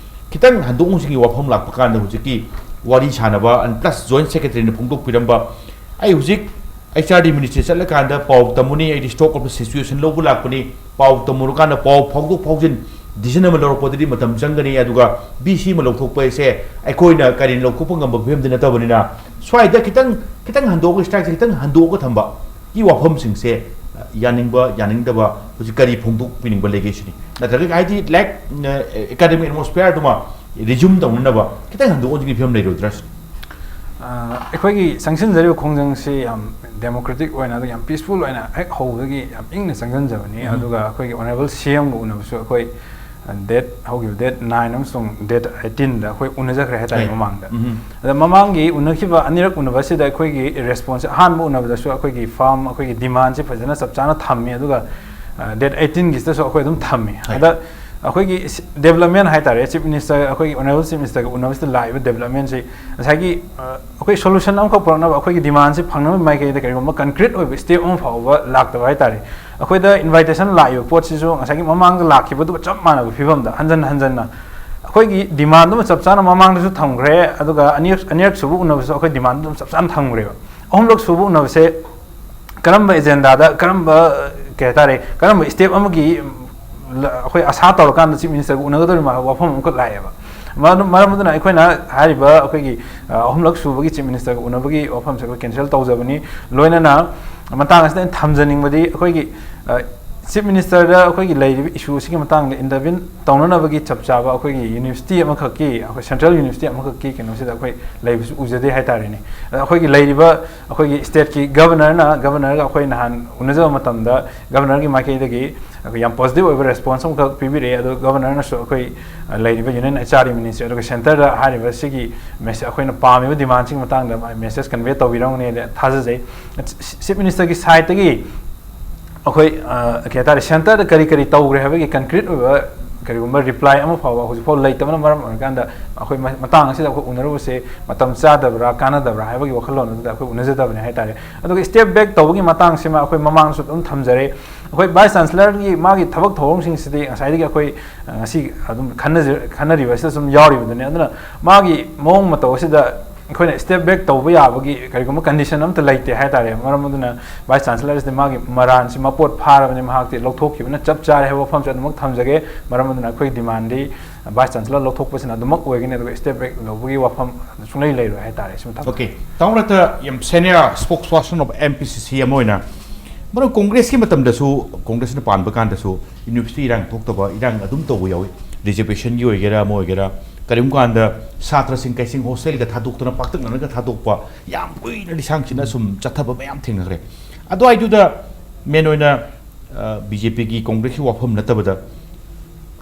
ꯈꯤꯇꯪ ꯍꯟꯗꯣꯛ ꯍꯟꯖꯤꯟꯒꯤ ꯋꯥꯐꯝ ꯂꯥꯛꯄ ꯀꯥꯟꯗ, ꯍꯧꯖꯤꯛꯀꯤ ꯋꯥꯔꯤ ꯁꯥꯟꯅꯕ and plus joint secretary ꯅ ꯐꯣꯡꯗꯣꯛꯄꯤꯔꯝꯕ, ꯑꯩ ꯍꯧꯖꯤꯛ H R D ministry ꯆꯠꯂꯀꯥꯟꯗ ꯄꯥꯎ ꯇꯝꯃꯨꯅꯤ, ꯑꯩꯗꯤ stock of the situation ꯂꯧꯕ ꯂꯥꯛꯄꯅꯤ, ꯄꯥꯎ ꯇꯝꯃꯨꯔꯀꯥꯟꯗ ꯄꯥꯎ ꯐꯥꯎꯗꯣꯛ ꯐꯥꯎꯖꯤꯟ decision ꯑꯃ ꯂꯧꯔꯛꯄꯗꯗꯤ ꯃꯇꯝ ꯆꯪꯒꯅꯤ, ꯑꯗꯨꯒ V C ꯑꯃ ꯂꯧꯊꯣꯛꯄ ꯍꯥꯏꯁꯦ ꯑꯩꯈꯣꯏꯅ ꯀꯔꯤꯅ ꯂꯧꯊꯣꯛꯄ ꯉꯝꯕ ꯐꯤꯕꯝꯗꯤ ꯅꯠꯇꯕꯅꯤꯅ, ꯁ꯭ꯋꯥꯏꯗ ꯈꯤꯇꯪ, ꯈꯤꯇꯪ ꯍꯟꯗꯣꯛꯑꯒ, strike ꯁꯦ ꯈꯤꯇꯪ ꯍꯟꯗꯣꯛꯑꯒ ꯊꯝꯕ ꯒꯤ ꯋꯥꯐꯝꯁꯤꯡꯁꯦ, ꯑ, ꯌꯥꯅꯤꯡꯕ ꯌꯥꯅꯤꯡꯗꯕ ꯍꯧꯖꯤꯛ ꯀꯔꯤ ꯐꯣꯡꯗꯣꯛꯄꯤꯅꯤꯡꯕ ꯂꯩꯒꯦ ꯁꯤꯅꯤ? ꯅꯠꯇ꯭ꯔꯒ ꯍꯥꯏꯗꯤ, like, ꯑ, academic atmosphere ꯗꯨꯃ resume ꯇꯧꯅꯅꯕ ꯈꯤꯇꯪ ꯍꯟꯗꯣꯛ ꯍꯟꯖꯤꯟꯒꯤ ꯐꯤꯕꯝ ꯂꯩꯔꯣꯏꯗ꯭ꯔꯥ ꯁꯤꯅꯤ? ꯑ, ꯑꯩꯈꯣꯏꯒꯤ ꯆꯪꯁꯤꯟꯖꯔꯤꯕ ꯈꯣꯡꯖꯪꯁꯤ ꯌꯥꯝ democratic ꯑꯣꯏꯅ, ꯑꯗꯨꯒ ꯌꯥꯝ peaceful ꯑꯣꯏꯅ ꯍꯦꯛ ꯍꯧꯕꯗꯒꯤ ꯌꯥꯝ ꯏꯪꯅ ꯆꯪꯁꯤꯟꯖꯕꯅꯤ꯫ ꯑꯗꯨꯒ ꯑꯩꯈꯣꯏꯒꯤ honourable C M ꯒ ꯎꯅꯕꯁꯨ ꯑꯩꯈꯣꯏ, ꯑ, date, ꯍꯧꯈꯤꯕ date nine ꯑꯃꯁꯨꯡ date eighteen ꯗ ꯑꯩꯈꯣꯏ ꯎꯅꯖꯈ꯭ꯔꯦ ꯍꯥꯏꯇꯥꯔꯦ, ꯍꯣꯏ꯫ ꯃꯃꯥꯡꯗ꯫ ꯑꯗ ꯃꯃꯥꯡꯒꯤ ꯎꯅꯈꯤꯕ ꯑꯅꯤꯔꯛ ꯎꯅꯕꯁꯤꯗ ꯑꯩꯈꯣꯏꯒꯤ response ꯁꯦ, ꯑꯍꯥꯟꯕ ꯎꯅꯕꯗꯁꯨ ꯑꯩꯈꯣꯏꯒꯤ firm, ꯑꯩꯈꯣꯏꯒꯤ demand ꯁꯦ ꯐꯖꯅ ꯆꯞ ꯆꯥꯅ ꯊꯝꯃꯤ, ꯑꯗꯨꯒ, ꯑ, date eighteen ꯒꯤꯁꯤꯗꯁꯨ ꯑꯩꯈꯣꯏ ꯑꯗꯨꯝ ꯊꯝꯃꯤ꯫ ꯍꯣꯏ꯫ ꯑꯗ ꯑꯩꯈꯣꯏꯒꯤ ꯁꯤ-, development ꯍꯥꯏꯇꯥꯔꯦ, Chief Minister, ꯑꯩꯈꯣꯏꯒꯤ honourable Chief Minister ꯒ ꯎꯅꯕꯁꯤꯗ ꯂꯥꯛꯏꯕ development ꯁꯤ ꯉꯁꯥꯏꯒꯤ, ꯑ, ꯑꯩꯈꯣꯏ solution ꯑꯃꯈꯛ ꯄꯨꯔꯛꯅꯕ, ꯑꯩꯈꯣꯏꯒꯤ demand ꯁꯤ ꯐꯪꯅꯕ ꯃꯥꯏꯀꯩꯗ ꯀꯔꯤꯒꯨꯝꯕ concrete ꯑꯣꯏꯕ step ꯑꯃ ꯐꯥꯎꯕ ꯂꯥꯛꯇꯕ ꯍꯥꯏꯇꯥꯔꯦ꯫ ꯑꯩꯈꯣꯏꯗ invitation ꯂꯥꯛꯏꯕ ꯄꯣꯠꯁꯤꯁꯨ ꯉꯁꯥꯏꯒꯤ ꯃꯃꯥꯡꯗ ꯂꯥꯛꯈꯤꯕꯗꯨꯒ ꯆꯞ ꯃꯥꯟꯅꯕ ꯐꯤꯕꯝꯗ ꯍꯟꯖꯟ ꯍꯟꯖꯟꯅ, ꯑꯩꯈꯣꯏꯒꯤ ꯗꯤꯃꯥꯟꯗꯨꯃ ꯆꯞ ꯆꯥꯅ ꯃꯃꯥꯡꯗꯁꯨ ꯊꯝꯈ꯭ꯔꯦ, ꯑꯗꯨꯒ ꯑꯅꯤꯔꯛ ꯑꯅꯤꯔꯛ ꯁꯨꯕ ꯎꯅꯕꯁꯨ ꯑꯩꯈꯣꯏ ꯗꯤꯃꯥꯟꯗꯨ ꯑꯗꯨꯝ ꯆꯞ ꯆꯥꯅ ꯊꯝꯈ꯭ꯔꯦꯕ꯫ ꯑꯍꯨꯝꯂꯛ ꯁꯨꯕ ꯎꯅꯕꯁꯦ ꯀꯔꯝꯕ ꯑꯦꯖꯦꯟꯗꯥꯗ, ꯀꯔꯝꯕ, ꯀꯩ ꯍꯥꯏꯇꯥꯔꯦ, ꯀꯔꯝꯕ ꯁ꯭ꯇꯦꯞ ꯑꯃꯒꯤ ꯑꯩꯈꯣꯏ ꯑꯁꯥ ꯇꯧꯔꯀꯥꯟꯗ ꯆꯤꯐ ꯃꯤꯅꯤꯁꯇꯔꯒ ꯎꯅꯒꯗꯧꯔꯤꯕ ꯍꯥꯏꯕ ꯋꯥꯐꯝ ꯑꯃꯈꯛ ꯂꯥꯛꯑꯦꯕ꯫ ꯃꯔꯝ ꯑꯗꯨꯅ ꯑꯩꯈꯣꯏꯅ ꯍꯥꯏꯔꯤꯕ ꯑꯩꯈꯣꯏꯒꯤ ꯑꯍꯨꯝꯂꯛ ꯁꯨꯕꯒꯤ ꯆꯤꯐ ꯃꯤꯅꯤꯁꯇꯔꯒ ꯎꯅꯕꯒꯤ ꯋꯥꯐꯝꯁꯦ ꯑꯩꯈꯣꯏ ꯀꯦꯟꯁꯦꯜ ꯇꯧꯖꯕꯅꯤ꯫ ꯂꯣꯏꯅꯅ ꯃꯇꯥꯡ ꯑꯁꯤꯗ ꯑꯩꯅ ꯊꯝꯖꯅꯤꯡꯕꯗꯤ, ꯑꯩꯈꯣꯏꯒꯤ ꯆꯤꯐ ꯃꯤꯅꯤꯁꯇꯔꯗ ꯑꯩꯈꯣꯏꯒꯤ ꯂꯩꯔꯤꯕ ꯏꯁꯨ ꯑꯁꯤꯒꯤ ꯃꯇꯥꯡꯗ ꯏꯟꯇꯔꯚꯤꯟ ꯇꯧꯅꯅꯕꯒꯤ ꯆꯞ ꯆꯥꯕ ꯑꯩꯈꯣꯏꯒꯤ ꯌꯨꯅꯤꯚꯔꯁꯤꯇꯤ ꯑꯃꯈꯛꯀꯤ, ꯑꯩꯈꯣꯏ ꯁꯦꯟꯇ꯭ꯔꯦꯜ ꯌꯨꯅꯤꯚꯔꯁꯤꯇꯤ ꯑꯃꯈꯛꯀꯤ ꯀꯩꯅꯣꯁꯤꯗ ꯑꯩꯈꯣꯏ ꯂꯩꯕꯁꯨ ꯎꯖꯗꯦ ꯍꯥꯏꯇꯥꯔꯦꯅꯦ꯫ ꯑꯗ ꯑꯩꯈꯣꯏꯒꯤ ꯂꯩꯔꯤꯕ ꯑꯩꯈꯣꯏꯒꯤ ꯁ꯭ꯇꯦꯠꯀꯤ ꯒꯕꯔꯅꯔꯅ, ꯒꯕꯔꯅꯔꯒ ꯑꯩꯈꯣꯏ ꯅꯍꯥꯟ ꯎꯅꯖꯕ ꯃꯇꯝꯗ ꯒꯕꯔꯅꯔꯒꯤ ꯃꯥꯏꯀꯩꯗꯒꯤ ꯑꯩꯈꯣꯏ ꯌꯥꯝ ꯄꯣꯖꯤꯇꯤꯚ ꯑꯣꯏꯕ ꯔꯦꯁꯄꯣꯟꯁ ꯑꯃꯈꯛ ꯄꯤꯕꯤꯔꯛꯑꯦ꯫ ꯑꯗꯣ ꯒꯕꯔꯅꯔꯅꯁꯨ ꯑꯩꯈꯣꯏ ꯂꯩꯔꯤꯕ union H R D ministry ꯑꯗꯨꯒ ꯁꯦꯟꯇꯔꯗ ꯍꯥꯏꯔꯤꯕ ꯁꯤꯒꯤ ꯃꯦꯁꯦꯖ, ꯑꯩꯈꯣꯏꯅ ꯄꯥꯝꯃꯤꯕ ꯗꯤꯃꯥꯟꯁꯤꯡꯒꯤ ꯃꯇꯥꯡꯗ ꯃꯦꯁꯦꯖ ꯀꯟꯚꯦ ꯇꯧꯕꯤꯔꯝꯒꯅꯤ ꯊꯥꯖꯖꯩ꯫ ꯆꯤꯐ ꯃꯤꯅꯤꯁꯇꯔꯒꯤ ꯁꯥꯏꯠꯇꯒꯤ ꯑꯩꯈꯣꯏ ꯀꯩ ꯍꯥꯏꯇꯥꯔꯦ, ꯁꯦꯟꯇꯔꯗ ꯀꯔꯤ ꯀꯔꯤ ꯇꯧꯈ꯭ꯔꯦ ꯍꯥꯏꯕꯒꯤ ꯀꯟꯀ꯭ꯔꯤꯠ ꯑꯣꯏꯕ ꯀꯔꯤꯒꯨꯝꯕ ꯔꯤꯄ꯭ꯂꯥꯏ ꯑꯃ ꯐꯥꯎꯕ ꯍꯧꯖꯤꯛꯐꯥꯎ ꯂꯩꯇꯕꯅ ꯃꯔꯝ ꯑꯣꯏꯔꯀꯥꯟꯗ ꯑꯩꯈꯣꯏ ꯃꯇꯥꯡ ꯑꯁꯤꯗ ꯑꯩꯈꯣꯏ ꯎꯅꯔꯨꯕꯁꯦ ꯃꯇꯝ ꯆꯥꯗꯕ꯭ꯔꯥ ꯀꯥꯟꯅꯗꯕ꯭ꯔꯥ ꯍꯥꯏꯕꯒꯤ ꯋꯥꯈꯜꯂꯣꯟ ꯑꯗꯨꯗ ꯑꯩꯈꯣꯏ ꯎꯅꯖꯗꯕꯅꯤ ꯍꯥꯏꯇꯥꯔꯦ꯫ ꯑꯗꯨꯒ ꯁ꯭ꯇꯦꯞ ꯕꯦꯛ ꯇꯧꯕꯒꯤ ꯃꯇꯥꯡꯁꯤꯃ ꯑꯩꯈꯣꯏ ꯃꯃꯥꯡꯗꯁꯨ ꯑꯗꯨꯝ ꯊꯝꯖꯔꯦ꯫ ꯑꯩꯈꯣꯏ ꯚꯥꯏꯁ ꯆꯥꯟꯁꯦꯂꯔꯒꯤ ꯃꯥꯒꯤ ꯊꯕꯛ ꯊꯧꯔꯝꯁꯤꯡꯁꯤꯗꯤ ꯉꯁꯥꯏꯗꯒꯤ ꯑꯩꯈꯣꯏ ꯉꯁꯤ ꯑꯗꯨꯝ ꯈꯟꯅꯔꯤꯕ ꯑꯁꯤꯗ ꯁꯨꯝ ꯌꯥꯎꯔꯤꯕꯗꯨꯅꯤ꯫ ꯑꯗꯨꯅ ꯃꯥꯒꯤ ꯃꯑꯣꯡ ꯃꯇꯧ ꯑꯁꯤꯗ ꯑꯩꯈꯣꯏꯅ ꯁ꯭ꯇꯦꯞ ꯕꯦꯛ ꯇꯧꯕ ꯌꯥꯕꯒꯤ ꯀꯔꯤꯒꯨꯝꯕ ꯀꯟꯗꯤꯁꯟ ꯑꯝꯇ ꯂꯩꯇꯦ ꯍꯥꯏꯇꯥꯔꯦ꯫ ꯃꯔꯝ ꯑꯗꯨꯅ ꯚꯥꯏꯁ ꯆꯥꯟꯁꯦꯂꯔꯁꯤꯗꯤ ꯃꯥꯒꯤ ꯃꯔꯥꯟꯁꯤ ꯃꯄꯣꯠ ꯐꯥꯔꯕꯅꯤ, ꯃꯍꯥꯛꯇꯤ ꯂꯧꯊꯣꯛꯈꯤꯕꯅ ꯆꯞ ꯆꯥꯔꯦ ꯍꯥꯏꯕ ꯋꯥꯐꯝꯁꯤ ꯑꯗꯨꯃꯛ ꯊꯝꯖꯒꯦ꯫ ꯃꯔꯝ ꯑꯗꯨꯅ ꯑꯩꯈꯣꯏ ꯗꯤꯃꯥꯟꯗꯤ ꯚꯥꯏꯁ ꯆꯥꯟꯁꯦꯂꯔ ꯂꯧꯊꯣꯛꯄꯁꯤꯅ ꯑꯗꯨꯃꯛ ꯑꯣꯏꯒꯅꯤ, ꯑꯗꯨꯒ ꯁ꯭ꯇꯦꯞ ꯕꯦꯛ ꯂꯧꯕꯒꯤ ꯋꯥꯐꯝ ꯁꯨꯡꯂꯩ ꯂꯩꯔꯣꯏ ꯍꯥꯏꯇꯥꯔꯦ꯫ ꯁꯤꯃ ꯊꯝꯖꯒꯦ꯫ Okay, ꯇꯥꯃꯣ ꯗꯥꯛꯇꯔ, ꯌꯥꯝ senior spokesperson of M P C C ꯑꯃ ꯑꯣꯏꯅ, ꯃꯔꯨꯞ, ꯀꯣꯡꯒ꯭ꯔꯦꯁꯀꯤ ꯃꯇꯝꯗꯁꯨ, ꯀꯣꯡꯒ꯭ꯔꯦꯁꯅ ꯄꯥꯟꯕ ꯀꯥꯟꯗꯁꯨ ꯌꯨꯅꯤꯚꯔꯁꯤꯇꯤ ꯏꯔꯥꯡ ꯊꯣꯛꯇꯕ ꯏꯔꯥꯡ ꯑꯗꯨꯝ ꯇꯧꯕ ꯌꯥꯎꯏ꯫ ꯔꯤꯖꯔꯕꯦꯁꯟꯒꯤ ꯑꯣꯏꯒꯦꯔꯥ ꯑꯃ ꯑꯣꯏꯒꯦꯔꯥ, ꯀꯔꯤꯒꯨꯝꯕ ꯀꯥꯟꯗ ꯁꯥꯇ꯭ꯔꯁꯤꯡ ꯀꯩꯁꯤꯡ ꯍꯣꯁꯇꯦꯜꯗ ꯊꯥꯗꯣꯛꯇꯅ ꯄꯥꯛꯇꯛꯅꯅꯒ ꯊꯥꯗꯣꯛꯄ ꯌꯥꯝ ꯀꯨꯏꯅ ꯂꯤꯁꯥꯡꯁꯤꯟꯅ ꯁꯨꯝ ꯆꯠꯊꯕ ꯃꯌꯥꯝ ꯊꯦꯡꯅꯈ꯭ꯔꯦ꯫ ꯑꯗꯨꯋꯥꯏꯗꯨꯗ ꯃꯦꯟ ꯑꯣꯏꯅ ꯕꯤ ꯖꯦ ꯄꯤꯒꯤ, ꯀꯣꯡꯒ꯭ꯔꯦꯁꯀꯤ ꯋꯥꯐꯝ ꯅꯠꯇꯕꯗ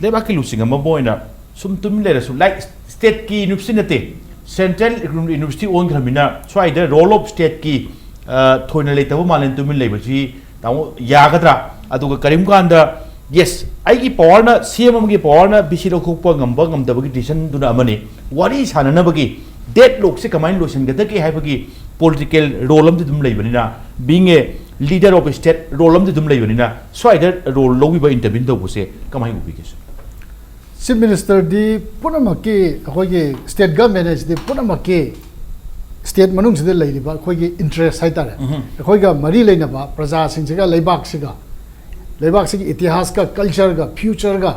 ꯂꯩꯕꯥꯛꯀꯤ ꯂꯨꯆꯤꯡ ꯑꯃ ꯑꯣꯏꯅ ꯁꯨꯝ ꯇꯨꯃꯤꯟ ꯂꯩꯔꯁꯨ, ꯂꯥꯏꯛ, ꯁ꯭ꯇꯦꯠꯀꯤ ꯌꯨꯅꯤꯚꯔꯁꯤꯇꯤ ꯅꯠꯇꯦ, ꯁꯦꯟꯇ꯭ꯔꯦꯜ ꯌꯨꯅꯤꯚꯔꯁꯤꯇꯤ ꯑꯣꯟꯈ꯭ꯔꯕꯅꯤꯅ ꯁ꯭ꯋꯥꯏꯗ ꯔꯣꯜ ꯑꯣꯐ ꯁ꯭ꯇꯦꯠꯀꯤ ꯊꯣꯏꯅ ꯂꯩꯇꯕ ꯃꯥꯜꯂꯦꯅ ꯇꯨꯃꯤꯟ ꯂꯩꯕꯁꯤ, ꯇꯥꯃꯣ, ꯌꯥꯒꯗ꯭ꯔꯥ? ꯑꯗꯨꯒ ꯀꯔꯤꯒꯨꯝꯕ ꯀꯥꯟꯗ, ꯌꯦꯁ, ꯑꯩꯒꯤ ꯄꯋꯥꯔꯅ, ꯁꯤ ꯑꯦꯝ ꯑꯃꯒꯤ ꯄꯋꯥꯔꯅ ꯕꯤ ꯁꯤ ꯂꯧꯊꯣꯛꯄ ꯉꯝꯕ ꯉꯝꯗꯕꯒꯤ ꯗꯤꯁꯤꯖꯟꯗꯨꯅ ꯑꯃꯅꯤ, ꯋꯥꯔꯤ ꯁꯥꯟꯅꯅꯕꯒꯤ ꯗꯦꯠ ꯂꯣꯛꯁꯦ ꯀꯃꯥꯏꯅ ꯂꯣꯏꯁꯤꯟꯒꯗꯒꯦ ꯍꯥꯏꯕꯒꯤ ꯄꯣꯂꯤꯇꯤꯀꯦꯜ ꯔꯣꯜ ꯑꯃꯗꯤ ꯑꯗꯨꯝ ꯂꯩꯕꯅꯤꯅ, being a leader of state, role ꯑꯃꯗꯤ ꯑꯗꯨꯝ ꯂꯩꯕꯅꯤꯅ, ꯁ꯭ꯋꯥꯏꯗ ꯔꯣꯜ ꯂꯧꯕꯤꯕ, ꯏꯟꯇꯔꯚꯤꯟ ꯇꯧꯕꯁꯦ ꯀꯃꯥꯏꯅ ꯎꯕꯤꯒꯦ, ꯁꯔ? Chief Ministerꯗꯤ ꯄꯨꯝꯅꯃꯛꯀꯤ, ꯑꯩꯈꯣꯏꯒꯤ state government ꯍꯥꯏꯁꯤꯗꯤ ꯄꯨꯝꯅꯃꯛꯀꯤ state ꯃꯅꯨꯡꯁꯤꯗ ꯂꯩꯔꯤꯕ ꯑꯩꯈꯣꯏꯒꯤ interest ꯍꯥꯏꯇꯥꯔꯦ, ꯑꯩꯈꯣꯏꯒ ꯃꯔꯤ ꯂꯩꯅꯕ ꯄ꯭ꯔꯖꯥꯁꯤꯡꯁꯤꯒ, ꯂꯩꯕꯥꯛꯁꯤꯒ, ꯂꯩꯕꯥꯛꯁꯤꯒꯤ ꯏꯇꯤꯍꯥꯁꯀ, cultureꯒ, futureꯒ,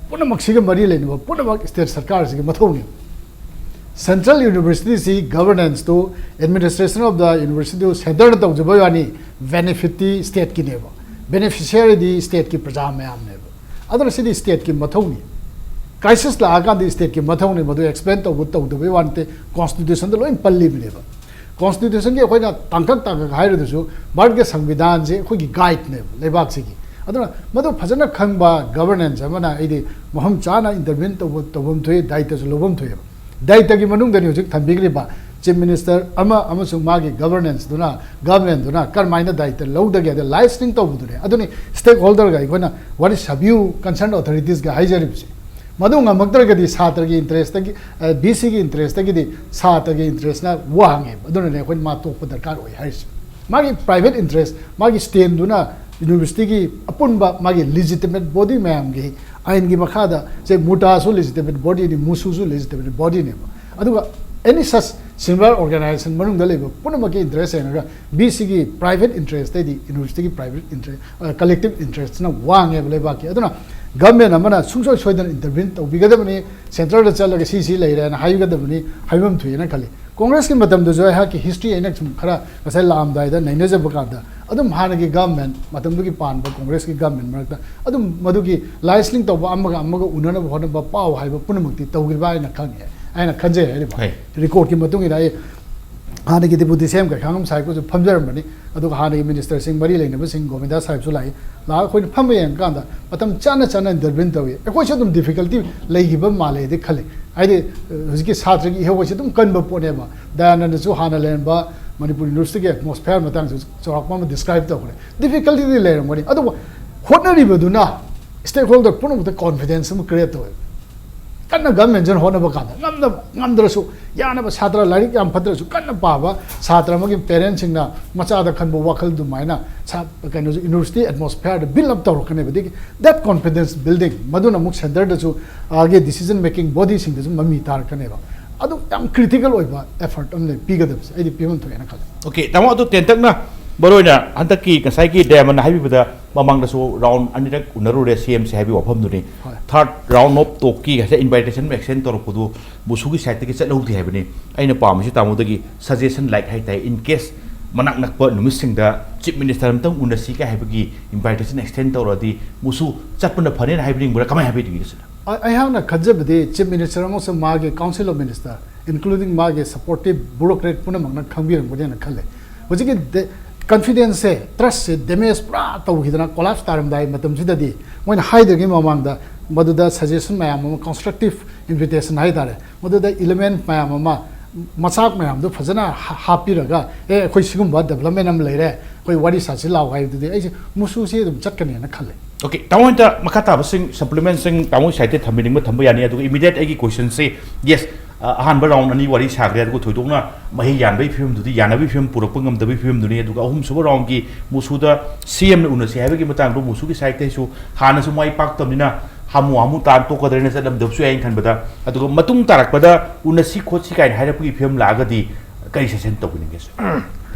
ꯄꯨꯝꯅꯃꯛꯁꯤꯒ ꯃꯔꯤ ꯂꯩꯅꯕ ꯄꯨꯝꯅꯃꯛ state ꯁꯔꯀꯥꯔꯁꯤꯒꯤ ꯃꯊꯧꯅꯤ꯫ Central universityꯁꯤ governancetꯨ, administration of the universityꯗꯨ centreꯅ ꯇꯧꯖꯕ ꯋꯥꯅꯤ, benefitꯇꯤ stateꯀꯤꯅꯦꯕ, beneficiaryꯗꯤ stateꯀꯤ ꯄ꯭ꯔꯖꯥ ꯃꯌꯥꯝꯅꯦꯕ꯫ ꯑꯗꯨꯅ ꯁꯤꯗꯤ stateꯀꯤ ꯃꯊꯧꯅꯤ꯫ Crisis ꯂꯥꯛꯑꯀꯥꯟꯗ stateꯀꯤ ꯃꯊꯧꯅꯤ꯫ ꯃꯗꯨ explain ꯇꯧꯕ ꯇꯧꯗꯕꯩ ꯋꯥ ꯅꯠꯇꯦ, constitutionꯗ ꯂꯣꯏ ꯄꯜꯂꯤꯕꯅꯦꯕ꯫ Constitutionꯒꯤ ꯑꯩꯈꯣꯏꯅ ꯇꯥꯡꯀꯛ ꯇꯥꯡꯀꯛ ꯍꯥꯏꯔꯗꯨꯁꯨ, ꯚꯥꯔꯠꯀꯤ ꯁꯪꯕꯤꯙꯥꯟꯁꯦ ꯑꯩꯈꯣꯏꯒꯤ guideꯅꯦꯕ ꯂꯩꯕꯥꯛꯁꯤꯒꯤ꯫ ꯑꯗꯨꯅ ꯃꯗꯨ ꯐꯖꯅ ꯈꯪꯕ governance ꯑꯃꯅ ꯑꯩꯗꯤ ꯃꯐꯝ ꯆꯥꯅ intervene ꯇꯧꯕ, ꯇꯧꯐꯝ ꯊꯣꯛꯏ, ꯗꯥꯏꯇꯁꯨ ꯂꯧꯐꯝ ꯊꯣꯛꯑꯦꯕ꯫ ꯗꯥꯏꯇꯒꯤ ꯃꯅꯨꯡꯗꯅꯤ ꯍꯧꯖꯤꯛ ꯊꯝꯕꯤꯈ꯭ꯔꯤꯕ Chief Minister ꯑꯃ ꯑꯃꯁꯨꯡ ꯃꯥꯒꯤ governancedꯨꯅ, governmentꯗꯨꯅ ꯀꯔꯝꯍꯥꯏꯅ ꯗꯥꯏꯇ ꯂꯧꯗꯒꯦ ꯍꯥꯏꯗ listening ꯇꯧꯕꯗꯨꯅꯦ꯫ ꯑꯗꯨꯅꯤ stakeholderꯒ ꯑꯩꯈꯣꯏꯅ, what is your view, concerned authoritieska ꯍꯥꯏꯖꯔꯤꯕꯁꯦ꯫ ꯃꯗꯨ ꯉꯝꯃꯛꯇ꯭ꯔꯒꯗꯤ ꯁꯥꯇ꯭ꯔꯒꯤ interestꯇꯒꯤ, ꯑ, VCꯒꯤ interestꯇꯒꯤꯗꯤ ꯁꯥꯇ꯭ꯔꯒꯤ interestꯅ ꯋꯥꯡꯉꯦꯕ꯫ ꯑꯗꯨꯅꯅꯦ ꯑꯩꯈꯣꯏꯅ ꯃꯥ ꯇꯣꯛꯄ ꯗꯔꯀꯥꯔ ꯑꯣꯏ ꯍꯥꯏꯔꯤꯁꯦ꯫ ꯃꯥꯒꯤ private interest, ꯃꯥꯒꯤ standꯗꯨꯅ universityꯒꯤ ꯑꯄꯨꯟꯕ ꯃꯥꯒꯤ legitimate body ꯃꯌꯥꯝꯒꯤ ꯑꯥꯏꯟꯒꯤ ꯃꯈꯥꯗ, ꯁꯦ, MUTAꯁꯨ legitimate bodyꯅꯤ, MUSUꯁꯨ legitimate bodyꯅꯦꯕ꯫ ꯑꯗꯨꯒ any such similar organization ꯃꯅꯨꯡꯗ ꯂꯩꯕ ꯄꯨꯝꯅꯃꯛꯀꯤ interest ꯌꯦꯡꯉꯒ VCꯒꯤ private interestꯇꯩꯗꯤ universityꯒꯤ private interest, ꯑ, collective interestꯅ ꯋꯥꯡꯉꯦꯕ ꯂꯩꯕꯥꯛꯀꯤ꯫ ꯑꯗꯨꯅ government ꯑꯃꯅ ꯁꯨꯡꯁꯣꯏ ꯁꯣꯏꯗꯅ intervene ꯇꯧꯕꯤꯒꯗꯕꯅꯤ, centreꯗ ꯆꯠꯂꯒ ꯁꯤ ꯁꯤ ꯂꯩꯔꯦꯅ ꯍꯥꯏꯒꯗꯕꯅꯤ, ꯍꯥꯏꯐꯝ ꯊꯣꯛꯑꯦꯅ ꯈꯜꯂꯤ꯫ Congressꯀꯤ ꯃꯇꯝꯗꯁꯨ ꯑꯩꯍꯥꯛꯀꯤ history ꯑꯩꯅ ꯁꯨꯝ ꯈꯔ ꯉꯁꯥꯏ ꯂꯥꯛꯑꯝꯗꯥꯏꯗ ꯅꯩꯅꯖꯕ ꯀꯥꯟꯗ ꯑꯗꯨꯝ ꯍꯥꯟꯅꯒꯤ government, ꯃꯇꯝꯗꯨꯒꯤ ꯄꯥꯟꯕ Congressꯀꯤ government ꯃꯔꯛꯇ ꯑꯗꯨꯝ ꯃꯗꯨꯒꯤ listening ꯇꯧꯕ, ꯑꯃꯒ ꯑꯃꯒ ꯎꯅꯅꯕ ꯍꯣꯠꯅꯕ, ꯄꯥꯎ ꯍꯥꯏꯕ ꯄꯨꯝꯅꯃꯛꯇꯤ ꯇꯧꯈꯤꯕ ꯍꯥꯏꯅ ꯈꯪꯉꯦ, ꯍꯥꯏꯅ ꯈꯟꯖꯩ꯫ ꯍꯥꯏꯔꯤꯕ ꯍꯣꯏ꯫ Recordꯀꯤ ꯃꯇꯨꯡ ꯏꯟꯅ ꯑꯩ ꯍꯥꯟꯅꯒꯤ deputy CM ꯀꯩꯈꯥꯡꯕꯝ ꯁꯥꯍꯦꯕꯀꯁꯨ ꯐꯝꯖꯔꯝꯕꯅꯤ, ꯑꯗꯨꯒ ꯍꯥꯟꯅꯒꯤ ministerꯁꯤꯡ, ꯃꯔꯤ ꯂꯩꯅꯕꯁꯤꯡ, ꯒꯣꯕꯤꯟꯗꯥ ꯁꯥꯍꯦꯕꯁꯨ ꯂꯥꯛꯏ꯫ ꯂꯥꯛꯑꯒ ꯑꯩꯈꯣꯏꯅ ꯐꯝꯕ ꯌꯦꯡꯀꯥꯟꯗ ꯃꯇꯝ ꯆꯥꯅ ꯆꯥꯅ intervene ꯇꯧꯏ꯫ ꯑꯩꯈꯣꯏꯁꯨ ꯑꯗꯨꯝ difficulty ꯂꯩꯈꯤꯕ ꯃꯥꯜꯂꯦꯗꯤ ꯈꯜꯂꯤ꯫ ꯍꯥꯏꯗꯤ, ꯑ, ꯍꯧꯖꯤꯛꯀꯤ ꯁꯥꯇ꯭ꯔꯒꯤ ꯏꯍꯧ ꯑꯁꯤ ꯑꯗꯨꯝ ꯀꯟꯕ ꯄꯣꯠꯅꯦꯕ꯫ ꯗꯌꯥꯅꯟꯗꯁꯨ ꯍꯥꯟꯅ ꯂꯩꯔꯝꯕ ꯃꯅꯤꯄꯨꯔ universityꯒꯤ atmosphere ꯃꯇꯥꯡꯁꯨ ꯆꯥꯎꯔꯥꯛꯄ ꯑꯃ describe ꯇꯧꯈ꯭ꯔꯦ꯫ Difficultyꯗꯤ ꯂꯩꯔꯝꯒꯅꯤ, ꯑꯗꯨꯕꯨ ꯍꯣꯠꯅꯔꯤꯕꯗꯨꯅ stakeholder ꯄꯨꯝꯅꯃꯛꯇ confidence ꯑꯃ create ꯇꯧꯋꯦ꯫ ꯀꯟꯅ ꯒꯚꯔꯟꯃꯦꯟꯁꯤꯅ ꯍꯣꯠꯅꯕ ꯀꯥꯟꯗ ꯉꯝꯗꯕ, ꯉꯝꯗ꯭ꯔꯁꯨ ꯌꯥꯅꯕ, ꯁꯥꯇ꯭ꯔ ꯂꯥꯏꯔꯤꯛ ꯌꯥꯝ ꯐꯠꯇ꯭ꯔꯁꯨ ꯀꯟꯅ ꯄꯥꯕ ꯁꯥꯇ꯭ꯔ ꯑꯃꯒꯤ ꯄꯦꯔꯦꯟꯁꯁꯤꯡꯅ ꯃꯆꯥꯗ ꯈꯟꯕ ꯋꯥꯈꯜ ꯑꯗꯨꯃꯥꯏꯅ ꯁꯥ-, ꯀꯩꯅꯣꯁꯦ, ꯌꯨꯅꯤꯚꯔꯁꯤꯇꯤ ꯑꯦꯠꯃꯣꯁꯐꯤꯌꯔꯗ ꯕꯤꯜ ꯑꯞ ꯇꯧꯔꯛꯀꯅꯦꯕ꯫ ꯑꯗꯒꯤ that confidence building, ꯃꯗꯨꯅ ꯑꯃꯨꯛ ꯁꯦꯟꯇꯔꯗꯁꯨ, ꯑꯥꯒꯤ ꯗꯤꯁꯤꯖꯟ ꯃꯦꯀꯤꯡ ꯕꯣꯗꯤꯁꯤꯡꯗꯁꯨ ꯃꯃꯤ ꯇꯥꯔꯛꯀꯅꯦꯕ꯫ ꯑꯗꯨ ꯌꯥꯝ ꯀ꯭ꯔꯤꯇꯤꯀꯦꯜ ꯑꯣꯏꯕ ꯑꯦꯐꯔꯠ ꯑꯃꯅꯦ ꯄꯤꯒꯗꯕꯁꯦ꯫ ꯑꯩꯗꯤ ꯄꯤꯐꯝ ꯊꯣꯛꯑꯦꯅ ꯈꯜꯂꯦ꯫ ꯑꯣꯀꯦ, ꯇꯥꯃꯣ, ꯑꯗꯨ ꯇꯦꯟꯇꯛꯅ ꯃꯔꯨ ꯑꯣꯏꯅ ꯍꯟꯗꯛꯀꯤ ꯉꯁꯥꯏꯒꯤ ꯗꯥꯏꯃꯟꯅ ꯍꯥꯏꯕꯤꯕꯗ ꯃꯃꯥꯡꯗꯁꯨ ꯔꯥꯎꯟ ꯑꯅꯤꯔꯛ ꯎꯅꯔꯨꯔꯦ ꯁꯤ ꯑꯦꯝꯁꯦ ꯍꯥꯏꯕꯒꯤ ꯋꯥꯐꯝꯗꯨꯅꯤ꯫ ꯍꯣꯏ꯫ ꯊꯥꯔꯠ ꯔꯥꯎꯟ ꯑꯣꯐ ꯇꯣꯛꯀꯤ ꯉꯁꯥꯏ ꯏꯟꯚꯥꯏꯇꯦꯁꯟ ꯑꯦꯛꯁꯇꯦꯟ ꯇꯧꯔꯛꯄꯗꯨ ꯃꯨꯁꯨꯒꯤ ꯁꯥꯏꯠꯇꯒꯤ ꯆꯠꯍꯧꯗꯦ ꯍꯥꯏꯕꯅꯤ꯫ ꯑꯩꯅ ꯄꯥꯝꯃꯤꯁꯤ ꯇꯥꯃꯣꯗꯒꯤ ꯁꯖꯦꯁꯟ ꯂꯥꯏꯛ ꯍꯥꯏ ꯇꯥꯏ, in case ꯃꯅꯥꯛ ꯅꯛꯄ ꯅꯨꯃꯤꯠꯁꯤꯡꯗ ꯆꯤꯐ ꯃꯤꯅꯤꯁꯇꯔ ꯑꯝꯇꯪ ꯎꯅꯁꯤ ꯀꯥꯏ ꯍꯥꯏꯕꯒꯤ ꯏꯟꯚꯥꯏꯇꯦꯁꯟ ꯑꯦꯛꯁꯇꯦꯟ ꯇꯧꯔꯛꯑꯗꯤ ꯃꯨꯁꯨ ꯆꯠꯄꯅ ꯐꯅꯦꯅ ꯍꯥꯏꯕꯤꯅꯤꯡꯕ꯭ꯔꯥ, ꯀꯃꯥꯏꯅ ꯍꯥꯏꯕꯤꯅꯤꯡꯒꯦ ꯁꯤꯗ? ꯑꯩ-, ꯑꯩꯍꯥꯛꯅ ꯈꯟꯖꯕꯗꯤ ꯆꯤꯐ ꯃꯤꯅꯤꯁꯇꯔ ꯑꯃꯁꯨꯡ ꯃꯥꯒꯤ ꯀꯥꯎꯟꯁꯤꯜ ꯑꯣꯐ ꯃꯤꯅꯤꯁꯇꯔ, including ꯃꯥꯒꯤ ꯁꯄꯣꯔꯇꯤꯞ ꯕ꯭ꯌꯨꯔꯣꯀ꯭ꯔꯦꯠ ꯄꯨꯝꯅꯃꯛꯅ ꯈꯪꯕꯤꯔꯝꯒꯅꯤꯅ ꯈꯜꯂꯦ꯫ ꯍꯧꯖꯤꯛꯀꯤ ꯗꯦ-, ꯀꯟꯐꯤꯗꯦꯟꯁꯁꯦ, ꯇ꯭ꯔꯁꯁꯦ ꯗꯦꯃꯦꯖ ꯄꯨꯔꯥ ꯇꯧꯈꯤꯗꯅ ꯀꯣꯂꯥꯞꯁ ꯇꯥꯔꯝꯗꯥꯏ ꯃꯇꯝꯁꯤꯗꯗꯤ ꯃꯣꯏꯅ ꯍꯥꯏꯗ꯭ꯔꯤꯉꯩ ꯃꯃꯥꯡꯗ ꯃꯗꯨꯗ ꯁꯖꯦꯁꯟ ꯃꯌꯥꯝ ꯑꯃ, ꯀꯟꯁꯇ꯭ꯔꯛꯇꯤꯞ ꯏꯟꯚꯤꯇꯦꯁꯟ ꯍꯥꯏꯇꯥꯔꯦ, ꯃꯗꯨꯗ ꯏꯂꯤꯃꯦꯟ ꯃꯌꯥꯝ ꯑꯃ, ꯃꯆꯥꯛ ꯃꯌꯥꯝꯗꯣ ꯐꯖꯅ ꯍꯥ-, ꯍꯥꯞꯄꯤꯔꯒ, "ꯑꯦ, ꯑꯩꯈꯣꯏ ꯁꯤꯒꯨꯝꯕ ꯗꯦꯕꯂꯞꯃꯦꯟ ꯑꯃ ꯂꯩꯔꯦ, ꯑꯩꯈꯣꯏ ꯋꯥꯔꯤ ꯁꯥꯁꯤ ꯂꯥꯛꯑꯣ" ꯍꯥꯏꯕꯗꯨꯗꯤ ꯑꯩꯁꯦ ꯃꯨꯁꯨꯁꯦ ꯑꯗꯨꯝ ꯆꯠꯀꯅꯤꯅ ꯈꯜꯂꯦ꯫ ꯑꯣꯀꯦ, ꯇꯥꯃꯣ, ꯍꯟꯗꯛ ꯃꯈꯥ ꯇꯥꯕꯁꯤꯡ ꯁꯄ꯭ꯂꯤꯃꯦꯟꯁꯤꯡ ꯇꯥꯃꯣ ꯁꯥꯏꯠꯇ ꯊꯝꯕꯤꯅꯤꯡꯕ ꯊꯝꯕ ꯌꯥꯅꯤ꯫ ꯑꯗꯨꯒ ꯏꯃꯤꯗꯤꯌꯦꯠ ꯑꯩꯒꯤ ꯀꯣꯏꯁꯟꯁꯤ, ꯌꯦꯁ, ꯑꯍꯥꯟꯕ ꯔꯥꯎꯟ ꯑꯅꯤ ꯋꯥꯔꯤ ꯁꯥꯈ꯭ꯔꯦ, ꯑꯗꯨꯒ ꯊꯣꯏꯗꯣꯛꯅ ꯃꯍꯩ ꯌꯥꯟꯕꯒꯤ ꯐꯤꯕꯝꯗꯨꯗꯤ, ꯌꯥꯅꯕꯒꯤ ꯐꯤꯕꯝ ꯄꯨꯔꯛꯄ ꯉꯝꯗꯕꯒꯤ ꯐꯤꯕꯝꯗꯨꯅꯤ꯫ ꯑꯗꯨꯒ ꯑꯍꯨꯝꯁꯨꯕ ꯔꯥꯎꯟꯒꯤ ꯃꯨꯁꯨꯗ ꯁꯤ ꯑꯦꯝꯅ ꯎꯅꯁꯤ ꯍꯥꯏꯕꯒꯤ ꯃꯇꯥꯡꯗꯣ ꯃꯨꯁꯨꯒꯤ ꯁꯥꯏꯠꯇꯩꯁꯨ ꯍꯥꯟꯅꯁꯨ ꯃꯥꯏ ꯄꯥꯛꯇꯕꯅꯤꯅ ꯍꯥꯃꯨ ꯍꯥꯃꯨ ꯇꯥꯟ ꯇꯣꯛꯀꯗ꯭ꯔꯦꯅ ꯆꯠꯂꯝꯗꯕꯁꯨ ꯌꯥꯏꯅ ꯈꯟꯕꯗ, ꯑꯗꯨꯒ ꯃꯇꯨꯡ ꯇꯥꯔꯛꯄꯗ ꯎꯅꯁꯤ ꯈꯣꯠꯁꯤ ꯀꯥꯏꯅ ꯍꯥꯏꯔꯛꯄꯒꯤ ꯐꯤꯕꯝ ꯂꯥꯛꯑꯒꯗꯤ ꯀꯔꯤ ꯁꯖꯦꯁꯟ ꯇꯧꯕꯤꯅꯤꯡꯒꯦ, ꯁꯔ?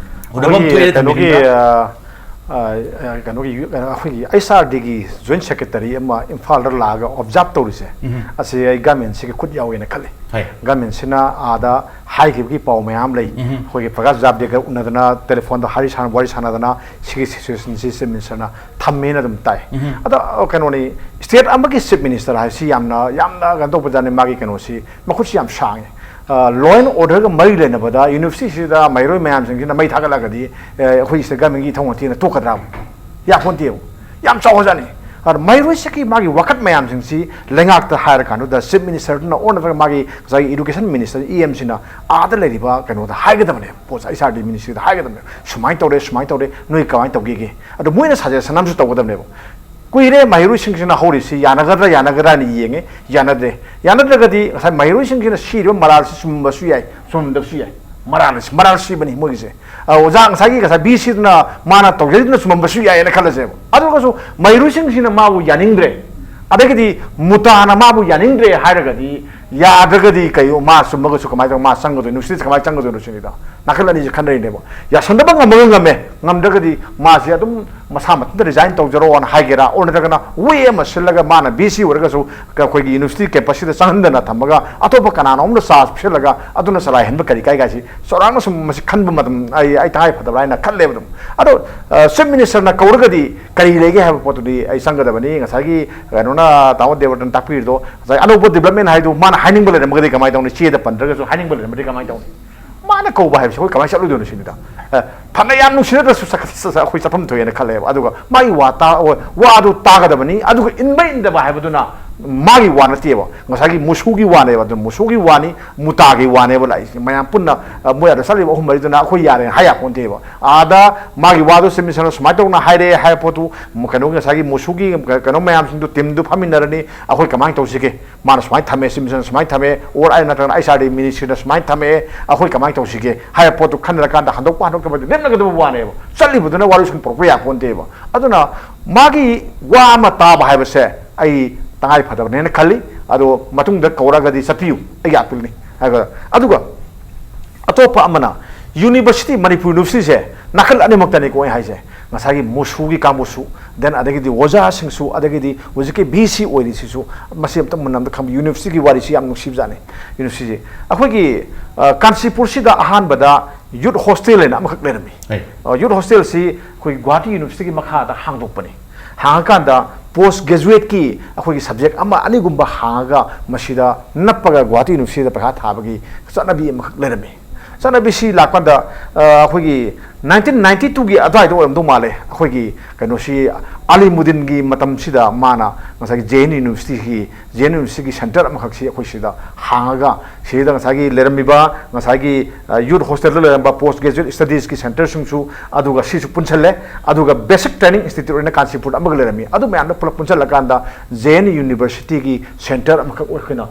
ꯎꯅꯐꯝ ꯑꯩꯈꯣꯏꯒꯤ ꯊꯣꯛꯑꯦꯅ ꯀꯩꯅꯣꯒꯤ ꯊꯝꯕꯤꯅꯤꯡꯕ꯭ꯔꯥ? ꯑ, ꯑ, ꯑ, ꯀꯩꯅꯣꯒꯤ ꯌꯨ-, ꯑꯩꯈꯣꯏꯒꯤ ꯑꯩꯆ ꯑꯥꯔ ꯗꯤꯒꯤ ꯖꯣꯏꯟ ꯁꯦꯀ꯭ꯔꯦꯇꯔꯤ ꯑꯃ ꯏꯝꯐꯥꯜꯗ ꯂꯥꯛꯑꯒ ꯑꯣꯕꯖꯥꯔꯕ ꯇꯧꯔꯤꯁꯦ, ꯎꯝ꯫ ꯑꯁꯤ ꯑꯩ ꯒꯃꯦꯟꯁꯤꯒꯤ ꯈꯨꯠ ꯌꯥꯎꯋꯦꯅ ꯈꯜꯂꯤ꯫ ꯍꯣꯏ꯫ ꯒꯃꯦꯟꯁꯤꯅ ꯑꯥꯗ ꯍꯥꯏꯈꯤꯕꯒꯤ ꯄꯥꯎ ꯃꯌꯥꯝ ꯂꯩ꯫ ꯎꯝ꯫ ꯑꯩꯈꯣꯏꯒꯤ ꯄ꯭ꯔꯀꯥꯁ ꯖꯥꯕꯗꯦꯀꯔ ꯎꯅꯗꯅ ꯇꯦꯂꯤꯐꯣꯟꯗ ꯋꯥꯔꯤ ꯁꯥꯟꯅ, ꯋꯥꯔꯤ ꯁꯥꯟꯅꯗꯅ ꯁꯤꯒꯤ ꯁꯤꯆꯨꯋꯦꯁꯟꯁꯤ ꯆꯤꯐ ꯃꯤꯅꯤꯁꯇꯔꯅ ꯊꯝꯃꯦꯅ ꯑꯗꯨꯝ ꯇꯥꯏ꯫ ꯎꯝ꯫ ꯑꯗꯣ, ꯑ, ꯀꯩꯅꯣꯅꯤ, ꯁ꯭ꯇꯦꯠ ꯑꯃꯒꯤ ꯆꯤꯐ ꯃꯤꯅꯤꯁꯇꯔ ꯍꯥꯏꯁꯤ ꯌꯥꯝꯅ, ꯌꯥꯝꯅ ꯀꯩꯅꯣ ꯇꯧꯕꯖꯥꯠꯅꯤ, ꯃꯥꯒꯤ ꯀꯩꯅꯣꯁꯤ, ꯃꯈꯨꯠꯁꯤ ꯌꯥꯝ ꯁꯥꯡꯉꯤ꯫ ꯂꯣ ꯑꯦꯟ ꯑꯣꯔꯗꯔꯒ ꯃꯔꯤ ꯂꯩꯅꯕꯗ ꯌꯨꯅꯤꯚꯔꯁꯤꯇꯤꯁꯤꯗ ꯃꯍꯩꯔꯣꯏ ꯃꯌꯥꯝꯁꯤꯡꯁꯤꯅ ꯃꯩ ꯊꯥꯒꯠꯂꯒꯗꯤ, ꯑꯦ, ꯑꯩꯈꯣꯏ ꯁꯤꯗ ꯒꯃꯦꯟꯒꯤ ꯏꯊꯧ ꯉꯥꯛꯇꯦꯅ ꯇꯣꯛꯀꯗ꯭ꯔꯥ? ꯌꯥꯄꯣꯟꯇꯦꯕ꯫ ꯌꯥꯝ ꯆꯥꯎꯈ꯭ꯔꯖꯥꯠꯅꯤ꯫ ꯑꯗꯣ ꯃꯍꯩꯔꯣꯏꯁꯤꯒꯤ ꯃꯥꯒꯤ ꯋꯥꯀꯠ ꯃꯌꯥꯝꯁꯤꯡꯁꯤ ꯂꯩꯉꯥꯛꯇ ꯍꯥꯏꯔꯀꯥꯟꯗꯨꯗ ꯆꯤꯐ ꯃꯤꯅꯤꯁꯇꯔꯗꯨꯅ ꯑꯣꯔ ꯅꯠꯇ꯭ꯔꯒ ꯃꯥꯒꯤ ꯉꯁꯥꯏꯒꯤ ꯏꯗꯨꯀꯦꯁꯟ ꯃꯤꯅꯤꯁꯇꯔ, ꯏ ꯑꯦꯝꯁꯤꯅ ꯑꯥꯗ ꯂꯩꯔꯤꯕ ꯀꯩꯅꯣꯗ ꯍꯥꯏꯒꯗꯕꯅꯦꯕ, ꯄꯣꯠꯁꯦ ꯑꯩꯆ ꯑꯥꯔ ꯗꯤ ꯃꯤꯅꯤꯁꯇ꯭ꯔꯤꯗ ꯍꯥꯏꯒꯗꯕꯅꯦꯕ, "ꯁꯨꯃꯥꯏꯅ ꯇꯧꯔꯦ, ꯁꯨꯃꯥꯏꯅ ꯇꯧꯔꯦ, ꯅꯣꯏ ꯀꯃꯥꯏꯅ ꯇꯧꯒꯦꯒꯦ?" ꯑꯗꯣ ꯃꯣꯏꯅ ꯁꯖꯦꯁꯟ ꯑꯃꯁꯨ ꯇꯧꯒꯗꯕꯅꯦꯕ꯫ ꯀꯨꯏꯔꯦ ꯃꯍꯩꯔꯣꯏꯁꯤꯡꯁꯤꯅ ꯍꯧꯔꯤꯁꯤ ꯌꯥꯅꯒꯗ꯭ꯔꯥ ꯌꯥꯅꯒꯗ꯭ꯔꯥ ꯍꯥꯏꯅ ꯌꯦꯡꯉꯦ꯫ ꯌꯥꯅꯗ꯭ꯔꯦ꯫ ꯌꯥꯅꯗ꯭ꯔꯒꯗꯤ ꯉꯁꯥꯏ ꯃꯍꯩꯔꯣꯏꯁꯤꯡꯁꯤꯅ ꯁꯤꯔꯤꯕ ꯃꯔꯥꯜꯁꯤ ꯆꯨꯝꯃꯝꯕꯁꯨ ꯌꯥꯏ, ꯆꯨꯝꯃꯝꯗꯕꯁꯨ ꯌꯥꯏ꯫ ꯃꯔꯥꯜ, ꯃꯔꯥꯜ ꯁꯤꯕꯅꯤ ꯃꯣꯏꯒꯤꯁꯦ꯫ ꯑ, ꯑꯣꯖꯥ ꯉꯁꯥꯏꯒꯤ, ꯉꯁꯥꯏ ꯕꯤ ꯁꯤꯗꯨꯅ ꯃꯥꯅ ꯇꯧꯖꯔꯤꯗꯨꯅ ꯆꯨꯝꯃꯝꯕꯁꯨ ꯌꯥꯏꯌꯦꯅ ꯈꯜꯂꯁꯦꯕ꯫ ꯑꯗꯨ ꯑꯣꯏꯔꯒꯁꯨ ꯃꯍꯩꯔꯣꯏꯁꯤꯡꯁꯤꯅ ꯃꯥꯕꯨ ꯌꯥꯅꯤꯡꯗ꯭ꯔꯦ, ꯑꯗꯒꯤꯗꯤ ꯃꯨꯇꯥꯅ ꯃꯥꯕꯨ ꯌꯥꯅꯤꯡꯗ꯭ꯔꯦ ꯍꯥꯏꯔꯒꯗꯤ, ꯌꯥꯗ꯭ꯔꯒꯗꯤ ꯀꯩ, ꯃꯥ ꯆꯨꯝꯃꯒꯁꯨ ꯀꯃꯥꯏꯅ ꯇꯧ-, ꯃꯥ ꯆꯪꯒꯗꯣꯏꯅꯣ? ꯌꯨꯅꯤꯚꯔꯁꯤꯇꯤꯁꯦ ꯀꯃꯥꯏꯅ ꯆꯪꯒꯗꯣꯏꯅꯣ ꯁꯤꯅꯤꯗ꯫ ꯅꯥꯀꯜ ꯑꯅꯤꯁꯦ ꯈꯟꯅꯔꯤꯅꯦꯕ꯫ ꯌꯥꯁꯟꯗꯕ ꯉꯝꯃꯒ ꯉꯝꯃꯦ, ꯉꯝꯗ꯭ꯔꯒꯗꯤ ꯃꯥꯁꯦ ꯑꯗꯨꯝ ꯃꯁꯥ ꯃꯊꯟꯇ ꯔꯤꯖꯥꯏꯟ ꯇꯧꯖꯔꯣꯅ ꯍꯥꯏꯒꯦꯔꯥ, ꯑꯣꯔ ꯅꯠꯇ꯭ꯔꯒꯅ ꯋꯦ ꯑꯃ ꯁꯤꯜꯂꯒ ꯃꯥꯅ ꯕꯤ ꯁꯤ ꯑꯣꯏꯔꯒꯁꯨ ꯑꯩꯈꯣꯏꯒꯤ ꯌꯨꯅꯤꯚꯔꯁꯤꯇꯤ ꯀꯦꯝꯄꯁꯁꯤꯗ ꯆꯪꯍꯟꯗꯅ ꯊꯝꯃꯒ ꯑꯇꯣꯞꯄ ꯀꯅꯥꯅꯣꯝꯗ ꯆꯥꯟꯁ ꯄꯤꯁꯜꯂꯒ ꯑꯗꯨꯅ ꯆꯂꯥꯏꯍꯟꯕ ꯀꯔꯤ ꯀꯥꯏ ꯀꯥꯏꯁꯤ ꯆꯥꯎꯔꯥꯛꯅ ꯁꯨꯝ ꯃꯁꯤ ꯈꯟꯕ ꯃꯇꯝ ꯑꯩ, ꯑꯩ ꯇꯉꯥꯏ ꯐꯗꯕ꯭ꯔꯥ ꯍꯥꯏꯅ ꯈꯜꯂꯦꯕ ꯑꯗꯨꯝ꯫ ꯑꯗꯣ, ꯑ, ꯆꯤꯐ ꯃꯤꯅꯤꯁꯇꯔꯅ ꯀꯧꯔꯒꯗꯤ ꯀꯔꯤ ꯂꯩꯒꯦ ꯍꯥꯏꯕ ꯄꯣꯠꯇꯨꯗꯤ ꯑꯩ ꯆꯪꯒꯗꯕꯅꯤ꯫ ꯉꯁꯥꯏꯒꯤ ꯀꯩꯅꯣꯅ, ꯇꯥꯃꯣ ꯗꯦꯕꯔꯇꯟ ꯇꯥꯛꯄꯤꯔꯤꯗꯣ, ꯉꯁꯥꯏ ꯑꯅꯧꯕ ꯗꯤꯕꯂꯞꯃꯦꯟ ꯍꯥꯏꯗꯨ ꯃꯥꯅ ꯍꯥꯏꯅꯤꯡꯕ ꯂꯩꯔꯝꯃꯒꯗꯤ ꯀꯃꯥꯏꯅ ꯇꯧꯅꯤ? ꯆꯦꯗ ꯄꯟꯗ꯭ꯔꯒꯁꯨ ꯍꯥꯏꯅꯤꯡꯕ ꯂꯩꯔꯝꯃꯗꯤ ꯀꯃꯥꯏꯅ ꯇꯧꯅꯤ? ꯃꯥꯅ ꯀꯧꯕ ꯍꯥꯏꯕꯁꯤ ꯑꯩꯈꯣꯏ ꯀꯃꯥꯏꯅ ꯆꯠꯂꯨꯗꯣꯏꯅꯣ ꯁꯤꯅꯤꯗ꯫ ꯑꯦ, ꯐꯅ ꯌꯥꯝ ꯅꯨꯡꯁꯤꯅꯗ꯭ꯔꯁꯨ ꯆꯠ-, ꯆꯠ-, ꯆꯠ-, ꯑꯩꯈꯣꯏ ꯆꯠꯐꯝ ꯊꯣꯛꯑꯦꯅ ꯈꯜꯂꯦꯕ꯫ ꯑꯗꯨꯒ ꯃꯥꯒꯤ ꯋꯥ ꯇꯥ-, ꯋꯥꯗꯨ ꯇꯥꯒꯗꯕꯅꯤ, ꯑꯗꯨꯒ ꯏꯟꯕ ꯏꯟꯗꯕ ꯍꯥꯏꯕꯗꯨꯅ ꯃꯥꯒꯤ ꯋꯥ ꯅꯠꯇꯦꯕ, ꯉꯁꯥꯏꯒꯤ ꯃꯨꯁꯨꯒꯤ ꯋꯥꯅꯦꯕ꯫ ꯑꯗꯨ ꯃꯨꯁꯨꯒꯤ ꯋꯥꯅꯤ, ꯃꯨꯇꯥꯒꯤ ꯋꯥꯅꯦꯕ ꯂꯥꯛꯏꯁꯦ꯫ ꯃꯌꯥꯝ ꯄꯨꯟꯅ, ꯑ, ꯃꯣꯏ ꯑꯗ ꯆꯠꯂꯤꯕ ꯑꯍꯨꯝ ꯃꯔꯤꯗꯨꯅ ꯑꯩꯈꯣꯏ ꯌꯥꯔꯦꯅ ꯍꯥꯏ ꯌꯥꯄꯣꯟꯇꯦꯕ꯫ ꯑꯥꯗ ꯃꯥꯒꯤ ꯋꯥꯗꯨ ꯆꯤꯐ ꯃꯤꯅꯤꯁꯇꯔꯅ ꯁꯨꯃꯥꯏꯅ ꯇꯧꯅ ꯍꯥꯏꯔꯛꯑꯦ ꯍꯥꯏꯕ ꯄꯣꯠꯇꯨ, ꯀꯩꯅꯣ, ꯉꯁꯥꯏꯒꯤ ꯃꯨꯁꯨꯒꯤ ꯀꯩꯅꯣ ꯃꯌꯥꯝꯁꯤꯡꯗꯨ, ꯇꯤꯝꯗꯨ ꯐꯝꯃꯤꯟꯅꯔꯅꯤ, ꯑꯩꯈꯣꯏ ꯀꯃꯥꯏꯅ ꯇꯧꯁꯤꯒꯦ? ꯃꯥꯅ ꯁꯨꯃꯥꯏꯅ ꯊꯝꯃꯦ, ꯁꯤꯃꯤꯁꯟ ꯁꯨꯃꯥꯏꯅ ꯊꯝꯃꯦ, ꯑꯣꯔ ꯑꯩ ꯅꯠꯇ꯭ꯔꯒꯅ ꯑꯩꯆ ꯑꯥꯔ ꯗꯤ ꯃꯤꯅꯤꯁꯇ꯭ꯔꯤꯅ ꯁꯨꯃꯥꯏꯅ ꯊꯝꯃꯛꯑꯦ, ꯑꯩꯈꯣꯏ ꯀꯃꯥꯏꯅ ꯇꯧꯁꯤꯒꯦ ꯍꯥꯏꯕ ꯄꯣꯠꯇꯨ ꯈꯟꯅꯔꯀꯥꯟꯗ ꯍꯟꯗꯣꯛꯄ ꯍꯟꯗꯣꯛꯇꯕꯗꯤ ꯂꯦꯞꯅꯒꯗꯕ ꯋꯥꯅꯦꯕ꯫ ꯆꯠꯂꯤꯕꯗꯨꯅ ꯋꯥꯔꯣꯏꯁꯤꯟ ꯄꯨꯔꯛꯄ ꯌꯥꯄꯣꯟꯇꯦꯕ꯫ ꯑꯗꯨꯅ ꯃꯥꯒꯤ ꯋꯥ ꯑꯃ ꯇꯥꯕ ꯍꯥꯏꯕꯁꯦ ꯑꯩ ꯇꯉꯥꯏ ꯐꯗꯕꯅꯦꯅ ꯈꯜꯂꯤ꯫ ꯑꯗꯣ ꯃꯇꯨꯡꯗ ꯀꯧꯔꯛꯑꯒꯗꯤ ꯆꯠꯄꯤꯌꯨ, ꯑꯩꯒꯤ ꯑꯄꯤꯜꯅꯤ ꯍꯥꯏꯕ꯫ ꯑꯗꯨꯒ ꯑꯇꯣꯞꯄ ꯑꯃꯅ, ꯌꯨꯅꯤꯚꯔꯁꯤꯇꯤ, ꯃꯅꯤꯄꯨꯔ ꯌꯨꯅꯤꯚꯔꯁꯤꯇꯤꯁꯦ ꯅꯥꯀꯜ ꯑꯅꯤꯃꯛꯇꯅꯤꯀꯣ ꯑꯩ ꯍꯥꯏꯁꯦ꯫ ꯉꯁꯥꯏꯒꯤ ꯃꯨꯁꯨꯒꯤ ꯀꯥꯡꯕꯨꯁꯨ, ꯗꯦꯟ ꯑꯗꯒꯤꯗꯤ ꯑꯣꯖꯥꯁꯤꯡꯁꯨ, ꯑꯗꯒꯤꯗꯤ ꯍꯧꯖꯤꯛꯀꯤ ꯕꯤ ꯁꯤ ꯑꯣꯏꯔꯤꯁꯤꯁꯨ, ꯃꯁꯤ ꯑꯝꯇ ꯃꯨꯟꯅ ꯑꯝꯇ ꯈꯪꯕ꯫ ꯌꯨꯅꯤꯚꯔꯁꯤꯇꯤꯒꯤ ꯋꯥꯔꯤꯁꯤ ꯌꯥꯝ ꯅꯨꯡꯁꯤꯕꯖꯥꯠꯅꯤ꯫ ꯌꯨꯅꯤꯚꯔꯁꯤꯇꯤꯁꯦ ꯑꯩꯈꯣꯏꯒꯤ, ꯑ, ꯀꯥꯟꯆꯤꯄꯨꯔꯁꯤꯗ ꯑꯍꯥꯟꯕꯗ ꯌꯨꯠ ꯍꯣꯁꯇꯦꯜ ꯍꯥꯏꯅ ꯑꯃꯈꯛ ꯂꯩꯔꯝꯃꯤ꯫ ꯑ, ꯌꯨꯠ ꯍꯣꯁꯇꯦꯜꯁꯤ ꯑꯩꯈꯣꯏꯒꯤ ꯒꯨꯋꯥꯍꯥꯇꯤ ꯌꯨꯅꯤꯚꯔꯁꯤꯇꯤꯒꯤ ꯃꯈꯥꯗ ꯍꯥꯡꯗꯣꯛꯄꯅꯤ꯫ ꯍꯥꯡꯉꯀꯥꯟꯗ ꯄꯣꯁ ꯒ꯭ꯔꯦꯖꯨꯋꯦꯠꯀꯤ ꯑꯩꯈꯣꯏꯒꯤ ꯁꯕꯖꯦꯛ ꯑꯃ ꯑꯅꯤꯒꯨꯝꯕ ꯍꯥꯡꯉꯒ ꯃꯁꯤꯗ ꯅꯞꯄꯒ ꯒꯨꯋꯥꯍꯥꯇꯤ ꯌꯨꯅꯤꯚꯔꯁꯤꯇꯤꯗ ꯄꯩꯈꯥ ꯊꯥꯕꯒꯤ ꯆꯠꯅꯕꯤ ꯑꯃꯈꯛ ꯂꯩꯔꯝꯃꯤ꯫ ꯆꯠꯅꯕꯤꯁꯤ ꯂꯥꯛꯄꯗ, ꯑ, ꯑꯩꯈꯣꯏꯒꯤ ꯅꯥꯏꯟꯇꯤꯟ ꯅꯥꯏꯟꯇꯤ ꯇꯨꯒꯤ ꯑꯗꯨꯋꯥꯏꯗ ꯑꯣꯏꯔꯝꯗꯧ ꯃꯥꯜꯂꯦ, ꯑꯩꯈꯣꯏꯒꯤ ꯀꯩꯅꯣꯁꯤ, ꯑꯂꯤꯃꯨꯗꯤꯟꯒꯤ ꯃꯇꯝꯁꯤꯗ ꯃꯥꯅ ꯉꯁꯥꯏꯒꯤ ꯖꯦ ꯑꯦꯟ ꯌꯨꯅꯤꯚꯔꯁꯤꯇꯤꯒꯤ, ꯖꯦ ꯑꯦꯟ ꯌꯨꯅꯤꯚꯔꯁꯤꯇꯤꯒꯤ ꯁꯦꯟꯇꯔ ꯑꯃꯈꯛꯁꯤ ꯑꯩꯈꯣꯏ ꯁꯤꯗ ꯍꯥꯡꯉꯒ, ꯁꯤꯗ ꯉꯁꯥꯏꯒꯤ ꯂꯩꯔꯝꯃꯤꯕ ꯉꯁꯥꯏꯒꯤ ꯌꯨꯠ ꯍꯣꯁꯇꯦꯜꯗ ꯂꯩꯔꯝꯕ ꯄꯣꯁ ꯒ꯭ꯔꯦꯖꯨꯑꯦꯠ ꯁ꯭ꯇꯗꯤꯁꯀꯤ ꯁꯦꯟꯇꯔꯁꯤꯡꯁꯨ ꯑꯗꯨꯒ ꯁꯤꯁꯨ ꯄꯨꯟꯁꯜꯂꯦ꯫ ꯑꯗꯨꯒ ꯕꯦꯁꯤꯛ ꯇ꯭ꯔꯦꯅꯤꯡ ꯏꯟꯁꯇꯤꯇ꯭ꯌꯨꯠ ꯑꯣꯏꯅ ꯀꯥꯟꯆꯤꯄꯨꯔꯗ ꯑꯃꯒ ꯂꯩꯔꯝꯃꯤ꯫ ꯑꯗꯨ ꯃꯌꯥꯝꯗꯣ ꯄꯨꯂꯞ ꯄꯨꯟꯁꯜꯂꯀꯥꯟꯗ ꯖꯦ ꯑꯦꯟ ꯌꯨꯅꯤꯚꯔꯁꯤꯇꯤꯒꯤ ꯁꯦꯟꯇꯔ ꯑꯃꯈꯛ ꯑꯩꯈꯣꯏꯅ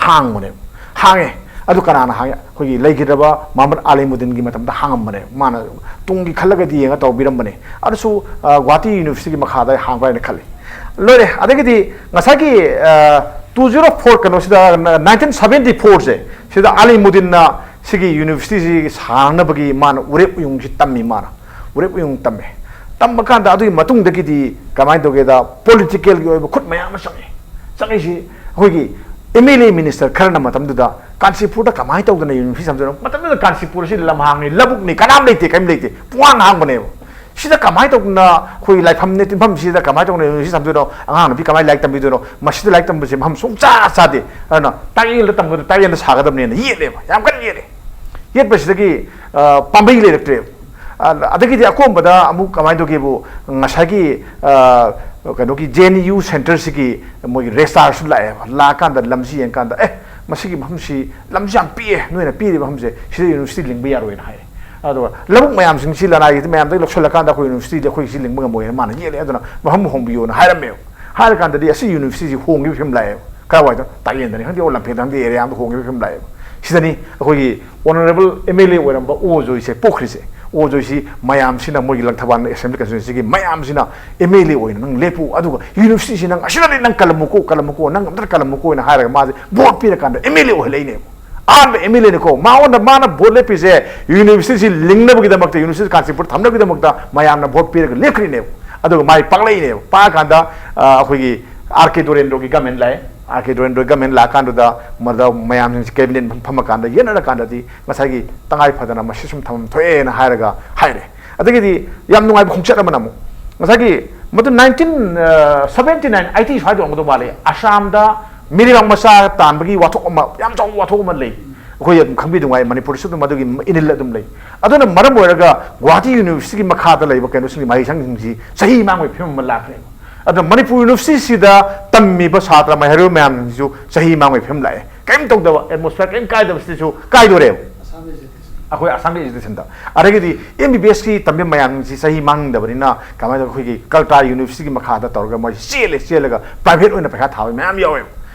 ꯍꯥꯡꯕꯅꯦꯕ꯫ ꯍꯥꯡꯉꯦ꯫ ꯑꯗꯨ ꯀꯅꯥꯅ ꯍꯥꯡꯉꯦ? ꯑꯩꯈꯣꯏꯒꯤ ꯂꯩꯈꯤꯗ꯭ꯔꯕ ꯃꯍꯃꯗ ꯑꯂꯤꯃꯨꯗꯤꯟꯒꯤ ꯃꯇꯝꯗ ꯍꯥꯡꯉꯝꯕꯅꯦ꯫ ꯃꯥꯅ ꯇꯨꯡꯒꯤ ꯈꯜꯂꯒꯗꯤ ꯌꯦꯡꯉ ꯇꯧꯕꯤꯔꯝꯕꯅꯦ꯫ ꯑꯗꯨꯁꯨ, ꯑ, ꯒꯨꯋꯥꯍꯥꯇꯤ ꯌꯨꯅꯤꯚꯔꯁꯤꯇꯤꯒꯤ ꯃꯈꯥꯗ ꯍꯥꯡꯕ꯭ꯔꯥ ꯍꯥꯏꯅ ꯈꯜꯂꯤ꯫ ꯂꯣꯏꯔꯦ꯫ ꯑꯗꯒꯤꯗꯤ ꯉꯁꯥꯏꯒꯤ, ꯑ, ꯇꯨ ꯖꯤꯔꯣ ꯐꯣꯔ ꯀꯩꯅꯣꯁꯤꯗ, ꯅꯥꯏꯟꯇꯤꯟ ꯁꯕꯦꯟꯇꯤ ꯐꯣꯔꯁꯦ, ꯁꯤꯗ ꯑꯂꯤꯃꯨꯗꯤꯟꯅ ꯁꯤꯒꯤ ꯌꯨꯅꯤꯚꯔꯁꯤꯇꯤꯁꯤ ꯁꯥꯡꯅꯕꯒꯤ ꯃꯥꯅ ꯎꯔꯦꯞ ꯎꯌꯨꯡꯁꯤ ꯇꯝꯃꯤ꯫ ꯃꯥꯅ ꯎꯔꯦꯞ ꯎꯌꯨꯡ ꯇꯝꯃꯦ꯫ ꯇꯝꯕ ꯀꯥꯟꯗ ꯑꯗꯨꯒꯤ ꯃꯇꯨꯡꯗꯒꯤꯗꯤ ꯀꯃꯥꯏꯅ ꯇꯧꯒꯦꯗ, ꯄꯣꯂꯤꯇꯤꯀꯦꯜꯒꯤ ꯑꯣꯏꯕ ꯈꯨꯠ ꯃꯌꯥꯝ ꯑꯃ ꯆꯪꯉꯤ꯫ ꯆꯪꯉꯤꯁꯤ ꯑꯩꯈꯣꯏꯒꯤ ꯑꯦꯝ ꯑꯦꯜ ꯑꯦ ꯃꯤꯅꯤꯁꯇꯔ ꯈꯔꯅ ꯃꯇꯝꯗꯨꯗ ꯀꯥꯟꯆꯤꯄꯨꯔꯗ ꯀꯃꯥꯏꯅ ꯇꯧꯗꯅ ꯌꯨꯅꯤꯚꯔꯁꯤꯇꯤ ꯊꯝꯗꯣꯏꯅꯣ? ꯃꯇꯝꯗꯨꯗ ꯀꯥꯟꯆꯤꯄꯨꯔ ꯑꯁꯤ ꯂꯝꯍꯥꯡꯅꯤ, ꯂꯧꯕꯨꯛꯅꯤ, ꯀꯅꯥꯝ ꯂꯩꯇꯦ, ꯀꯔꯤꯝ ꯂꯩꯇꯦ, ꯄꯨꯡꯍꯥꯡ ꯍꯥꯡꯕꯅꯦꯕ꯫ ꯁꯤꯗ ꯀꯃꯥꯏꯅ ꯇꯧꯗꯅ ꯑꯩꯈꯣꯏ ꯂꯥꯏꯐꯝꯅꯦ, ꯇꯤꯟꯐꯝꯁꯤꯗ ꯀꯃꯥꯏꯅ ꯇꯧꯗꯅ ꯌꯨꯅꯤꯚꯔꯁꯤꯇꯤ ꯊꯝꯗꯣꯏꯅꯣ? ꯑꯉꯥꯡ ꯅꯨꯄꯤ ꯀꯃꯥꯏꯅ ꯂꯥꯏꯔꯤꯛ ꯇꯝꯕꯤꯗꯣꯏꯅꯣ? ꯃꯁꯤꯗ ꯂꯥꯏꯔꯤꯛ ꯇꯝꯕꯁꯦ ꯃꯐꯝ ꯁꯨꯡꯆꯥ ꯆꯥꯗꯦ꯫ ꯑꯗꯨꯅ ꯇꯥꯛꯌꯦꯜꯗ ꯇꯝꯕꯗ ꯇꯥꯛꯌꯦꯜꯗ ꯁꯥꯒꯗꯕꯅꯦꯅ ꯌꯦꯠꯂꯦꯕ, ꯌꯥꯝ ꯀꯟꯅ ꯌꯦꯠꯂꯦ꯫ ꯌꯦꯠꯄꯁꯤꯗꯒꯤ, ꯑ, ꯄꯥꯝꯕꯩ ꯂꯩꯔꯛꯇ꯭ꯔꯦꯕ꯫ ꯑ, ꯑꯗꯒꯤꯗꯤ ꯑꯀꯣꯝꯕꯗ ꯑꯃꯨꯛ ꯀꯃꯥꯏꯅ ꯇꯧꯒꯦꯕꯨ, ꯉꯁꯥꯏꯒꯤ, ꯑ, ꯀꯩꯅꯣꯒꯤ ꯖꯦ ꯑꯦꯟ ꯌꯨ ꯁꯦꯟꯇꯔꯁꯤꯒꯤ ꯃꯣꯏꯒꯤ ꯔꯦꯖꯤꯁꯇ꯭ꯔꯥꯔꯁꯨ ꯂꯥꯛꯑꯦꯕ꯫ ꯂꯥꯛꯑꯀꯥꯟꯗ ꯂꯝꯁꯤ ꯌꯦꯡꯀꯥꯟꯗ, "ꯑꯦ, ꯃꯁꯤꯒꯤ ꯃꯐꯝꯁꯤ ꯂꯝꯁꯤ ꯌꯥꯝ ꯄꯤꯛꯑꯦ, ꯅꯣꯏꯅ ꯄꯤꯔꯤꯕ ꯃꯐꯝꯁꯦ ꯁꯤꯗ ꯌꯨꯅꯤꯚꯔꯁꯤꯇꯤ ꯂꯤꯡꯕ ꯌꯥꯔꯣꯏꯅ" ꯍꯥꯏꯔꯦ꯫ ꯑꯗꯨꯒ ꯂꯧꯕꯨꯛ ꯃꯌꯥꯝꯁꯤꯡꯁꯤ ꯂꯅꯥꯏꯒꯤ ꯃꯌꯥꯝꯗꯒꯤ ꯂꯧꯁꯤꯜꯂꯀꯥꯟꯗ ꯑꯩꯈꯣꯏ ꯌꯨꯅꯤꯚꯔꯁꯤꯇꯤꯗꯤ ꯑꯩꯈꯣꯏꯒꯤꯁꯤ ꯂꯤꯡꯕ ꯉꯝꯃꯣꯏꯅ ꯃꯥꯅ ꯌꯦꯠꯂꯦ꯫ ꯑꯗꯨꯅ ꯃꯐꯝ ꯍꯣꯡꯕꯤꯌꯣꯅ ꯍꯥꯏꯔꯝꯃꯦꯕ꯫ ꯍꯥꯏꯔꯀꯥꯟꯗꯗꯤ ꯑꯁꯤ ꯌꯨꯅꯤꯚꯔꯁꯤꯇꯤꯁꯤ ꯍꯣꯡꯈꯤꯕ ꯐꯤꯕꯝ ꯂꯥꯛꯑꯦꯕ꯫ ꯀꯥꯏꯋꯥꯏꯗ? ꯇꯥꯛꯌꯦꯟꯗꯅꯤ ꯈꯪꯗꯦ, ꯑꯣ ꯂꯝꯐꯦꯜꯗ ꯈꯪꯗꯦ, ꯑꯦꯔꯤꯌꯥ ꯑꯃꯗ ꯍꯣꯡꯈꯤꯕ ꯐꯤꯕꯝ ꯂꯥꯛꯑꯦꯕ꯫ ꯁꯤꯗꯅꯤ ꯑꯩꯈꯣꯏꯒꯤ ꯑꯣꯅꯔꯦꯕꯜ ꯑꯦꯝ ꯑꯦꯜ ꯑꯦ ꯑꯣꯏꯔꯝꯕ ꯑꯣ ꯖꯣꯏꯁꯦ ꯄꯣꯛꯈ꯭ꯔꯤꯁꯦ꯫ ꯑꯣ ꯖꯣꯏꯁꯤ ꯃꯌꯥꯝꯁꯤꯅ, ꯃꯣꯏꯒꯤ ꯂꯪꯊꯕꯥꯜ ꯑꯦꯁꯦꯝꯕ꯭ꯂꯤ ꯀꯟꯁꯇꯤꯇ꯭ꯋꯦꯟꯁꯤꯒꯤ ꯃꯌꯥꯝꯁꯤꯅ, "ꯑꯦꯝ ꯑꯦꯜ ꯑꯦ ꯑꯣꯏꯅ ꯅꯪ ꯂꯦꯞꯄꯨ, ꯑꯗꯨꯒ ꯌꯨꯅꯤꯚꯔꯁꯤꯇꯤꯁꯤ ꯅꯪ ꯑꯁꯤꯗꯗꯤ ꯅꯪ ꯀꯜꯂꯝꯃꯨꯀꯣ, ꯀꯜꯂꯝꯃꯨꯀꯣ, ꯅꯪ ꯑꯝꯇ ꯀꯜꯂꯝꯃꯨꯀꯣ" ꯍꯥꯏꯅ ꯍꯥꯏꯔꯒ ꯃꯥꯁꯦ ꯚꯣꯠ ꯄꯤꯔꯀꯥꯟꯗ ꯑꯦꯝ ꯑꯦꯜ ꯑꯦ ꯑꯣꯏꯍꯜꯂꯛꯏꯅꯦꯕ꯫ ꯑꯍꯥꯟꯕ ꯑꯦꯝ ꯑꯦꯜ ꯑꯦꯅꯤꯀꯣ, ꯃꯉꯣꯟꯗ, ꯃꯥꯅ ꯚꯣꯠ ꯂꯦꯞꯄꯤꯁꯦ ꯌꯨꯅꯤꯚꯔꯁꯤꯇꯤꯁꯤ ꯂꯤꯡꯅꯕꯒꯤꯗꯃꯛꯇ, ꯌꯨꯅꯤꯚꯔꯁꯤꯇꯤ ꯀꯥꯟꯆꯤꯄꯨꯔ ꯊꯝꯅꯕꯒꯤꯗꯃꯛꯇ ꯃꯌꯥꯝꯅ ꯚꯣꯠ ꯄꯤꯔꯒ ꯂꯦꯞꯈ꯭ꯔꯤꯅꯦꯕ꯫ ꯑꯗꯨꯒ ꯃꯥꯏ ꯄꯥꯛꯂꯛꯏꯅꯦꯕ꯫ ꯄꯥꯛꯑꯀꯥꯟꯗ, ꯑ, ꯑꯩꯈꯣꯏꯒꯤ ꯑꯥꯔ ꯀꯦ ꯗꯣꯔꯦꯟꯗ꯭ꯔꯣꯒꯤ ꯒꯃꯦꯟ ꯂꯥꯛꯑꯦ꯫ ꯑꯥꯔ ꯀꯦ ꯗꯣꯔꯦꯟꯗ꯭ꯔꯣꯒꯤ ꯒꯃꯦꯟ ꯂꯥꯛꯑꯀꯥꯟꯗꯨꯗ ꯃꯗ ꯃꯌꯥꯝꯁꯤꯡꯁꯤ ꯀꯦꯕꯤꯅꯦꯠ ꯐꯝꯃꯀꯥꯟꯗ ꯌꯦꯠꯅꯔꯀꯥꯟꯗꯗꯤ ꯉꯁꯥꯏꯒꯤ ꯇꯉꯥꯏ ꯐꯗꯅ ꯃꯁꯤ ꯁꯨꯝ ꯊꯝꯐꯝ ꯊꯣꯛꯑꯦꯅ ꯍꯥꯏꯔꯒ ꯍꯥꯏꯔꯦ꯫ ꯑꯗꯒꯤꯗꯤ ꯌꯥꯝ ꯅꯨꯡꯉꯥꯏꯕ ꯈꯣꯡꯆꯠ ꯑꯃꯅ ꯑꯃꯨꯛ ꯉꯁꯥꯏꯒꯤ ꯃꯗꯨ ꯅꯥꯏꯟꯇꯤꯟ ꯁꯕꯦꯟꯇꯤ ꯅꯥꯏꯟ ꯑꯩꯠꯇꯤ ꯁ꯭ꯋꯥꯏꯗ ꯑꯣꯏꯔꯝꯒꯗꯧ ꯃꯥꯜꯂꯦ, ꯑꯁꯥꯝꯗ ꯃꯤꯔꯦꯕꯥꯛ ꯃꯆꯥ ꯇꯥꯟꯕꯒꯤ ꯋꯥꯊꯣꯛ ꯑꯃ, ꯌꯥꯝ ꯆꯥꯎꯕ ꯋꯥꯊꯣꯛ ꯑꯃ ꯂꯩ꯫ ꯑꯩꯈꯣꯏ ꯑꯗꯨꯝ ꯈꯪꯕꯤꯗꯨꯉꯥꯏ, ꯃꯅꯤꯄꯨꯔꯗꯁꯨ ꯑꯗꯨꯝ ꯑꯗꯨꯒꯤ ꯏꯅꯤꯜ ꯑꯗꯨꯝ ꯂꯩ꯫ ꯑꯗꯨꯅ ꯃꯔꯝ ꯑꯣꯏꯔꯒ ꯒꯨꯋꯥꯍꯥꯇꯤ ꯌꯨꯅꯤꯚꯔꯁꯤꯇꯤꯒꯤ ꯃꯈꯥꯗ ꯂꯩꯕ ꯀꯩꯅꯣꯁꯤꯡꯒꯤ ꯃꯍꯩꯁꯪꯁꯤꯡꯁꯤ ꯆꯍꯤ ꯃꯥꯡꯕꯒꯤ ꯐꯤꯕꯝ ꯑꯃ ꯂꯥꯛꯈ꯭ꯔꯦꯕ꯫ ꯑꯗꯨꯅ ꯃꯅꯤꯄꯨꯔ ꯌꯨꯅꯤꯚꯔꯁꯤꯇꯤꯁꯤꯗ ꯇꯝꯃꯤꯕ ꯁꯥꯇ꯭ꯔ ꯃꯍꯩꯔꯣꯏ ꯃꯌꯥꯝꯁꯤꯡꯁꯤꯁꯨ ꯆꯍꯤ ꯃꯥꯡꯕꯒꯤ ꯐꯤꯕꯝ ꯂꯥꯛꯑꯦ꯫ ꯀꯔꯤꯝ ꯇꯧꯗꯕ, ꯑꯦꯠꯃꯣꯁꯐꯤꯌꯔ ꯀꯔꯤꯝ ꯀꯥꯏꯗꯕꯁꯤꯗꯁꯨ ꯀꯥꯏꯗꯣꯔꯦꯕ꯫ ꯑꯩꯈꯣꯏ ꯑꯁꯥꯝꯒꯤ ꯑꯦꯖꯨꯀꯦꯁꯟꯗ꯫ ꯑꯗꯒꯤꯗꯤ ꯑꯦꯝ ꯕꯤ ꯕꯤ ꯑꯦꯁꯀꯤ ꯇꯝꯕ ꯃꯌꯥꯝꯁꯤ ꯆꯍꯤ ꯃꯥꯡꯅꯤꯡꯗꯕꯅꯤꯅ ꯀꯃꯥꯏꯅ ꯇꯧ-, ꯑꯩꯈꯣꯏꯒꯤ ꯀꯜꯀꯇꯥ ꯌꯨꯅꯤꯚꯔꯁꯤꯇꯤꯒꯤ ꯃꯈꯥꯗ ꯇꯧꯔꯒ ꯃꯣꯏ ꯆꯦꯜꯂꯦ, ꯆꯦꯜꯂꯒ ꯄ꯭ꯔꯥꯏꯚꯦꯠ ꯑꯣꯏꯅ ꯄꯩꯁꯥ ꯊꯥꯕ ꯃꯌꯥꯝ ꯌꯥꯎꯋꯦꯕ꯫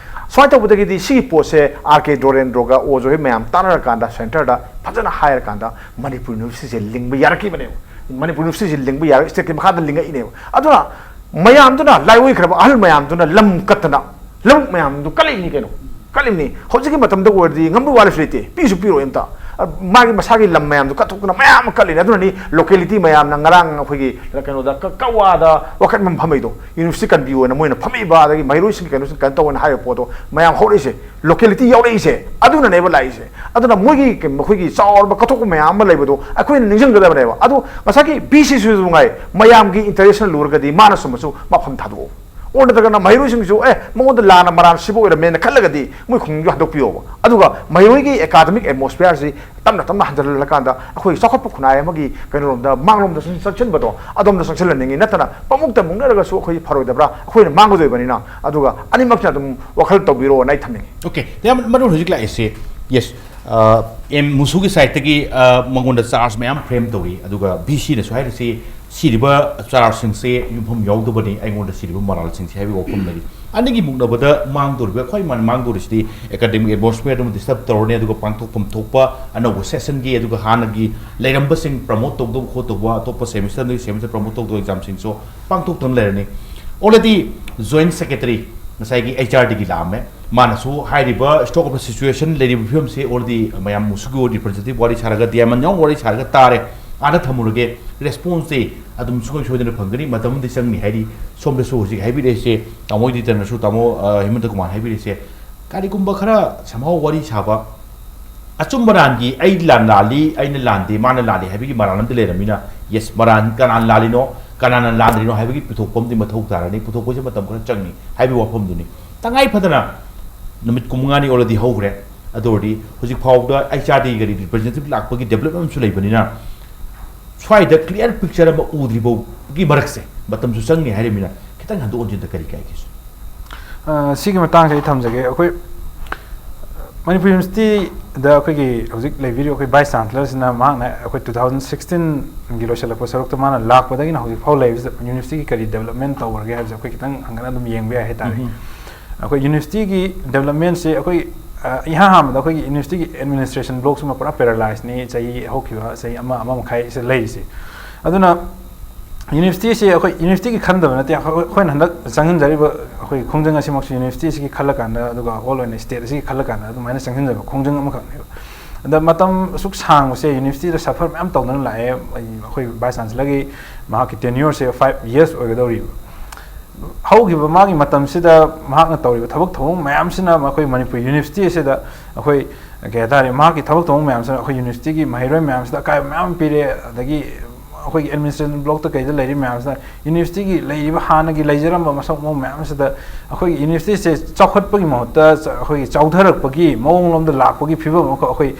ꯁꯨꯃꯥꯏꯅ ꯇꯧꯕꯗꯒꯤꯗꯤ ꯁꯤꯒꯤ ꯄꯣꯠꯁꯦ ꯑꯥꯔ ꯀꯦ ꯗꯣꯔꯦꯟꯗ꯭ꯔꯣꯒ ꯑꯣꯖꯣꯏ ꯃꯌꯥꯝ ꯇꯥꯟꯅꯔꯀꯥꯟꯗ ꯁꯦꯟꯇꯔꯗ ꯐꯖꯅ ꯍꯥꯏꯔꯀꯥꯟꯗ ꯃꯅꯤꯄꯨꯔ ꯌꯨꯅꯤꯚꯔꯁꯤꯇꯤꯁꯦ ꯂꯤꯡꯕ ꯌꯥꯔꯛꯈꯤꯕꯅꯦꯕ꯫ ꯃꯅꯤꯄꯨꯔ ꯌꯨꯅꯤꯚꯔꯁꯤꯇꯤꯁꯦ ꯂꯤꯡꯕ ꯌꯥꯔꯒ ꯁ꯭ꯇꯦꯠꯀꯤ ꯃꯈꯥꯗ ꯂꯤꯡꯉꯛꯏꯅꯦꯕ꯫ ꯑꯗꯨꯅ ꯃꯌꯥꯝꯗꯨꯅ, ꯂꯥꯏꯑꯣꯏꯈ꯭ꯔꯕ ꯑꯍꯜ ꯃꯌꯥꯝꯗꯨꯅ ꯂꯝ ꯀꯠꯇꯅ ꯂꯧꯕꯨꯛ ꯃꯌꯥꯝꯗꯨ ꯀꯠꯂꯛꯏꯅꯤ ꯀꯩꯅꯣ, ꯀꯠꯂꯤꯕꯅꯤ꯫ ꯍꯧꯖꯤꯛꯀꯤ ꯃꯇꯝꯗ ꯑꯣꯏꯔꯗꯤ ꯉꯝꯕ ꯋꯥꯔꯤꯁꯨ ꯂꯩꯇꯦ, ꯄꯤꯁꯨ ꯄꯤꯔꯣꯏ ꯑꯝꯇ꯫ ꯑ, ꯃꯥꯒꯤ ꯃꯁꯥꯒꯤ ꯂꯝ ꯃꯌꯥꯝꯗꯨ ꯀꯠꯊꯣꯛꯇꯅ ꯃꯌꯥꯝ ꯑꯃ ꯀꯠꯂꯤꯅꯤ꯫ ꯑꯗꯨꯅꯅꯤ ꯂꯣꯀꯦꯂꯤꯇꯤ ꯃꯌꯥꯝꯅ ꯉꯔꯥꯡ ꯑꯩꯈꯣꯏꯒꯤ ꯀꯩꯅꯣꯗ ꯀ-, ꯀꯛꯋꯥꯗ ꯋꯥꯀꯠꯐꯝ ꯐꯝꯃꯤꯗꯣ, ꯌꯨꯅꯤꯚꯔꯁꯤꯇꯤ ꯀꯟꯕꯤꯌꯣꯅ ꯃꯣꯏꯅ ꯐꯝꯃꯛꯏꯕ, ꯑꯗꯒꯤ ꯃꯍꯩꯔꯣꯏꯁꯤꯡ ꯀꯩꯅꯣꯁꯤꯡ ꯀꯩꯅꯣ ꯇꯧꯋꯦꯅ ꯍꯥꯏꯕ ꯄꯣꯠꯇꯣ ꯃꯌꯥꯝ ꯍꯧꯔꯛꯏꯁꯦ꯫ ꯂꯣꯀꯦꯂꯤꯇꯤ ꯌꯥꯎꯔꯛꯏꯁꯦ ꯑꯗꯨꯅꯅꯦꯕ ꯂꯥꯛꯏꯁꯦ꯫ ꯑꯗꯨꯅ ꯃꯣꯏꯒꯤ ꯀ-, ꯃꯈꯣꯏꯒꯤ ꯆꯥꯎꯔꯕ ꯀꯠꯊꯣꯛꯄ ꯃꯌꯥꯝ ꯑꯃ ꯂꯩꯕꯗꯣ ꯑꯩꯈꯣꯏꯅ ꯅꯤꯡꯁꯤꯡꯒꯗꯕꯅꯦꯕ꯫ ꯑꯗꯨ ꯉꯁꯥꯏꯒꯤ ꯕꯤ ꯁꯤ ꯁꯤꯁꯨ ꯉꯥꯏ, ꯃꯌꯥꯝꯒꯤ ꯏꯟꯇꯔꯦꯁꯅ ꯂꯨꯔꯒꯗꯤ ꯃꯥꯅ ꯆꯨꯝꯃꯁꯨ ꯃꯐꯝ ꯊꯥꯗꯣꯛꯑꯣ꯫ ꯑꯣꯔ ꯅꯠꯇ꯭ꯔꯒꯅ ꯃꯍꯩꯔꯣꯏꯁꯤꯡꯁꯨ, "ꯑꯦ, ꯃꯉꯣꯟꯗ ꯂꯥꯟꯅ ꯃꯔꯥꯟ ꯁꯤꯕ ꯑꯣꯏꯔꯝꯃꯦꯅ" ꯈꯜꯂꯒꯗꯤ ꯃꯣꯏ ꯈꯨꯡꯒꯪꯁꯨ ꯍꯟꯗꯣꯛꯄꯤꯌꯣꯕ꯫ ꯑꯗꯨꯒ ꯃꯍꯩꯔꯣꯏꯒꯤ ꯑꯦꯀꯥꯗꯃꯤꯛ ꯑꯦꯠꯃꯣꯁꯐꯤꯌꯔꯁꯤ ꯇꯞꯅ ꯇꯞꯅ ꯍꯟꯊꯍꯜꯂꯀꯥꯟꯗ ꯑꯩꯈꯣꯏ ꯆꯥꯎꯈꯠꯄ ꯈꯨꯟꯅꯥꯏ ꯑꯃꯒꯤ ꯀꯩꯅꯣꯔꯣꯝꯗ, ꯃꯥꯡꯂꯣꯝꯗ ꯁꯨꯝ ꯆꯪꯁꯤꯟꯕꯗꯣ, ꯑꯗꯣꯝꯗ ꯆꯪꯁꯤꯜꯍꯟꯅꯤꯡꯉꯤ꯫ ꯅꯠꯇꯅ ꯄꯪꯃꯨꯛꯇ ꯃꯨꯛꯅꯔꯒꯁꯨ ꯑꯩꯈꯣꯏ ꯐꯔꯣꯏꯗꯕ꯭ꯔꯥ? ꯑꯩꯈꯣꯏꯅ ꯃꯥꯡꯒꯗꯣꯏꯕꯅꯤꯅ꯫ ꯑꯗꯨꯒ ꯑꯅꯤꯃꯛꯁꯤꯅ ꯑꯗꯨꯝ ꯋꯥꯈꯜ ꯇꯧꯕꯤꯔꯣꯅ ꯑꯩ ꯊꯝꯅꯤꯡꯉꯤ꯫ ꯑꯣꯀꯦ, ꯌꯥꯝ ꯃꯔꯨ ꯍꯧꯖꯤꯛ ꯂꯥꯛꯏꯁꯦ, ꯌꯦꯁ, ꯑꯦꯝ ꯃꯨꯁꯨꯒꯤ ꯁꯥꯏꯠꯇꯒꯤ, ꯑ, ꯃꯉꯣꯟꯗ ꯆꯥꯔꯖ ꯃꯌꯥꯝ ꯐ꯭ꯔꯦꯝ ꯇꯧꯔꯤ, ꯑꯗꯨꯒ ꯕꯤ ꯁꯤꯅꯁꯨ ꯍꯥꯏꯔꯤꯁꯤ ꯁꯤꯔꯤꯕ ꯆꯥꯔꯖꯁꯤꯡꯁꯦ ꯌꯨꯝꯐꯝ ꯌꯥꯎꯗꯕꯅꯤ, ꯑꯩꯉꯣꯟꯗ ꯁꯤꯔꯤꯕ ꯃꯔꯥꯜꯁꯤꯡꯁꯦ ꯍꯥꯏꯕꯒꯤ ꯋꯥꯐꯝ ꯂꯩꯔꯤ꯫ ꯑꯅꯤꯒꯤ ꯃꯨꯛꯅꯕꯗ ꯃꯥꯡꯗꯣꯔꯤꯕ, ꯈ꯭ꯋꯥꯏ ꯃꯥꯟ-, ꯃꯥꯡꯗꯣꯔꯤꯁꯤꯗꯤ ꯑꯦꯀꯥꯗꯦꯃꯤꯛ ꯑꯦꯠꯃꯣꯁꯐꯤꯌꯔ ꯑꯗꯨꯝ ꯗꯤꯁꯇꯔꯕ ꯇꯧꯔꯅꯤ, ꯑꯗꯨꯒ ꯄꯥꯡꯊꯣꯛꯐꯝ ꯊꯣꯛꯄ ꯑꯅꯧꯕ ꯁꯦꯁꯟꯒꯤ, ꯑꯗꯨꯒ ꯍꯥꯟꯅꯒꯤ ꯂꯩꯔꯝꯕꯁꯤꯡ ꯄ꯭ꯔꯃꯣꯠ ꯇꯧꯗꯧꯕ ꯈꯣꯠꯇꯧꯕ, ꯑꯇꯣꯞꯄ ꯁꯦꯃꯤꯁꯇꯔꯗꯒꯤ ꯁꯦꯃꯤꯁꯇꯔ ꯄ꯭ꯔꯃꯣꯠ ꯇꯧꯗꯧꯕ ꯑꯦꯛꯖꯥꯝꯁꯤꯡꯁꯨ ꯄꯥꯡꯊꯣꯛꯇꯅ ꯂꯩꯔꯅꯤ꯫ ꯑꯣꯜꯔꯦꯗꯤ ꯖꯣꯏꯟꯠ ꯁꯦꯀ꯭ꯔꯦꯇꯔꯤ ꯉꯁꯥꯏꯒꯤ ꯑꯩꯆ ꯑꯥꯔ ꯗꯤꯒꯤ ꯂꯥꯛꯑꯝꯃꯦ꯫ ꯃꯥꯅꯁꯨ ꯍꯥꯏꯔꯤꯕ ꯁ꯭ꯇꯣꯛ ꯑꯣꯐ ꯁꯤꯆꯨꯋꯦꯁꯟ ꯂꯩꯔꯤꯕ ꯐꯤꯕꯝꯁꯦ ꯑꯣꯜꯔꯦꯗꯤ ꯃꯌꯥꯝ ꯃꯨꯁꯨꯒꯤ ꯔꯤꯄ꯭ꯔꯖꯦꯟꯇꯦꯇꯤꯚ ꯋꯥꯔꯤ ꯁꯥꯔꯒ, ꯗꯤꯌꯥꯃꯟ ꯌꯥꯎꯅ ꯋꯥꯔꯤ ꯁꯥꯔꯒ ꯇꯥꯔꯦ꯫ ꯑꯥꯗ ꯊꯝꯃꯨꯔꯒꯦ꯫ ꯔꯦꯁꯄꯣꯟꯁꯇꯤ ꯑꯗꯨꯝ ꯁꯨꯡꯁꯣꯏ ꯁꯣꯏꯗꯅ ꯐꯪꯒꯅꯤ, ꯃꯇꯝ ꯑꯃꯗꯤ ꯆꯪꯅꯤ ꯍꯥꯏꯔꯤ꯫ ꯁꯣꯝꯗꯁꯨ ꯍꯧꯖꯤꯛ ꯍꯥꯏꯕꯤꯔꯛꯏꯁꯦ, ꯇꯥꯃꯣ ꯏꯗꯤꯇꯔꯅꯁꯨ, ꯇꯥꯃꯣ, ꯑ, ꯍꯦꯃꯟꯇ ꯀꯨꯃꯥꯔ ꯍꯥꯏꯕꯤꯔꯛꯏꯁꯦ, ꯀꯔꯤꯒꯨꯝꯕ ꯈꯔ somehow ꯋꯥꯔꯤ ꯁꯥꯕ, ꯑꯆꯨꯝꯕ ꯂꯥꯟꯒꯤ ꯑꯩ ꯂꯥꯟ ꯂꯥꯜꯂꯤ, ꯑꯩꯅ ꯂꯥꯟꯗꯦ, ꯃꯥꯅ ꯂꯥꯜꯂꯤ ꯍꯥꯏꯕꯒꯤ ꯃꯔꯥꯜ ꯑꯝꯇ ꯂꯩꯔꯝꯃꯤꯅ, ꯌꯦꯁ, ꯃꯔꯥꯜ ꯀꯅꯥꯅ ꯂꯥꯜꯂꯤꯅꯣ, ꯀꯅꯥꯅ ꯂꯥꯟꯗ꯭ꯔꯤꯅꯣ ꯍꯥꯏꯕꯒꯤ ꯄꯨꯊꯣꯛꯄ ꯑꯃꯗꯤ ꯃꯊꯧ ꯇꯥꯔꯅꯤ꯫ ꯄꯨꯊꯣꯛꯄꯁꯦ ꯃꯇꯝ ꯈꯔ ꯆꯪꯅꯤ ꯍꯥꯏꯕꯒꯤ ꯋꯥꯐꯝꯗꯨꯅꯤ꯫ ꯇꯉꯥꯏ ꯐꯗꯅ ꯅꯨꯃꯤꯠ ꯀꯨꯟꯃꯉꯥꯅꯤ ꯑꯣꯜꯔꯦꯗꯤ ꯍꯧꯈ꯭ꯔꯦ꯫ ꯑꯗꯨ ꯑꯣꯏꯔꯗꯤ ꯍꯧꯖꯤꯛ ꯐꯥꯎꯕꯗ ꯑꯩꯆ ꯑꯥꯔ ꯗꯤꯒꯤ representative ꯂꯥꯛꯄꯒꯤ development ꯑꯃꯁꯨ ꯂꯩꯕꯅꯤꯅ, ꯁ꯭ꯋꯥꯏꯗ clear picture ꯑꯃ ꯎꯗ꯭ꯔꯤꯐꯥꯎꯒꯤ ꯃꯔꯛꯁꯦ ꯃꯇꯝꯁꯨ ꯆꯪꯅꯤ ꯍꯥꯏꯔꯤꯕꯅꯤꯅ, ꯈꯤꯇꯪ ꯍꯟꯗꯣꯛ ꯍꯟꯖꯤꯟꯗ ꯀꯔꯤ ꯀꯥꯏꯒꯦ? ꯑ, ꯁꯤꯒꯤ ꯃꯇꯥꯡꯁꯦ ꯑꯩ ꯊꯝꯖꯒꯦ꯫ ꯑꯩꯈꯣꯏ ꯃꯅꯤꯄꯨꯔ ꯌꯨꯅꯤꯚꯔꯁꯤꯇꯤꯗ ꯑꯩꯈꯣꯏꯒꯤ ꯍꯧꯖꯤꯛ ꯂꯩꯕꯤꯔꯤꯕ ꯑꯩꯈꯣꯏ vice chancellorꯁꯤꯅ, ꯃꯍꯥꯛꯅ ꯑꯩꯈꯣꯏ two thousand sixteenꯒꯤ ꯂꯣꯏꯁꯤꯜꯂꯛꯄ ꯁꯔꯨꯛꯇ ꯃꯥꯅ ꯂꯥꯛꯄꯗꯒꯤꯅ ꯍꯧꯖꯤꯛ ꯐꯥꯎ ꯂꯩꯕꯁꯤꯗ ꯌꯨꯅꯤꯚꯔꯁꯤꯇꯤꯒꯤ ꯀꯔꯤ development ꯇꯧꯈ꯭ꯔꯒꯦ ꯍꯥꯏꯕꯁꯦ ꯑꯩꯈꯣꯏ ꯈꯤꯇꯪ ꯍꯪꯒꯠꯅ ꯑꯗꯨꯝ ꯌꯦꯡꯕ ꯌꯥꯏ ꯍꯥꯏꯇꯥꯔꯦ꯫ ꯎꯝ꯫ ꯑꯩꯈꯣꯏ ꯌꯨꯅꯤꯚꯔꯁꯤꯇꯤꯒꯤ developmentꯁꯦ ꯑꯩꯈꯣꯏ, ꯑ, ꯏꯍꯥꯟ ꯍꯥꯟꯕꯗ ꯑꯩꯈꯣꯏꯒꯤ ꯌꯨꯅꯤꯚꯔꯁꯤꯇꯤꯒꯤ administration blockꯁꯤꯃ ꯄꯨꯔꯥ paralyseꯅꯤ, ꯆꯍꯤ ꯍꯧꯈꯤꯕ ꯆꯍꯤ ꯑꯃ, ꯑꯃ ꯃꯈꯥꯏꯁꯦ ꯂꯩꯔꯤꯁꯦ꯫ ꯑꯗꯨꯅ ꯌꯨꯅꯤꯚꯔꯁꯤꯇꯤꯁꯦ ꯑꯩꯈꯣꯏ ꯌꯨꯅꯤꯚꯔꯁꯤꯇꯤꯒꯤ ꯈꯟꯗꯕ ꯅꯠꯇꯦ, ꯑꯩꯈꯣꯏ, ꯑꯩꯈꯣꯏꯅ ꯍꯟꯗꯛ ꯆꯪꯁꯤꯟꯖꯔꯤꯕ ꯑꯩꯈꯣꯏ ꯈꯣꯡꯖꯪ ꯑꯁꯤꯃꯛꯁꯨ ꯌꯨꯅꯤꯚꯔꯁꯤꯇꯤ ꯑꯁꯤꯒꯤ ꯈꯜꯂꯀꯥꯟꯗ, ꯑꯗꯨꯒ all ꯑꯣꯏꯅ state ꯑꯁꯤꯒꯤ ꯈꯜꯂꯀꯥꯟꯗ ꯑꯗꯨꯃꯥꯏꯅ ꯆꯪꯁꯤꯟꯖꯕ ꯈꯣꯡꯖꯪ ꯑꯃꯈꯛꯅꯦꯕ꯫ ꯑꯗ ꯃꯇꯝ ꯑꯁꯨꯛ ꯁꯥꯡꯕꯁꯦ ꯌꯨꯅꯤꯚꯔꯁꯤꯇꯤꯗ suffer ꯃꯌꯥꯝ ꯇꯧꯗꯅ ꯂꯥꯛꯑꯦ꯫ ꯑꯩ, ꯑꯩꯈꯣꯏ vice chancellorꯒꯤ ꯃꯍꯥꯛꯀꯤ tenureꯁꯦ five years ꯑꯣꯏꯒꯗꯧꯔꯤꯕ꯫ ꯍꯧꯈꯤꯕ ꯃꯥꯒꯤ ꯃꯇꯝꯁꯤꯗ ꯃꯍꯥꯛꯅ ꯇꯧꯔꯤꯕ ꯊꯕꯛ ꯊꯧꯑꯣꯡ ꯃꯌꯥꯝꯁꯤꯅ ꯑꯩꯈꯣꯏ ꯃꯅꯤꯄꯨꯔ ꯌꯨꯅꯤꯚꯔꯁꯤꯇꯤ ꯑꯁꯤꯗ ꯑꯩꯈꯣꯏ, ꯀꯩ ꯍꯥꯏꯇꯥꯔꯦ, ꯃꯍꯥꯛꯀꯤ ꯊꯕꯛ ꯊꯧꯑꯣꯡ ꯃꯌꯥꯝꯁꯤꯅ ꯑꯩꯈꯣꯏ ꯌꯨꯅꯤꯚꯔꯁꯤꯇꯤꯒꯤ ꯃꯍꯩꯔꯣꯏ ꯃꯌꯥꯝꯁꯤꯗ ꯑꯀꯥꯏꯕ ꯃꯌꯥꯝ ꯑꯃ ꯄꯤꯔꯦ꯫ ꯑꯗꯒꯤ ꯑꯩꯈꯣꯏꯒꯤ administration blockꯇ ꯀꯩꯗ ꯂꯩꯔꯤꯕ ꯃꯌꯥꯝꯁꯤꯅ ꯌꯨꯅꯤꯚꯔꯁꯤꯇꯤꯒꯤ ꯂꯩꯔꯤꯕ ꯍꯥꯟꯅꯒꯤ ꯂꯩꯖꯔꯝꯕ ꯃꯁꯛ ꯃꯑꯣꯡ ꯃꯌꯥꯝꯁꯤꯗ ꯑꯩꯈꯣꯏꯒꯤ ꯌꯨꯅꯤꯚꯔꯁꯤꯇꯤꯁꯦ ꯆꯥꯎꯈꯠꯄꯒꯤ ꯃꯍꯨꯠꯇ ꯆ-, ꯑꯩꯈꯣꯏꯒꯤ ꯆꯥꯎꯊꯔꯛꯄꯒꯤ ꯃꯑꯣꯡꯂꯣꯝꯗ ꯂꯥꯛꯄꯒꯤ ꯐꯤꯕꯝ ꯑꯃꯈꯛ ꯑꯩꯈꯣꯏ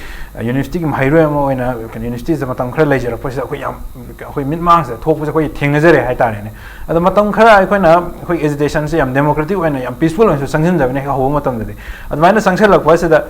ꯌꯨꯅꯤꯚꯔꯁꯤꯇꯤꯒꯤ ꯃꯍꯩꯔꯣꯏ ꯑꯃ ꯑꯣꯏꯅ ꯀꯩꯅꯣ ꯌꯨꯅꯤꯚꯔꯁꯤꯇꯤꯁꯤꯗ ꯃꯇꯝ ꯈꯔ ꯂꯩꯖꯔꯛꯄꯁꯤꯗ ꯑꯩꯈꯣꯏ ꯌꯥꯝ, ꯑꯩꯈꯣꯏ ꯃꯤꯠꯃꯥꯡꯁꯤꯗ ꯊꯣꯛꯄꯁꯦ ꯑꯩꯈꯣꯏ ꯊꯦꯡꯅꯖꯔꯦ ꯍꯥꯏꯇꯥꯔꯦꯅꯦ꯫ ꯑꯗꯣ ꯃꯇꯝ ꯈꯔ ꯑꯩꯈꯣꯏꯅ ꯑꯩꯈꯣꯏ agitationꯁꯦ ꯌꯥꯝ democratic ꯑꯣꯏꯅ, ꯌꯥꯝ peaceful ꯑꯣꯏꯅꯁꯨ ꯆꯪꯁꯤꯟꯖꯕꯅꯦ ꯍꯦꯛ ꯍꯧꯕ ꯃꯇꯝꯗꯗꯤ꯫ ꯑꯗꯨꯃꯥꯏꯅ ꯆꯪꯁꯤꯜꯂꯛꯄ ꯑꯁꯤꯗ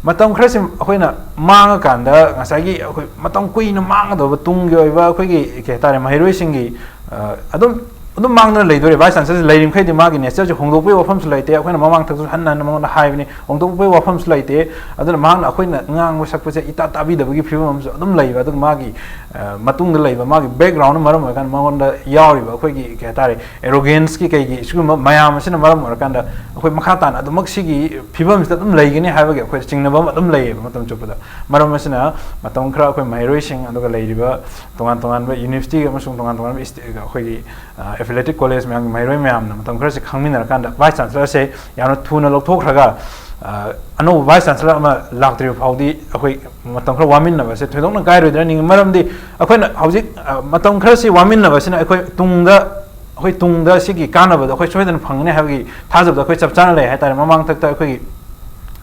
ꯃꯇꯝ ꯈꯔꯁꯤ ꯑꯩꯈꯣꯏꯅ ꯃꯥꯡꯉꯀꯥꯟꯗ ꯉꯁꯥꯏꯒꯤ ꯑꯩꯈꯣꯏ ꯃꯇꯝ ꯀꯨꯏꯅ ꯃꯥꯡꯒꯗꯧꯕ ꯇꯨꯡꯒꯤ ꯑꯣꯏꯕ ꯑꯩꯈꯣꯏꯒꯤ, ꯀꯩ ꯍꯥꯏꯇꯥꯔꯦ, ꯃꯍꯩꯔꯣꯏꯁꯤꯡꯒꯤ, ꯑ, ꯑꯗꯨꯝ, ꯑꯗꯨꯝ ꯃꯥꯡꯗꯅ ꯂꯩꯗꯣꯔꯦ꯫ Vice chancellorꯁꯦ ꯂꯩꯔꯤꯃꯈꯩꯗꯤ ꯃꯥꯒꯤ natureꯁꯦ ꯍꯣꯡꯗꯣꯛꯄꯒꯤ ꯋꯥꯐꯝꯁꯨ ꯂꯩꯇꯦ꯫ ꯑꯩꯈꯣꯏꯅ ꯃꯃꯥꯡꯊꯛꯇꯁꯨ ꯍꯟꯅ ꯍꯟꯅ ꯃꯉꯣꯟꯗ ꯍꯥꯏꯕꯅꯤ, ꯍꯣꯡꯗꯣꯛꯄꯒꯤ ꯋꯥꯐꯝꯁꯨ ꯂꯩꯇꯦ꯫ ꯑꯗꯨꯅ ꯃꯍꯥꯛꯅ ꯑꯩꯈꯣꯏꯅ ꯉꯥꯡꯕ ꯁꯛꯄꯁꯦ ꯏꯇꯥ ꯇꯥꯕꯤꯗꯕꯒꯤ ꯐꯤꯕꯝ ꯑꯃꯁꯨ ꯑꯗꯨꯝ ꯂꯩꯕ꯫ ꯑꯗꯨꯒ ꯃꯥꯒꯤ, ꯑ, ꯃꯇꯨꯡꯗ ꯂꯩꯕ ꯃꯥꯒꯤ backgroundꯅ ꯃꯔꯝ ꯑꯣꯏꯔꯀꯥꯟꯗ ꯃꯉꯣꯟꯗ ꯌꯥꯎꯔꯤꯕ ꯑꯩꯈꯣꯏꯒꯤ, ꯀꯩ ꯍꯥꯏꯇꯥꯔꯦ, arroganceꯀꯤ ꯀꯩꯒꯤ ꯁꯤꯒꯨꯝꯕ ꯃꯌꯥꯝ ꯑꯁꯤꯅ ꯃꯔꯝ ꯑꯣꯏꯔꯀꯥꯟꯗ ꯑꯩꯈꯣꯏ ꯃꯈꯥ ꯇꯥꯅ ꯑꯗꯨꯃꯛ ꯁꯤꯒꯤ ꯐꯤꯕꯝꯁꯤꯗ ꯑꯗꯨꯝ ꯂꯩꯒꯅꯤ ꯍꯥꯏꯕꯒꯤ ꯑꯩꯈꯣꯏ ꯆꯤꯡꯅꯕ ꯑꯃ ꯑꯗꯨꯝ ꯂꯩꯌꯦꯕ ꯃꯇꯝ ꯆꯨꯞꯄꯗ꯫ ꯃꯔꯝ ꯑꯁꯤꯅ ꯃꯇꯝ ꯈꯔ ꯑꯩꯈꯣꯏ ꯃꯍꯩꯔꯣꯏꯁꯤꯡ ꯑꯗꯨꯒ ꯂꯩꯔꯤꯕ ꯇꯣꯉꯥꯟ ꯇꯣꯉꯥꯟꯕ ꯌꯨꯅꯤꯚꯔꯁꯤꯇꯤ ꯑꯃꯁꯨꯡ ꯇꯣꯉꯥꯟ ꯇꯣꯉꯥꯟꯕ ꯏꯁꯇꯦ-, ꯑꯩꯈꯣꯏꯒꯤ, ꯑ, affiliated college ꯃꯌꯥꯝꯒꯤ ꯃꯍꯩꯔꯣꯏ ꯃꯌꯥꯝꯅ ꯃꯇꯝ ꯈꯔꯁꯤ ꯈꯪꯃꯤꯟꯅꯔꯀꯥꯟꯗ vice chancellorꯁꯦ ꯌꯥꯝꯅ ꯊꯨꯅ ꯂꯧꯊꯣꯛꯈ꯭ꯔꯒ, ꯑ, ꯑꯅꯧꯕ vice chancellor ꯑꯃ ꯂꯥꯛꯇ꯭ꯔꯤꯕ ꯐꯥꯎꯗꯤ ꯑꯩꯈꯣꯏ ꯃꯇꯝ ꯈꯔ ꯋꯥꯃꯤꯟꯅꯕꯁꯦ ꯊꯣꯏꯗꯣꯛꯅ ꯀꯥꯏꯔꯣꯏꯗ꯭ꯔꯥ ꯅꯤꯡꯏ꯫ ꯃꯔꯝꯗꯤ ꯑꯩꯈꯣꯏꯅ ꯍꯧꯖꯤꯛ, ꯑ, ꯃꯇꯝ ꯈꯔꯁꯤ ꯋꯥꯃꯤꯟꯅꯕꯁꯤꯅ ꯑꯩꯈꯣꯏ ꯇꯨꯡꯗ, ꯑꯩꯈꯣꯏ ꯇꯨꯡꯗ ꯁꯤꯒꯤ ꯀꯥꯟꯅꯕꯗꯣ ꯑꯩꯈꯣꯏ ꯁꯣꯏꯗꯅ ꯐꯪꯒꯅꯤ ꯍꯥꯏꯕꯒꯤ ꯊꯥꯖꯕꯗꯣ ꯑꯩꯈꯣꯏ ꯆꯞ ꯆꯥꯅ ꯂꯩ ꯍꯥꯏꯇꯥꯔꯦ꯫ ꯃꯃꯥꯡꯊꯛꯇ ꯑꯩꯈꯣꯏꯒꯤ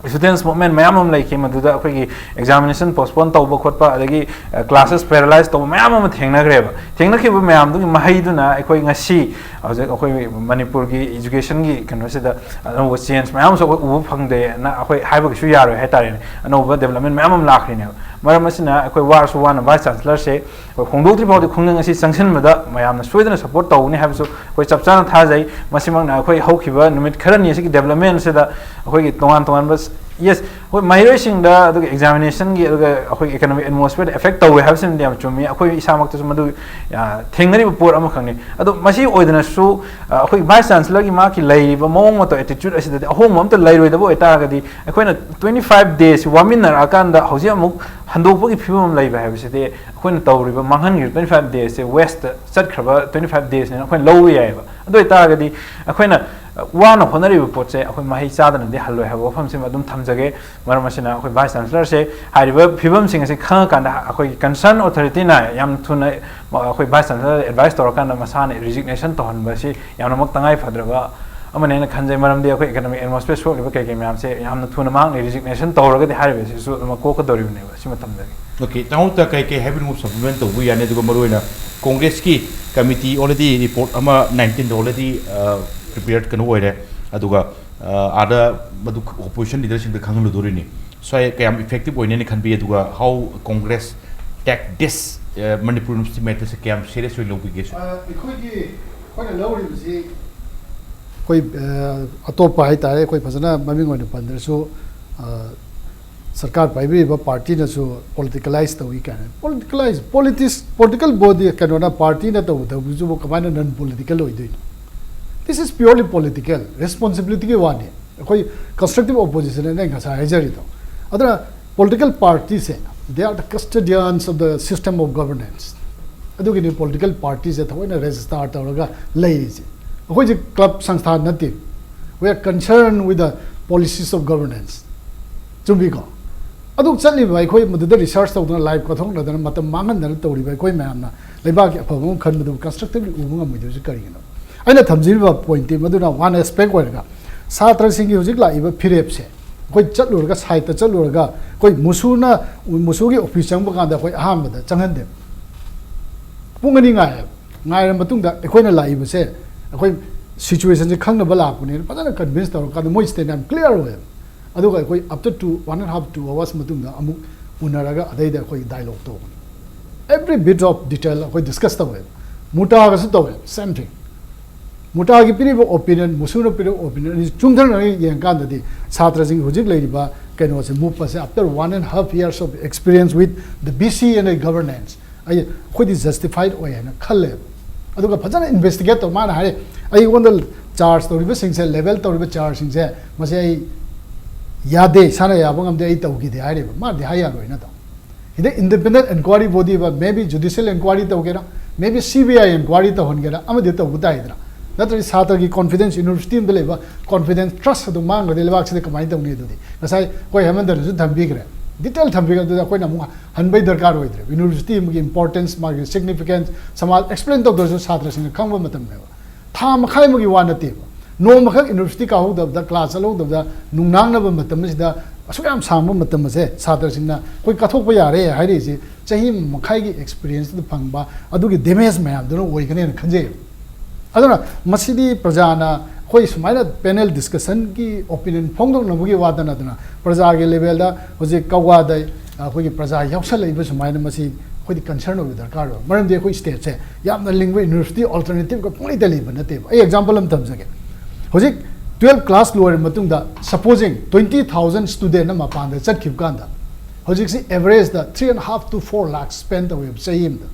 Students movement ꯃꯌꯥꯝ ꯑꯃ ꯂꯩꯈꯤ, ꯃꯗꯨꯗ ꯑꯩꯈꯣꯏꯒꯤ examination postpone ꯇꯧꯕ ꯈꯣꯠꯄ, ꯑꯗꯒꯤ classes paralyze ꯇꯧꯕ ꯃꯌꯥꯝ ꯑꯃ ꯊꯦꯡꯅꯈ꯭ꯔꯦꯕ꯫ ꯊꯦꯡꯅꯈꯤꯕ ꯃꯌꯥꯝꯗꯨꯒꯤ ꯃꯍꯩꯗꯨꯅ ꯑꯩꯈꯣꯏ ꯉꯁꯤ ꯍꯧꯖꯤꯛ ꯑꯩꯈꯣꯏ ꯃꯅꯤꯄꯨꯔꯒꯤ educationꯒꯤ ꯀꯩꯅꯣꯁꯤꯗ ꯑꯅꯧꯕ change ꯃꯌꯥꯝ ꯑꯃꯁꯨ ꯑꯩꯈꯣꯏ ꯎꯕ ꯐꯪꯗꯦꯅ ꯑꯩꯈꯣꯏ ꯍꯥꯏꯕꯒꯤꯁꯨ ꯌꯥꯔꯣꯏ ꯍꯥꯏꯇꯥꯔꯦꯅꯦ꯫ ꯑꯅꯧꯕ development ꯃꯌꯥꯝ ꯑꯃ ꯂꯥꯛꯈ꯭ꯔꯤꯅꯦꯕ꯫ ꯃꯔꯝ ꯑꯁꯤꯅ ꯑꯩꯈꯣꯏ ꯋꯥꯔꯁꯨ ꯋꯥꯅ vice chancellorꯁꯦ ꯑꯩꯈꯣꯏ ꯍꯣꯡꯗꯣꯛꯇ꯭ꯔꯤ ꯐꯥꯎꯗꯤ ꯈꯣꯡꯖꯪ ꯑꯁꯤ ꯆꯪꯁꯤꯟꯕꯗ ꯃꯌꯥꯝꯅ ꯁꯣꯏꯗꯅ support ꯇꯧꯒꯅꯤ ꯍꯥꯏꯕꯁꯨ ꯑꯩꯈꯣꯏ ꯆꯞ ꯆꯥꯅ ꯊꯥꯖꯩ꯫ ꯃꯁꯤꯃꯛꯅ ꯑꯩꯈꯣꯏ ꯍꯧꯈꯤꯕ ꯅꯨꯃꯤꯠ ꯈꯔꯅꯤ ꯑꯁꯤꯒꯤ developmentꯁꯤꯗ ꯑꯩꯈꯣꯏꯒꯤ ꯇꯣꯉꯥꯟ ꯇꯣꯉꯥꯟꯕ, yes, ꯑꯩꯈꯣꯏ ꯃꯍꯩꯔꯣꯏꯁꯤꯡꯗ, ꯑꯗꯨꯒ examinationꯒꯤ, ꯑꯗꯨꯒ ꯑꯩꯈꯣꯏꯒꯤ economic atmosphereꯗ effect ꯇꯧꯋꯦ ꯍꯥꯏꯕꯁꯤꯃꯗꯤ ꯌꯥꯝ ꯆꯨꯝꯃꯤ꯫ ꯑꯩꯈꯣꯏ ꯏꯁꯥꯃꯛꯇꯁꯨ ꯃꯗꯨ, ꯑ, ꯊꯦꯡꯅꯔꯤꯕ ꯄꯣꯠ ꯑꯃꯈꯛꯅꯤ꯫ ꯑꯗꯣ ꯃꯁꯤ ꯑꯣꯏꯗꯅꯁꯨ, ꯑ, ꯑꯩꯈꯣꯏ vice chancellorꯒꯤ ꯃꯍꯥꯛꯀꯤ ꯂꯩꯔꯤꯕ ꯃꯑꯣꯡ ꯃꯇꯧ, attitude ꯑꯁꯤꯗꯗꯤ ꯑꯍꯣꯡꯕ ꯑꯃꯠꯇ ꯂꯩꯔꯣꯏꯗꯕ ꯑꯣꯏꯇꯥꯔꯒꯗꯤ, ꯑꯩꯈꯣꯏꯅ twenty five days ꯋꯥꯃꯤꯟꯅꯔꯛꯑꯀꯥꯟꯗ ꯍꯧꯖꯤꯛ ꯑꯃꯨꯛ ꯍꯟꯗꯣꯛꯄꯒꯤ ꯐꯤꯕꯝ ꯑꯃ ꯂꯩꯕ ꯍꯥꯏꯕꯁꯤꯗꯤ ꯑꯩꯈꯣꯏꯅ ꯇꯧꯔꯤꯕ ꯃꯥꯡꯍꯟꯈ꯭ꯔꯤꯕ twenty five daysꯁꯦ wasteꯇ ꯆꯠꯈ꯭ꯔꯕ twenty five daysꯅꯦꯅ ꯑꯩꯈꯣꯏꯅ ꯂꯧꯕ ꯌꯥꯏꯑꯕ꯫ ꯑꯗꯨ ꯑꯣꯏꯇꯥꯔꯒꯗꯤ ꯑꯩꯈꯣꯏꯅ, ꯑ, ꯋꯥꯅ ꯍꯣꯠꯅꯔꯤꯕ ꯄꯣꯠꯁꯦ ꯑꯩꯈꯣꯏ ꯃꯍꯩ ꯆꯥꯗꯅꯗꯤ ꯍꯜꯂꯣꯏ ꯍꯥꯏꯕ ꯋꯥꯐꯝꯁꯤꯃ ꯑꯗꯨꯝ ꯊꯝꯖꯒꯦ꯫ ꯃꯔꯝ ꯑꯁꯤꯅ ꯑꯩꯈꯣꯏ vice chancellorꯁꯦ ꯍꯥꯏꯔꯤꯕ ꯐꯤꯕꯝꯁꯤꯡ ꯑꯁꯤ ꯈꯪꯉꯀꯥꯟꯗ ꯑꯩꯈꯣꯏꯒꯤ concern authorityꯅ ꯌꯥꯝ ꯊꯨꯅ, ꯑ, ꯑꯩꯈꯣꯏ vice chancellorꯗ advice ꯇꯧꯔꯀꯥꯟꯗ ꯃꯁꯥꯅ resignation ꯇꯧꯍꯟꯕ ꯑꯁꯤ ꯌꯥꯝꯅꯃꯛ ꯇꯉꯥꯏ ꯐꯗ꯭ꯔꯕ ꯑꯃꯅꯦꯅ ꯈꯟꯖꯩ꯫ ꯃꯔꯝꯗꯤ ꯑꯩꯈꯣꯏ economic atmosphere ꯁꯣꯛꯂꯤꯕ ꯀꯩ ꯀꯩ ꯃꯌꯥꯝꯁꯦ ꯌꯥꯝꯅ ꯊꯨꯅ ꯃꯍꯥꯛꯅ resignation ꯇꯧꯔꯒꯗꯤ ꯍꯥꯏꯔꯤꯕ ꯑꯁꯤꯁꯨ ꯑꯗꯨꯃꯛ ꯀꯣꯛꯀꯗꯧꯔꯤꯕꯅꯦꯕ꯫ ꯁꯤ ꯃꯇꯝꯗꯒꯤ꯫ Okay, ꯇꯥꯃꯣꯗ ꯀꯩ ꯀꯩ ꯍꯥꯏꯕꯤꯅꯤꯡꯕ supplement ꯇꯧꯕ ꯌꯥꯅꯤ, ꯑꯗꯨꯒ ꯃꯔꯨꯑꯣꯏꯅ Congressꯀꯤ committee already report ꯑꯃ nineteenꯗ already, ꯑ, prepared ꯀꯩꯅꯣ ꯑꯣꯏꯔꯦ, ꯑꯗꯨꯒ, ꯑ, ꯑꯥꯗ ꯃꯗꯨ opposition leaderꯁꯤꯡꯗ ꯈꯪꯍꯜꯂꯨꯗꯣꯔꯤꯅꯤ꯫ ꯁ꯭ꯋꯥꯏ ꯀꯌꯥꯝ effective ꯑꯣꯏꯅꯦꯅ ꯈꯟꯕꯤ, ꯑꯗꯨꯒ how Congress take this, ꯑ, Manipur University matterꯁꯦ ꯀꯌꯥꯝ serious ꯑꯣꯏꯅ ꯂꯧꯕꯤꯒꯦ? ꯑ, ꯑꯩꯈꯣꯏꯒꯤ, ꯑꯩꯈꯣꯏꯅ ꯂꯧꯔꯤꯕꯁꯤ ꯑꯩꯈꯣꯏ, ꯑ, ꯑꯇꯣꯞꯄ ꯍꯥꯏꯇꯥꯔꯦ, ꯑꯩꯈꯣꯏ ꯐꯖꯅ ꯃꯃꯤꯡ ꯑꯣꯏꯅ ꯄꯟꯗ꯭ꯔꯁꯨ, ꯑ, ꯁꯔꯀꯥꯔ ꯄꯥꯏꯕꯤꯔꯤꯕ partyꯅꯁꯨ politicalize ꯇꯧꯏ ꯀꯥꯏꯅ꯫ Politicalize, politics, political body, ꯀꯩꯅꯣꯅ, partyꯅ ꯇꯧꯕ ꯊꯕꯛꯁꯤꯕꯨ ꯀꯃꯥꯏꯅ non political ꯑꯣꯏꯗꯣꯏꯅꯣ? This is purely political responsibilityꯒꯤ ꯋꯥꯅꯤ꯫ ꯑꯩꯈꯣꯏ constructive opposition ꯑꯩꯅ ꯉꯁꯥꯏ ꯍꯥꯏꯖꯔꯤꯗꯣ꯫ ꯑꯗꯨꯅ political partyꯁꯦ, they are the custodians of the system of governance꯫ ꯑꯗꯨꯒꯤꯅꯤ political partyꯁꯦ ꯊꯑꯣꯏꯅ register ꯇꯧꯔꯒ ꯂꯩꯔꯤꯁꯦ꯫ ꯑꯩꯈꯣꯏꯁꯦ club ꯁꯪꯁꯊꯥꯟ ꯅꯠꯇꯦ꯫ We are concerned with the policies of governance꯫ ꯆꯨꯝꯃꯤꯀꯣ? ꯑꯗꯨ ꯆꯠꯂꯤꯕ ꯑꯩꯈꯣꯏ ꯃꯗꯨꯗ research ꯇꯧꯗꯅ, live ꯀꯠꯊꯣꯛꯅꯗꯅ, ꯃꯇꯝ ꯃꯥꯡꯍꯟꯗꯅ ꯇꯧꯔꯤꯕ ꯑꯩꯈꯣꯏ ꯃꯌꯥꯝꯅ ꯂꯩꯕꯥꯛꯀꯤ ꯑꯐꯕ ꯑꯃ ꯈꯟꯕꯗꯨ constructively ꯎꯕ ꯉꯝꯃꯣꯏꯗꯣꯏꯁꯤ ꯀꯔꯤꯒꯤꯅꯣ? ꯑꯩꯅ ꯊꯝꯖꯔꯤꯕ pointꯇꯤ ꯃꯗꯨꯅ one aspect ꯑꯣꯏꯔꯒ, ꯁꯥꯇ꯭ꯔꯁꯤꯡꯒꯤ ꯍꯧꯖꯤꯛ ꯂꯥꯛꯏꯕ ꯐꯤꯔꯦꯞꯁꯦ, ꯑꯩꯈꯣꯏ ꯆꯠꯂꯨꯔꯒ, ꯁꯥꯏꯠꯇ ꯆꯠꯂꯨꯔꯒ, ꯑꯩꯈꯣꯏ ꯃꯨꯁꯨꯅ, ꯃꯨꯁꯨꯒꯤ ꯑꯣꯐꯤꯁ ꯆꯪꯕ ꯀꯥꯟꯗ ꯑꯩꯈꯣꯏ ꯑꯍꯥꯟꯕꯗ ꯆꯪꯍꯟꯗꯦ꯫ ꯄꯨꯡ ꯑꯅꯤ ꯉꯥꯏꯌꯦꯕ꯫ ꯉꯥꯏꯔ ꯃꯇꯨꯡꯗ ꯑꯩꯈꯣꯏꯅ ꯂꯥꯛꯏꯕꯁꯦ, ꯑꯩꯈꯣꯏ ꯁꯤꯆꯨꯋꯦꯁꯟꯁꯦ ꯈꯪꯅꯕ ꯂꯥꯛꯄꯅꯦꯅ ꯐꯖꯅ ꯀꯟꯚꯤꯟꯁ ꯇꯧꯔꯀꯥꯟꯗ ꯃꯣꯏ ꯁ꯭ꯇꯦꯠ ꯌꯥꯝ ꯀ꯭ꯂꯤꯌꯥꯔ ꯑꯣꯏꯌꯦꯕ꯫ ꯑꯗꯨꯒ ꯑꯩꯈꯣꯏ after two, one and half, two hours ꯃꯇꯨꯡꯗ ꯑꯃꯨꯛ ꯎꯅꯔꯒ ꯑꯗꯩꯗ ꯑꯩꯈꯣꯏ ꯗꯥꯏꯂꯣꯒ ꯇꯧꯕꯅꯤ꯫ Every bit of detail ꯑꯩꯈꯣꯏ ꯗꯤꯁꯀꯁ ꯇꯧꯋꯦꯕ꯫ ꯃꯨꯇꯥꯒꯁꯨ ꯇꯧꯋꯦ, same thing꯫ ꯃꯨꯇꯥꯒꯤ ꯄꯤꯔꯤꯕ ꯑꯣꯄꯤꯅꯤꯌꯟ, ꯃꯨꯁꯨꯅ ꯄꯤꯔꯤꯕ ꯑꯣꯄꯤꯅꯤꯌꯟ ꯑꯅꯤ ꯆꯨꯝꯊꯅꯔꯒ ꯌꯦꯡꯀꯥꯟꯗꯗꯤ, ꯁꯥꯇ꯭ꯔꯁꯤꯡ ꯍꯧꯖꯤꯛ ꯂꯩꯔꯤꯕ ꯀꯩꯅꯣꯁꯦ, ꯃꯨꯞ ꯑꯁꯦ, after one and half years of experience with the B C and governance, ꯑꯩ, ꯑꯩꯈꯣꯏꯗꯤ ꯖꯁꯇꯤꯐꯥꯏꯠ ꯑꯣꯏ ꯍꯥꯏꯅ ꯈꯜꯂꯦꯕ꯫ ꯑꯗꯨꯒ ꯐꯖꯅ ꯏꯟꯚꯦꯁꯇꯤꯒꯦꯠ ꯇꯧ꯫ ꯃꯥꯅ ꯍꯥꯏꯔꯦ, "ꯑꯩꯉꯣꯟꯗ ꯆꯥꯔꯖ ꯇꯧꯔꯤꯕꯁꯤꯡꯁꯦ, ꯂꯦꯕꯦꯜ ꯇꯧꯔꯤꯕ ꯆꯥꯔꯖꯁꯤꯡꯁꯦ, ꯃꯁꯤ ꯑꯩ ꯌꯥꯗꯦ, ꯏꯁꯥꯅ ꯌꯥꯕ ꯉꯝꯗꯦ, ꯑꯩ ꯇꯧꯈꯤꯗꯦ" ꯍꯥꯏꯔꯦꯕ꯫ ꯃꯥꯅꯗꯤ ꯍꯥꯏ ꯌꯥꯔꯣꯏ ꯅꯠꯇ꯭ꯔꯣ? ꯁꯤꯗ ꯏꯟꯗꯤꯄꯦꯟꯗꯦꯟ ꯏꯟꯀ꯭ꯋꯥꯏꯔꯤ ꯕꯣꯗꯤ ꯑꯃ, maybe judicial inquiry ꯇꯧꯒꯦꯔꯥ, maybe C B I inquiry ꯇꯧꯍꯟꯒꯦꯔꯥ, ꯑꯃꯗꯤ ꯇꯧꯕ ꯇꯥꯏꯗꯅ꯫ ꯅꯠꯇ꯭ꯔꯗꯤ ꯁꯥꯇ꯭ꯔꯒꯤ ꯀꯣꯟꯐꯤꯗꯦꯟꯁ, ꯌꯨꯅꯤꯚꯔꯁꯤꯇꯤ ꯑꯃꯗ ꯂꯩꯕ ꯀꯣꯟꯐꯤꯗꯦꯟꯁ, ꯇ꯭ꯔꯁ ꯑꯗꯨ ꯃꯥꯡꯈ꯭ꯔꯗꯤ ꯂꯩꯕꯥꯛꯁꯤꯗ ꯀꯃꯥꯏꯅ ꯇꯧꯅꯤ? ꯑꯗꯨꯗꯤ ꯉꯁꯥꯏ ꯑꯩꯈꯣꯏ ꯍꯦꯃꯟꯗꯅꯁꯨ ꯊꯝꯕꯤꯈ꯭ꯔꯦ, ꯗꯤꯇꯦꯜ ꯊꯝꯕꯤꯈ꯭ꯔꯦ꯫ ꯑꯗꯨꯗꯤ ꯑꯩꯈꯣꯏꯅ ꯑꯃꯨꯛ ꯍꯟꯕꯩ ꯗꯔꯀꯥꯔ ꯑꯣꯏꯗ꯭ꯔꯦ꯫ ꯌꯨꯅꯤꯚꯔꯁꯤꯇꯤ ꯑꯃꯒꯤ ꯏꯝꯄꯣꯔꯇꯦꯟꯁ, ꯃꯥꯒꯤ ꯁꯤꯒꯅꯤꯐꯤꯀꯦꯟꯁ, ꯁꯃꯥꯖ ꯑꯦꯛꯁꯄ꯭ꯂꯦꯟ ꯇꯧꯗ꯭ꯔꯁꯨ ꯁꯥꯇ꯭ꯔꯁꯤꯡꯅ ꯈꯪꯕ ꯃꯇꯝꯅꯦꯕ꯫ ꯊꯥ ꯃꯈꯥꯏ ꯑꯃꯒꯤ ꯋꯥ ꯅꯠꯇꯦꯕ꯫ ꯅꯣꯡꯃꯈꯛ ꯌꯨꯅꯤꯚꯔꯁꯤꯇꯤ ꯀꯥꯍꯧꯗꯕꯗ, ꯀ꯭ꯂꯥꯁ ꯆꯠꯍꯧꯗꯕꯗ, ꯅꯨꯡꯅꯥꯡꯅꯕ ꯃꯇꯝ ꯑꯁꯤꯗ, ꯑꯁꯨꯛ ꯌꯥꯝ ꯁꯥꯡꯕ ꯃꯇꯝ ꯑꯁꯦ ꯁꯥꯇ꯭ꯔꯁꯤꯡꯅ ꯑꯩꯈꯣꯏ ꯀꯠꯊꯣꯛꯄ ꯌꯥꯔꯦ ꯍꯥꯏꯔꯤꯁꯤ ꯆꯍꯤ ꯃꯈꯥꯏꯒꯤ ꯑꯦꯛꯁꯄꯤꯔꯤꯌꯦꯟꯁꯇꯨ ꯐꯪꯕ ꯑꯗꯨꯒꯤ ꯗꯦꯃꯦꯖ ꯃꯌꯥꯝꯗꯨꯅ ꯑꯣꯏꯒꯅꯦꯅ ꯈꯟꯖꯩ꯫ ꯑꯗꯨꯅ ꯃꯁꯤꯗꯤ ꯄ꯭ꯔꯖꯥꯅ ꯑꯩꯈꯣꯏ ꯁꯨꯃꯥꯏꯅ ꯄꯦꯅꯦꯜ ꯗꯤꯁꯀꯁꯟꯒꯤ ꯑꯣꯄꯤꯅꯤꯌꯟ ꯐꯣꯡꯗꯣꯛꯅꯕꯒꯤ ꯋꯥꯗ ꯅꯠꯇꯅ, ꯄ꯭ꯔꯖꯥꯒꯤ ꯂꯦꯚꯦꯜꯗ ꯍꯧꯖꯤꯛ ꯀꯛꯋꯥꯗ ꯑꯩꯈꯣꯏꯒꯤ ꯄ꯭ꯔꯖꯥ ꯌꯥꯎꯁꯜꯂꯛꯏꯕ ꯁꯨꯃꯥꯏꯅ, ꯃꯁꯤ ꯑꯩꯈꯣꯏꯗꯤ ꯀꯟꯁꯔꯟ ꯑꯣꯏꯕ ꯗꯔꯀꯥꯔ ꯑꯣꯏ꯫ ꯃꯔꯝꯗꯤ ꯑꯩꯈꯣꯏ ꯁ꯭ꯇꯦꯠꯁꯦ ꯌꯥꯝꯅ ꯂꯤꯡꯕ ꯌꯨꯅꯤꯚꯔꯁꯤꯇꯤ ꯑꯜꯇꯔꯅꯦꯇꯤꯞꯀ ꯄꯨꯡꯂꯩꯇ ꯂꯩꯕ ꯅꯠꯇꯦꯕ꯫ ꯑꯩ ꯑꯦꯛꯖꯥꯝꯄꯜ ꯑꯃ ꯊꯝꯖꯒꯦ꯫ ꯍꯧꯖꯤꯛ ꯇꯨꯌꯦꯜꯞ ꯀ꯭ꯂꯥꯁ ꯂꯣꯏꯔ ꯃꯇꯨꯡꯗ, supposing twenty thousand student ꯑꯃ ꯃꯄꯥꯟꯗ ꯆꯠꯈꯤꯕ ꯀꯥꯟꯗ, ꯍꯧꯖꯤꯛꯁꯤ ꯑꯦꯚꯔꯦꯖꯇ three and half to four lakh spend ꯇꯧꯋꯦꯕ ꯆꯍꯤ ꯑꯃꯗ꯫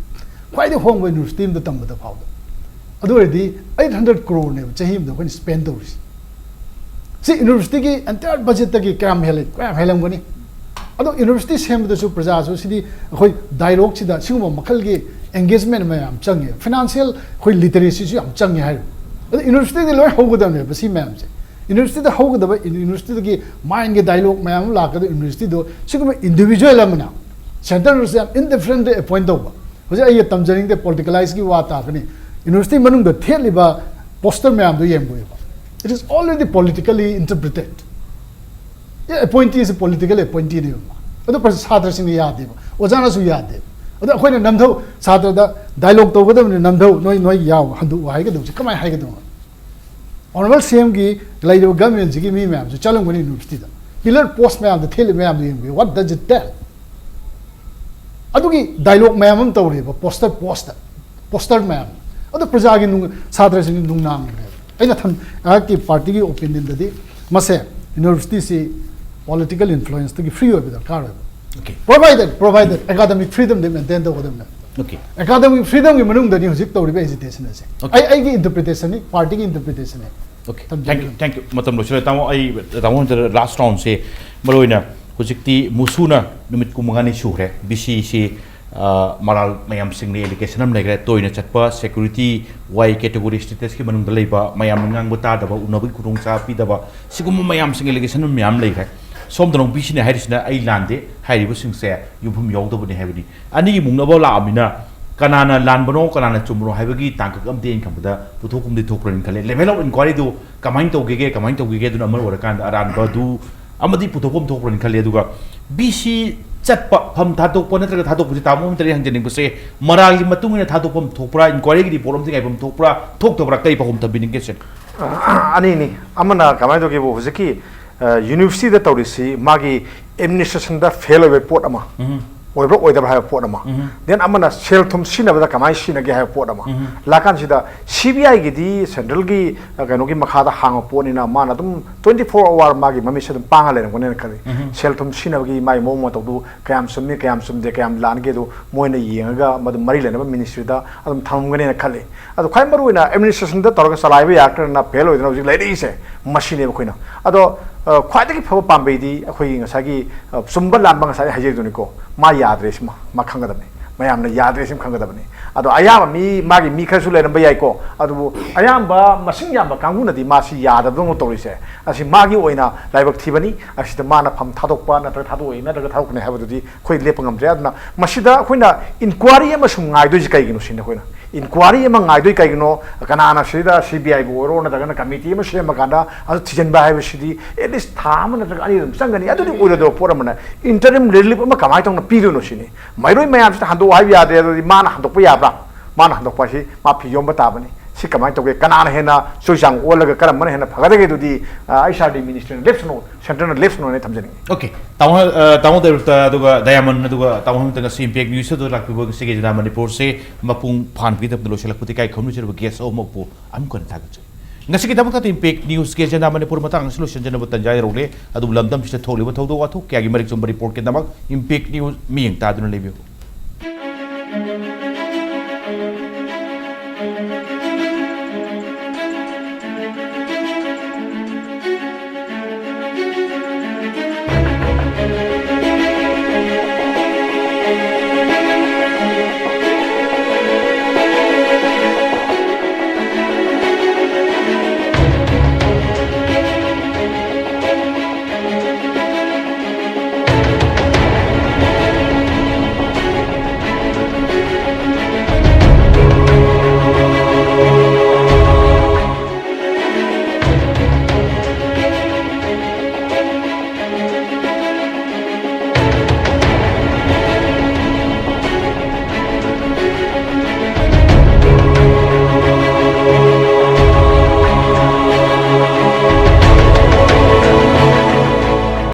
ꯈ꯭ꯋꯥꯏꯗꯒꯤ ꯍꯣꯡꯕ ꯌꯨꯅꯤꯚꯔꯁꯤꯇꯤ ꯑꯃꯗ ꯇꯝꯕꯗ ꯐꯥꯎꯗ꯫ ꯑꯗꯨ ꯑꯣꯏꯔꯗꯤ eight hundred crore ꯅꯦꯕ ꯆꯍꯤ ꯑꯃꯗ ꯑꯩꯈꯣꯏꯅ ꯁ꯭ꯄꯦꯟ ꯇꯧꯔꯤꯁꯦ꯫ ꯁꯤ ꯌꯨꯅꯤꯚꯔꯁꯤꯇꯤꯒꯤ ꯑꯦꯟꯇꯥꯌꯔ ꯕꯖꯦꯠꯇꯒꯤ ꯀꯌꯥꯝ ꯍꯦꯜꯂꯤ? ꯀꯌꯥꯝ ꯍꯦꯜꯂꯝꯒꯅꯤ? ꯑꯗꯣ ꯌꯨꯅꯤꯚꯔꯁꯤꯇꯤ ꯁꯦꯝꯕꯗꯁꯨ ꯄ꯭ꯔꯖꯥꯁꯨ ꯁꯤꯗꯤ ꯑꯩꯈꯣꯏ ꯗꯥꯏꯂꯣꯒꯁꯤꯗ ꯁꯤꯒꯨꯝꯕ ꯃꯈꯜꯒꯤ ꯑꯦꯡꯒꯦꯖꯃꯦꯟ ꯃꯌꯥꯝ ꯆꯪꯉꯦ, ꯐꯤꯅꯥꯟꯁꯤꯌꯦꯜ ꯑꯩꯈꯣꯏ ꯂꯤꯇꯔꯦꯁꯤꯁꯨ ꯌꯥꯝ ꯆꯪꯉꯦ ꯍꯥꯏꯔꯤꯕ꯫ ꯑꯗꯣ ꯌꯨꯅꯤꯚꯔꯁꯤꯇꯤꯗꯤ ꯂꯣꯏ ꯍꯧꯒꯗꯕꯅꯦꯕ ꯁꯤ ꯃꯌꯥꯝꯁꯦ꯫ ꯌꯨꯅꯤꯚꯔꯁꯤꯇꯤꯗ ꯍꯧꯒꯗꯕ, ꯌꯨꯅꯤꯚꯔꯁꯤꯇꯤꯗꯒꯤ ꯃꯥꯏꯟꯒꯤ ꯗꯥꯏꯂꯣꯒ ꯃꯌꯥꯝ ꯑꯃ ꯂꯥꯛꯀꯗꯕ ꯌꯨꯅꯤꯚꯔꯁꯤꯇꯤꯗꯣ ꯁꯤꯒꯨꯝꯕ ꯏꯟꯗꯤꯕꯤꯖꯨꯋꯦꯜ ꯑꯃꯅ, ꯁꯦꯟꯇꯔꯁꯦ ꯌꯥꯝ ꯏꯟꯗꯤꯐꯔꯦꯟꯠ ꯑꯦꯄꯣꯏꯟꯠ ꯇꯧꯕ꯫ ꯍꯧꯖꯤꯛ ꯑꯩ ꯇꯝꯖꯅꯤꯡꯗꯦ, ꯄꯣꯂꯤꯇꯤꯀꯦꯂꯥꯏꯁꯀꯤ ꯋꯥ ꯇꯥꯛꯀꯅꯤ꯫ ꯌꯨꯅꯤꯚꯔꯁꯤꯇꯤ ꯃꯅꯨꯡꯗ ꯊꯦꯠꯂꯤꯕ ꯄꯣꯁꯇꯔ ꯃꯌꯥꯝꯗꯣ ꯌꯦꯡꯕꯤꯌꯨꯕ, it is already politically interpreted꯫ ꯑꯦ ꯑꯦꯄꯣꯏꯟꯇꯤꯁꯦ ꯄꯣꯂꯤꯇꯤꯀꯦꯜ ꯑꯦꯄꯣꯏꯟꯇꯤꯅꯦꯕ꯫ ꯑꯗꯨ ꯄ꯭ꯔ- ꯁꯥꯇ꯭ꯔꯁꯤꯡꯅ ꯌꯥꯗꯦꯕ, ꯑꯣꯖꯥꯅꯁꯨ ꯌꯥꯗꯦꯕ꯫ ꯑꯗꯣ ꯑꯩꯈꯣꯏꯅ ꯅꯝꯊꯧ, ꯁꯥꯇ꯭ꯔꯗ ꯗꯥꯏꯂꯣꯛ ꯇꯧꯒꯗꯕꯅꯤ, ꯅꯝꯊꯧ, ꯅꯣꯏ ꯅꯣꯏ ꯌꯥꯎ, ꯍꯟꯗꯣꯛꯎ ꯍꯥꯏꯒꯗꯕꯁꯦ ꯀꯃꯥꯏꯅ ꯍꯥꯏꯒꯗꯕꯅꯣ? ꯑꯣꯅꯔꯦꯕꯜ ꯁꯤ ꯑꯦꯝꯒꯤ ꯂꯩꯔꯤꯕ ꯒꯃꯦꯟꯁꯤꯒꯤ ꯃꯤ ꯃꯌꯥꯝꯁꯨ ꯆꯠꯂꯝꯒꯅꯤ ꯌꯨꯅꯤꯚꯔꯁꯤꯇꯤꯗ꯫ ꯄꯤꯂꯔ ꯄꯣꯁ ꯃꯌꯥꯝꯗ ꯊꯦꯠꯂꯤꯕ ꯃꯌꯥꯝꯗꯣ ꯌꯦꯡꯕꯤꯌꯨ, what does it tell? ꯑꯗꯨꯒꯤ ꯗꯥꯏꯂꯣꯛ ꯃꯌꯥꯝ ꯑꯃ ꯇꯧꯔꯤꯕ ꯄꯣꯁꯇꯔ ꯄꯣꯁꯇ ꯄꯣꯁꯇꯔ ꯃꯌꯥꯝ꯫ ꯑꯗꯣ ꯄ꯭ꯔꯖꯥꯒꯤ ꯅꯨꯡ- ꯁꯥꯇ꯭ꯔꯁꯤꯡꯒꯤ ꯅꯨꯡꯅꯥꯡꯅꯦꯕ꯫ ꯑꯩꯅ ꯊꯝ ꯑꯩꯍꯥꯛꯀꯤ ꯄꯥꯔꯇꯤꯒꯤ ꯑꯣꯄꯤꯅꯤꯌꯟꯗꯗꯤ ꯃꯁꯦ ꯌꯨꯅꯤꯚꯔꯁꯤꯇꯤꯁꯤ ꯄꯣꯂꯤꯇꯤꯀꯦꯜ ꯏꯟꯐ꯭ꯂꯨꯌꯦꯟꯁꯇꯒꯤ ꯐ꯭ꯔꯤ ꯑꯣꯏꯕ ꯗꯔꯀꯥꯔ ꯑꯣꯏꯕ꯫ Okay. Provided provided academic freedomꯗꯤ ꯃꯦꯟꯇꯦꯟ ꯇꯧꯒꯗꯕꯅꯦ꯫ Okay. Academic freedomꯒꯤ ꯃꯅꯨꯡꯗꯅꯤ ꯍꯧꯖꯤꯛ ꯇꯧꯔꯤꯕ ꯑꯦꯖꯤꯇꯦꯁꯟ ꯑꯁꯦ꯫ Okay. ꯑꯩ ꯑꯩꯒꯤ ꯏꯟꯇꯔꯄ꯭ꯔꯤꯇꯦꯁꯟꯅꯤ, ꯄꯥꯔꯇꯤꯒꯤ ꯏꯟꯇꯔꯄ꯭ꯔꯤꯇꯦꯁꯟꯅꯤ꯫ Okay. ꯊꯝꯖꯒꯦ꯫ Thank you. Thank you. ꯃꯇꯝ ꯂꯣꯏꯁꯤꯜꯂꯦ ꯇꯥꯃꯣ꯫ ꯑꯩ ꯇꯥꯃꯣ ꯍꯣꯏꯗ ꯂꯥꯁ ꯔꯥꯎꯟꯁꯦ, ꯃꯔꯨꯑꯣꯏꯅ ꯍꯧꯖꯤꯛꯇꯤ ꯃꯨꯁꯨꯅ ꯅꯨꯃꯤꯠ ꯀꯨꯟꯃꯉꯥꯅꯤ ꯁꯨꯈ꯭ꯔꯦ꯫ ꯕꯤ ꯁꯤꯁꯤ ꯃꯔꯥꯜ ꯃꯌꯥꯝꯁꯤꯡꯅ ꯑꯦꯂꯤꯒꯦꯁꯟ ꯑꯃ ꯂꯩꯈ꯭ꯔꯦ꯫ ꯇꯣꯏꯅ ꯆꯠꯄ, ꯁꯦꯀ꯭ꯌꯨꯔꯤꯇꯤ, ꯋꯥꯏ ꯀꯦꯇꯦꯒꯣꯔꯤ ꯁ꯭ꯇꯦꯇꯁꯀꯤ ꯃꯅꯨꯡꯗ ꯂꯩꯕ, ꯃꯌꯥꯝꯅ ꯉꯥꯡꯕ ꯇꯥꯗꯕ, ꯎꯅꯕꯒꯤ ꯈꯨꯗꯣꯡꯆꯥꯕ ꯄꯤꯗꯕ, ꯁꯤꯒꯨꯝꯕ ꯃꯌꯥꯝꯁꯤꯡ ꯑꯦꯂꯤꯒꯦꯁꯟ ꯃꯌꯥꯝ ꯂꯩꯈ꯭ꯔꯦ꯫ ꯁꯣꯝꯗꯅ ꯑꯃꯨꯛ ꯕꯤ ꯁꯤꯅ ꯍꯥꯏꯔꯤꯁꯤꯅ ꯑꯩ ꯂꯥꯟꯗꯦ, ꯍꯥꯏꯔꯤꯕꯁꯤꯡꯁꯦ ꯌꯨꯝꯐꯝ ꯌꯥꯎꯗꯕꯅꯤ ꯍꯥꯏꯕꯅꯤ꯫ ꯑꯅꯤꯒꯤ ꯃꯨꯛꯅꯕ ꯂꯥꯛꯑꯃꯤꯅ ꯀꯅꯥꯅ ꯂꯥꯟꯕꯅꯣ ꯀꯅꯥꯅ ꯆꯨꯝꯕꯅꯣ ꯍꯥꯏꯕꯒꯤ ꯇꯥꯡꯀꯛ ꯑꯃꯗꯤ ꯑꯩꯅ ꯈꯟꯕꯗ ꯄꯨꯊꯣꯛꯐꯝꯗꯤ ꯊꯣꯛꯄ꯭ꯔꯅ ꯈꯜꯂꯦ꯫ ꯂꯦꯚꯦꯜ ꯑꯣꯐ ꯏꯟꯀ꯭ꯋꯥꯏꯔꯤꯗꯨ ꯀꯃꯥꯏꯅ ꯇꯧꯒꯦꯒꯦ, ꯀꯃꯥꯏꯅ ꯇꯧꯒꯦꯒꯦ, ꯑꯗꯨꯅ ꯑꯃ ꯑꯣꯏꯔꯀꯥꯟꯗ ꯑꯔꯥꯟꯕꯗꯨ ꯑꯃꯗꯤ ꯄꯨꯊꯣꯛꯐꯝ ꯊꯣꯛꯄ꯭ꯔꯅ ꯈꯜꯂꯤ꯫ ꯑꯗꯨꯒ ꯕꯤ ꯁꯤ ꯆꯠꯄ, ꯐꯝ ꯊꯥꯗꯣꯛꯄ ꯅꯠꯇ꯭ꯔꯒ ꯊꯥꯗꯣꯛꯄꯁꯤ ꯇꯥꯃꯣ ꯑꯃꯇ ꯑꯩ ꯍꯪꯖꯅꯤꯡꯕꯁꯦ, ꯃꯔꯥꯜꯒꯤ ꯃꯇꯨꯡ ꯏꯟꯅ ꯊꯥꯗꯣꯛꯐꯝ ꯊꯣꯛꯄ꯭ꯔꯥ, ꯏꯟꯀ꯭ꯋꯥꯏꯔꯤꯒꯤ ꯔꯤꯄꯣꯔꯠ ꯑꯃꯗꯤ ꯉꯥꯏꯐꯝ ꯊꯣꯛꯄ꯭ꯔꯥ, ꯊꯣꯛꯇꯕ꯭ꯔꯥ, ꯀꯔꯤ ꯄꯥꯎꯈꯨꯝ ꯊꯝꯕꯤꯅꯤꯡꯒꯦ ꯁꯦ? ꯑꯅꯤꯅꯤ꯫ ꯑꯃꯅ ꯀꯃꯥꯏꯅ ꯇꯧꯒꯦꯕꯨ, ꯍꯧꯖꯤꯛꯀꯤ ꯌꯨꯅꯤꯚꯔꯁꯤꯇꯤꯗ ꯇꯧꯔꯤꯁꯤ ꯃꯥꯒꯤ ꯑꯦꯗꯃꯤꯅꯤꯁꯇ꯭ꯔꯦꯁꯟꯗ ꯐꯦꯜ ꯑꯣꯏꯕ ꯄꯣꯠ ꯑꯃ, ꯑꯣꯏꯕ꯭ꯔꯥ ꯑꯣꯏꯗꯕ꯭ꯔꯥ ꯍꯥꯏꯕ ꯄꯣꯠ ꯑꯃ, ꯗꯦꯟ ꯑꯃꯅ ꯁꯦꯜ ꯊꯨꯝ ꯁꯤꯖꯤꯟꯅꯕꯗ ꯀꯃꯥꯏꯅ ꯁꯤꯖꯤꯟꯅꯒꯦ ꯍꯥꯏꯕ ꯄꯣꯠ ꯑꯃ ꯂꯥꯛꯀꯥꯟꯁꯤꯗ, ꯁꯤ ꯕꯤ ꯑꯥꯏꯒꯤꯗꯤ ꯁꯦꯟꯇ꯭ꯔꯦꯜꯒꯤ ꯀꯩꯅꯣꯒꯤ ꯃꯈꯥꯗ ꯍꯥꯡꯕ ꯄꯣꯠꯅꯤꯅ ꯃꯥꯅ ꯑꯗꯨꯝ ꯇ꯭ꯋꯦꯟꯇꯤ ꯐꯣꯔ ꯑꯋꯥꯔ ꯃꯥꯒꯤ ꯃꯃꯤꯠꯁꯦ ꯑꯗꯨꯝ ꯄꯥꯡꯉ ꯂꯩꯔꯝꯒꯅꯦꯅ ꯈꯜꯂꯤ꯫ ꯁꯦꯜ ꯊꯨꯝ ꯁꯤꯖꯤꯟꯅꯕꯒꯤ ꯃꯥꯒꯤ ꯃꯑꯣꯡ ꯃꯇꯧꯗꯨ ꯀꯌꯥꯝ ꯆꯨꯝꯃꯤ, ꯀꯌꯥꯝ ꯆꯨꯝꯗꯦ, ꯀꯌꯥꯝ ꯂꯥꯟꯒꯦ ꯑꯗꯨ ꯃꯣꯏꯅ ꯌꯦꯡꯉꯒ ꯃꯗꯨ ꯃꯔꯤ ꯂꯩꯅꯕ ꯃꯤꯅꯤꯁꯇ꯭ꯔꯤꯗ ꯑꯗꯨꯝ ꯊꯝꯃꯝꯒꯅꯦꯅ ꯈꯜꯂꯤ꯫ ꯑꯗꯣ ꯈ꯭ꯋꯥꯏ ꯃꯔꯨꯑꯣꯏꯅ ꯑꯦꯗꯃꯤꯅꯤꯁꯇ꯭ꯔꯦꯁꯟꯗ ꯇꯧꯔꯒ ꯆꯂꯥꯏꯕ ꯌꯥꯔꯛꯇ꯭ꯔꯅ ꯐꯦꯜ ꯑꯣꯏꯗꯅ ꯍꯧꯖꯤꯛ ꯂꯩꯔꯛꯏꯁꯦ ꯃꯁꯤꯅꯦꯕ ꯑꯩꯈꯣꯏꯅ꯫ ꯑꯗꯣ ꯈ꯭ꯋꯥꯏꯗꯒꯤ ꯐꯕ ꯄꯥꯝꯕꯩꯗꯤ ꯑꯩꯈꯣꯏꯒꯤ ꯉꯁꯥꯏꯒꯤ ꯆꯨꯝꯕ ꯂꯥꯟꯕ ꯉꯁꯥꯏ ꯍꯥꯏꯖꯩꯗꯨꯅꯤꯀꯣ, ꯃꯥ ꯌꯥꯗ꯭ꯔꯦ ꯁꯤꯃ ꯃꯥ ꯈꯪꯒꯗꯕꯅꯤ, ꯃꯌꯥꯝꯅ ꯌꯥꯗ꯭ꯔꯦ ꯁꯤꯃ ꯈꯪꯒꯗꯕꯅꯤ꯫ ꯑꯗꯣ ꯑꯌꯥꯝꯕ ꯃꯤ, ꯃꯥꯒꯤ ꯃꯤ ꯈꯔꯁꯨ ꯂꯩꯔꯝꯕ ꯌꯥꯏꯀꯣ, ꯑꯗꯨꯕꯨ ꯑꯌꯥꯝꯕ ꯃꯁꯤꯡ ꯌꯥꯝꯕ ꯀꯥꯡꯕꯨꯅꯗꯤ ꯃꯥꯁꯤ ꯌꯥꯗꯕꯗꯧꯅ ꯇꯧꯔꯤꯁꯦ ꯑꯁꯤ ꯃꯥꯒꯤ ꯑꯣꯏꯅ ꯂꯥꯏꯕꯛ ꯊꯤꯕꯅꯤ꯫ ꯑꯁꯤꯗ ꯃꯥꯅ ꯐꯝ ꯊꯥꯗꯣꯛꯄ ꯅꯠꯇ꯭ꯔꯒ ꯊꯥꯗꯣꯛꯑꯣꯏ ꯅꯠꯇ꯭ꯔꯒ ꯊꯥꯗꯣꯛꯀꯅꯤ ꯍꯥꯏꯕꯗꯨꯗꯤ ꯑꯩꯈꯣꯏ ꯂꯦꯞꯄ ꯉꯝꯗ꯭ꯔꯦ꯫ ꯑꯗꯨꯅ ꯃꯁꯤꯗ ꯑꯩꯈꯣꯏꯅ ꯏꯟꯀ꯭ꯋꯥꯔꯤ ꯑꯃ ꯁꯨꯝ ꯉꯥꯏꯗꯣꯏꯁꯦ ꯀꯩꯒꯤꯅꯣ ꯁꯤꯅꯤ꯫ ꯑꯩꯈꯣꯏꯅ ꯏꯟꯀ꯭ꯋꯥꯔꯤ ꯑꯃ ꯉꯥꯏꯗꯣꯏ ꯀꯩꯒꯤꯅꯣ? ꯀꯅꯥꯅ ꯁꯤꯗ ꯁꯤ ꯕꯤ ꯑꯥꯏꯕꯨ ꯑꯣꯏꯔꯣ, ꯅꯠꯇ꯭ꯔꯒꯅ ꯀꯃꯤꯇꯤ ꯑꯃ ꯁꯦꯝꯃꯀꯥꯟꯗ ꯑꯗꯨ ꯊꯤꯖꯤꯟꯕ ꯍꯥꯏꯕꯁꯤꯗꯤ at least ꯊꯥ ꯑꯃ ꯅꯠꯇ꯭ꯔꯒ ꯑꯅꯤ ꯑꯗꯨꯝ ꯆꯪꯒꯅꯤ꯫ ꯑꯗꯨꯗꯤ ꯑꯣꯏꯔꯣꯏꯗꯕ ꯄꯣꯠ ꯑꯃꯅ interim relief ꯑꯃ ꯀꯃꯥꯏꯅ ꯇꯧꯅ ꯄꯤꯗꯣꯏꯅꯣ ꯁꯤꯅꯤ꯫ ꯃꯩꯔꯣꯏ ꯃꯌꯥꯝꯁꯤꯗ ꯍꯟꯗꯣꯛꯑꯣ ꯍꯥꯏꯕ ꯌꯥꯗꯦ꯫ ꯑꯗꯨꯗꯤ ꯃꯥꯅ ꯍꯟꯗꯣꯛꯄ ꯌꯥꯕ꯭ꯔꯥ? ꯃꯥꯅ ꯍꯟꯗꯣꯛꯄ ꯍꯥꯏꯁꯤ ꯃꯥ ꯐꯤ ꯌꯣꯝꯕ ꯇꯥꯕꯅꯤ꯫ ꯁꯤ ꯀꯃꯥꯏꯅ ꯇꯧꯒꯦ? ꯀꯅꯥꯅ ꯍꯦꯟꯅ ꯆꯨꯏ ꯆꯥꯡ ꯑꯣꯜꯂꯒ ꯀꯔꯝꯕꯅ ꯍꯦꯟꯅ ꯐꯒꯗꯒꯦ? ꯑꯗꯨꯗꯤ ꯑꯩꯆ ꯑꯥꯔ ꯗꯤ ꯃꯤꯅꯤꯁꯇ꯭ꯔꯤꯅ ꯂꯦꯞꯁꯅꯣ, ꯁꯦꯟꯇꯔꯅ ꯂꯦꯞꯁꯅꯣꯅ ꯊꯝꯖꯅꯤꯡꯉꯤ꯫ ꯑꯣꯀꯦ, ꯇꯥꯃꯣ, ꯑ, ꯇꯥꯃꯣ ꯗꯦꯕꯗꯠꯇ ꯑꯗꯨꯒ ꯗꯥꯏꯌꯥꯃꯟ ꯑꯗꯨꯒ ꯇꯥꯃꯣ ꯍꯦꯃꯟꯇ ꯉꯁꯤ ꯏꯝꯄꯦꯛ ꯅ꯭ꯌꯨꯁꯇ ꯂꯥꯛꯄꯤꯕ ꯉꯁꯤꯒꯤ ꯖꯅꯥ ꯃꯅꯤꯄꯨꯔꯁꯦ ꯃꯄꯨꯡ ꯐꯥꯍꯟꯕꯒꯤꯗꯃꯛꯇ ꯂꯣꯏꯁꯤꯜꯂꯛꯄꯗ ꯏꯀꯥꯏ ꯈꯨꯝꯅꯖꯔꯤꯕ ꯒꯦꯁ ꯑꯍꯨꯝꯃꯛꯄꯨ ꯑꯃꯨꯛ ꯍꯟꯅ ꯊꯥꯒꯠꯆꯔꯤ꯫ ꯉꯁꯤꯒꯤꯗꯃꯛꯇꯗꯤ ꯏꯝꯄꯦꯛ ꯅ꯭ꯌꯨꯁꯀꯤ ꯖꯅꯥ ꯃꯅꯤꯄꯨꯔ ꯃꯇꯥꯡ ꯑꯁꯤ ꯂꯣꯏꯁꯤꯟꯖꯅꯕ ꯇꯟꯖꯥ ꯌꯧꯔꯛꯂꯦ꯫ ꯑꯗꯨꯕꯨ ꯂꯝꯗꯝꯁꯤꯗ ꯊꯣꯛꯂꯤꯕ ꯊꯧꯗꯣꯛ ꯋꯥꯊꯣꯛ ꯀꯌꯥꯒꯤ ꯃꯔꯤꯛ ꯆꯨꯝꯕ ꯔꯤꯄꯣꯔꯠꯀꯤꯗꯃꯛ ꯏꯝꯄꯦꯛ ꯅ꯭ꯌꯨꯁ ꯃꯤꯠꯌꯦꯡ ꯇꯥꯗꯨꯅ ꯂꯩꯕꯤꯌꯨ꯫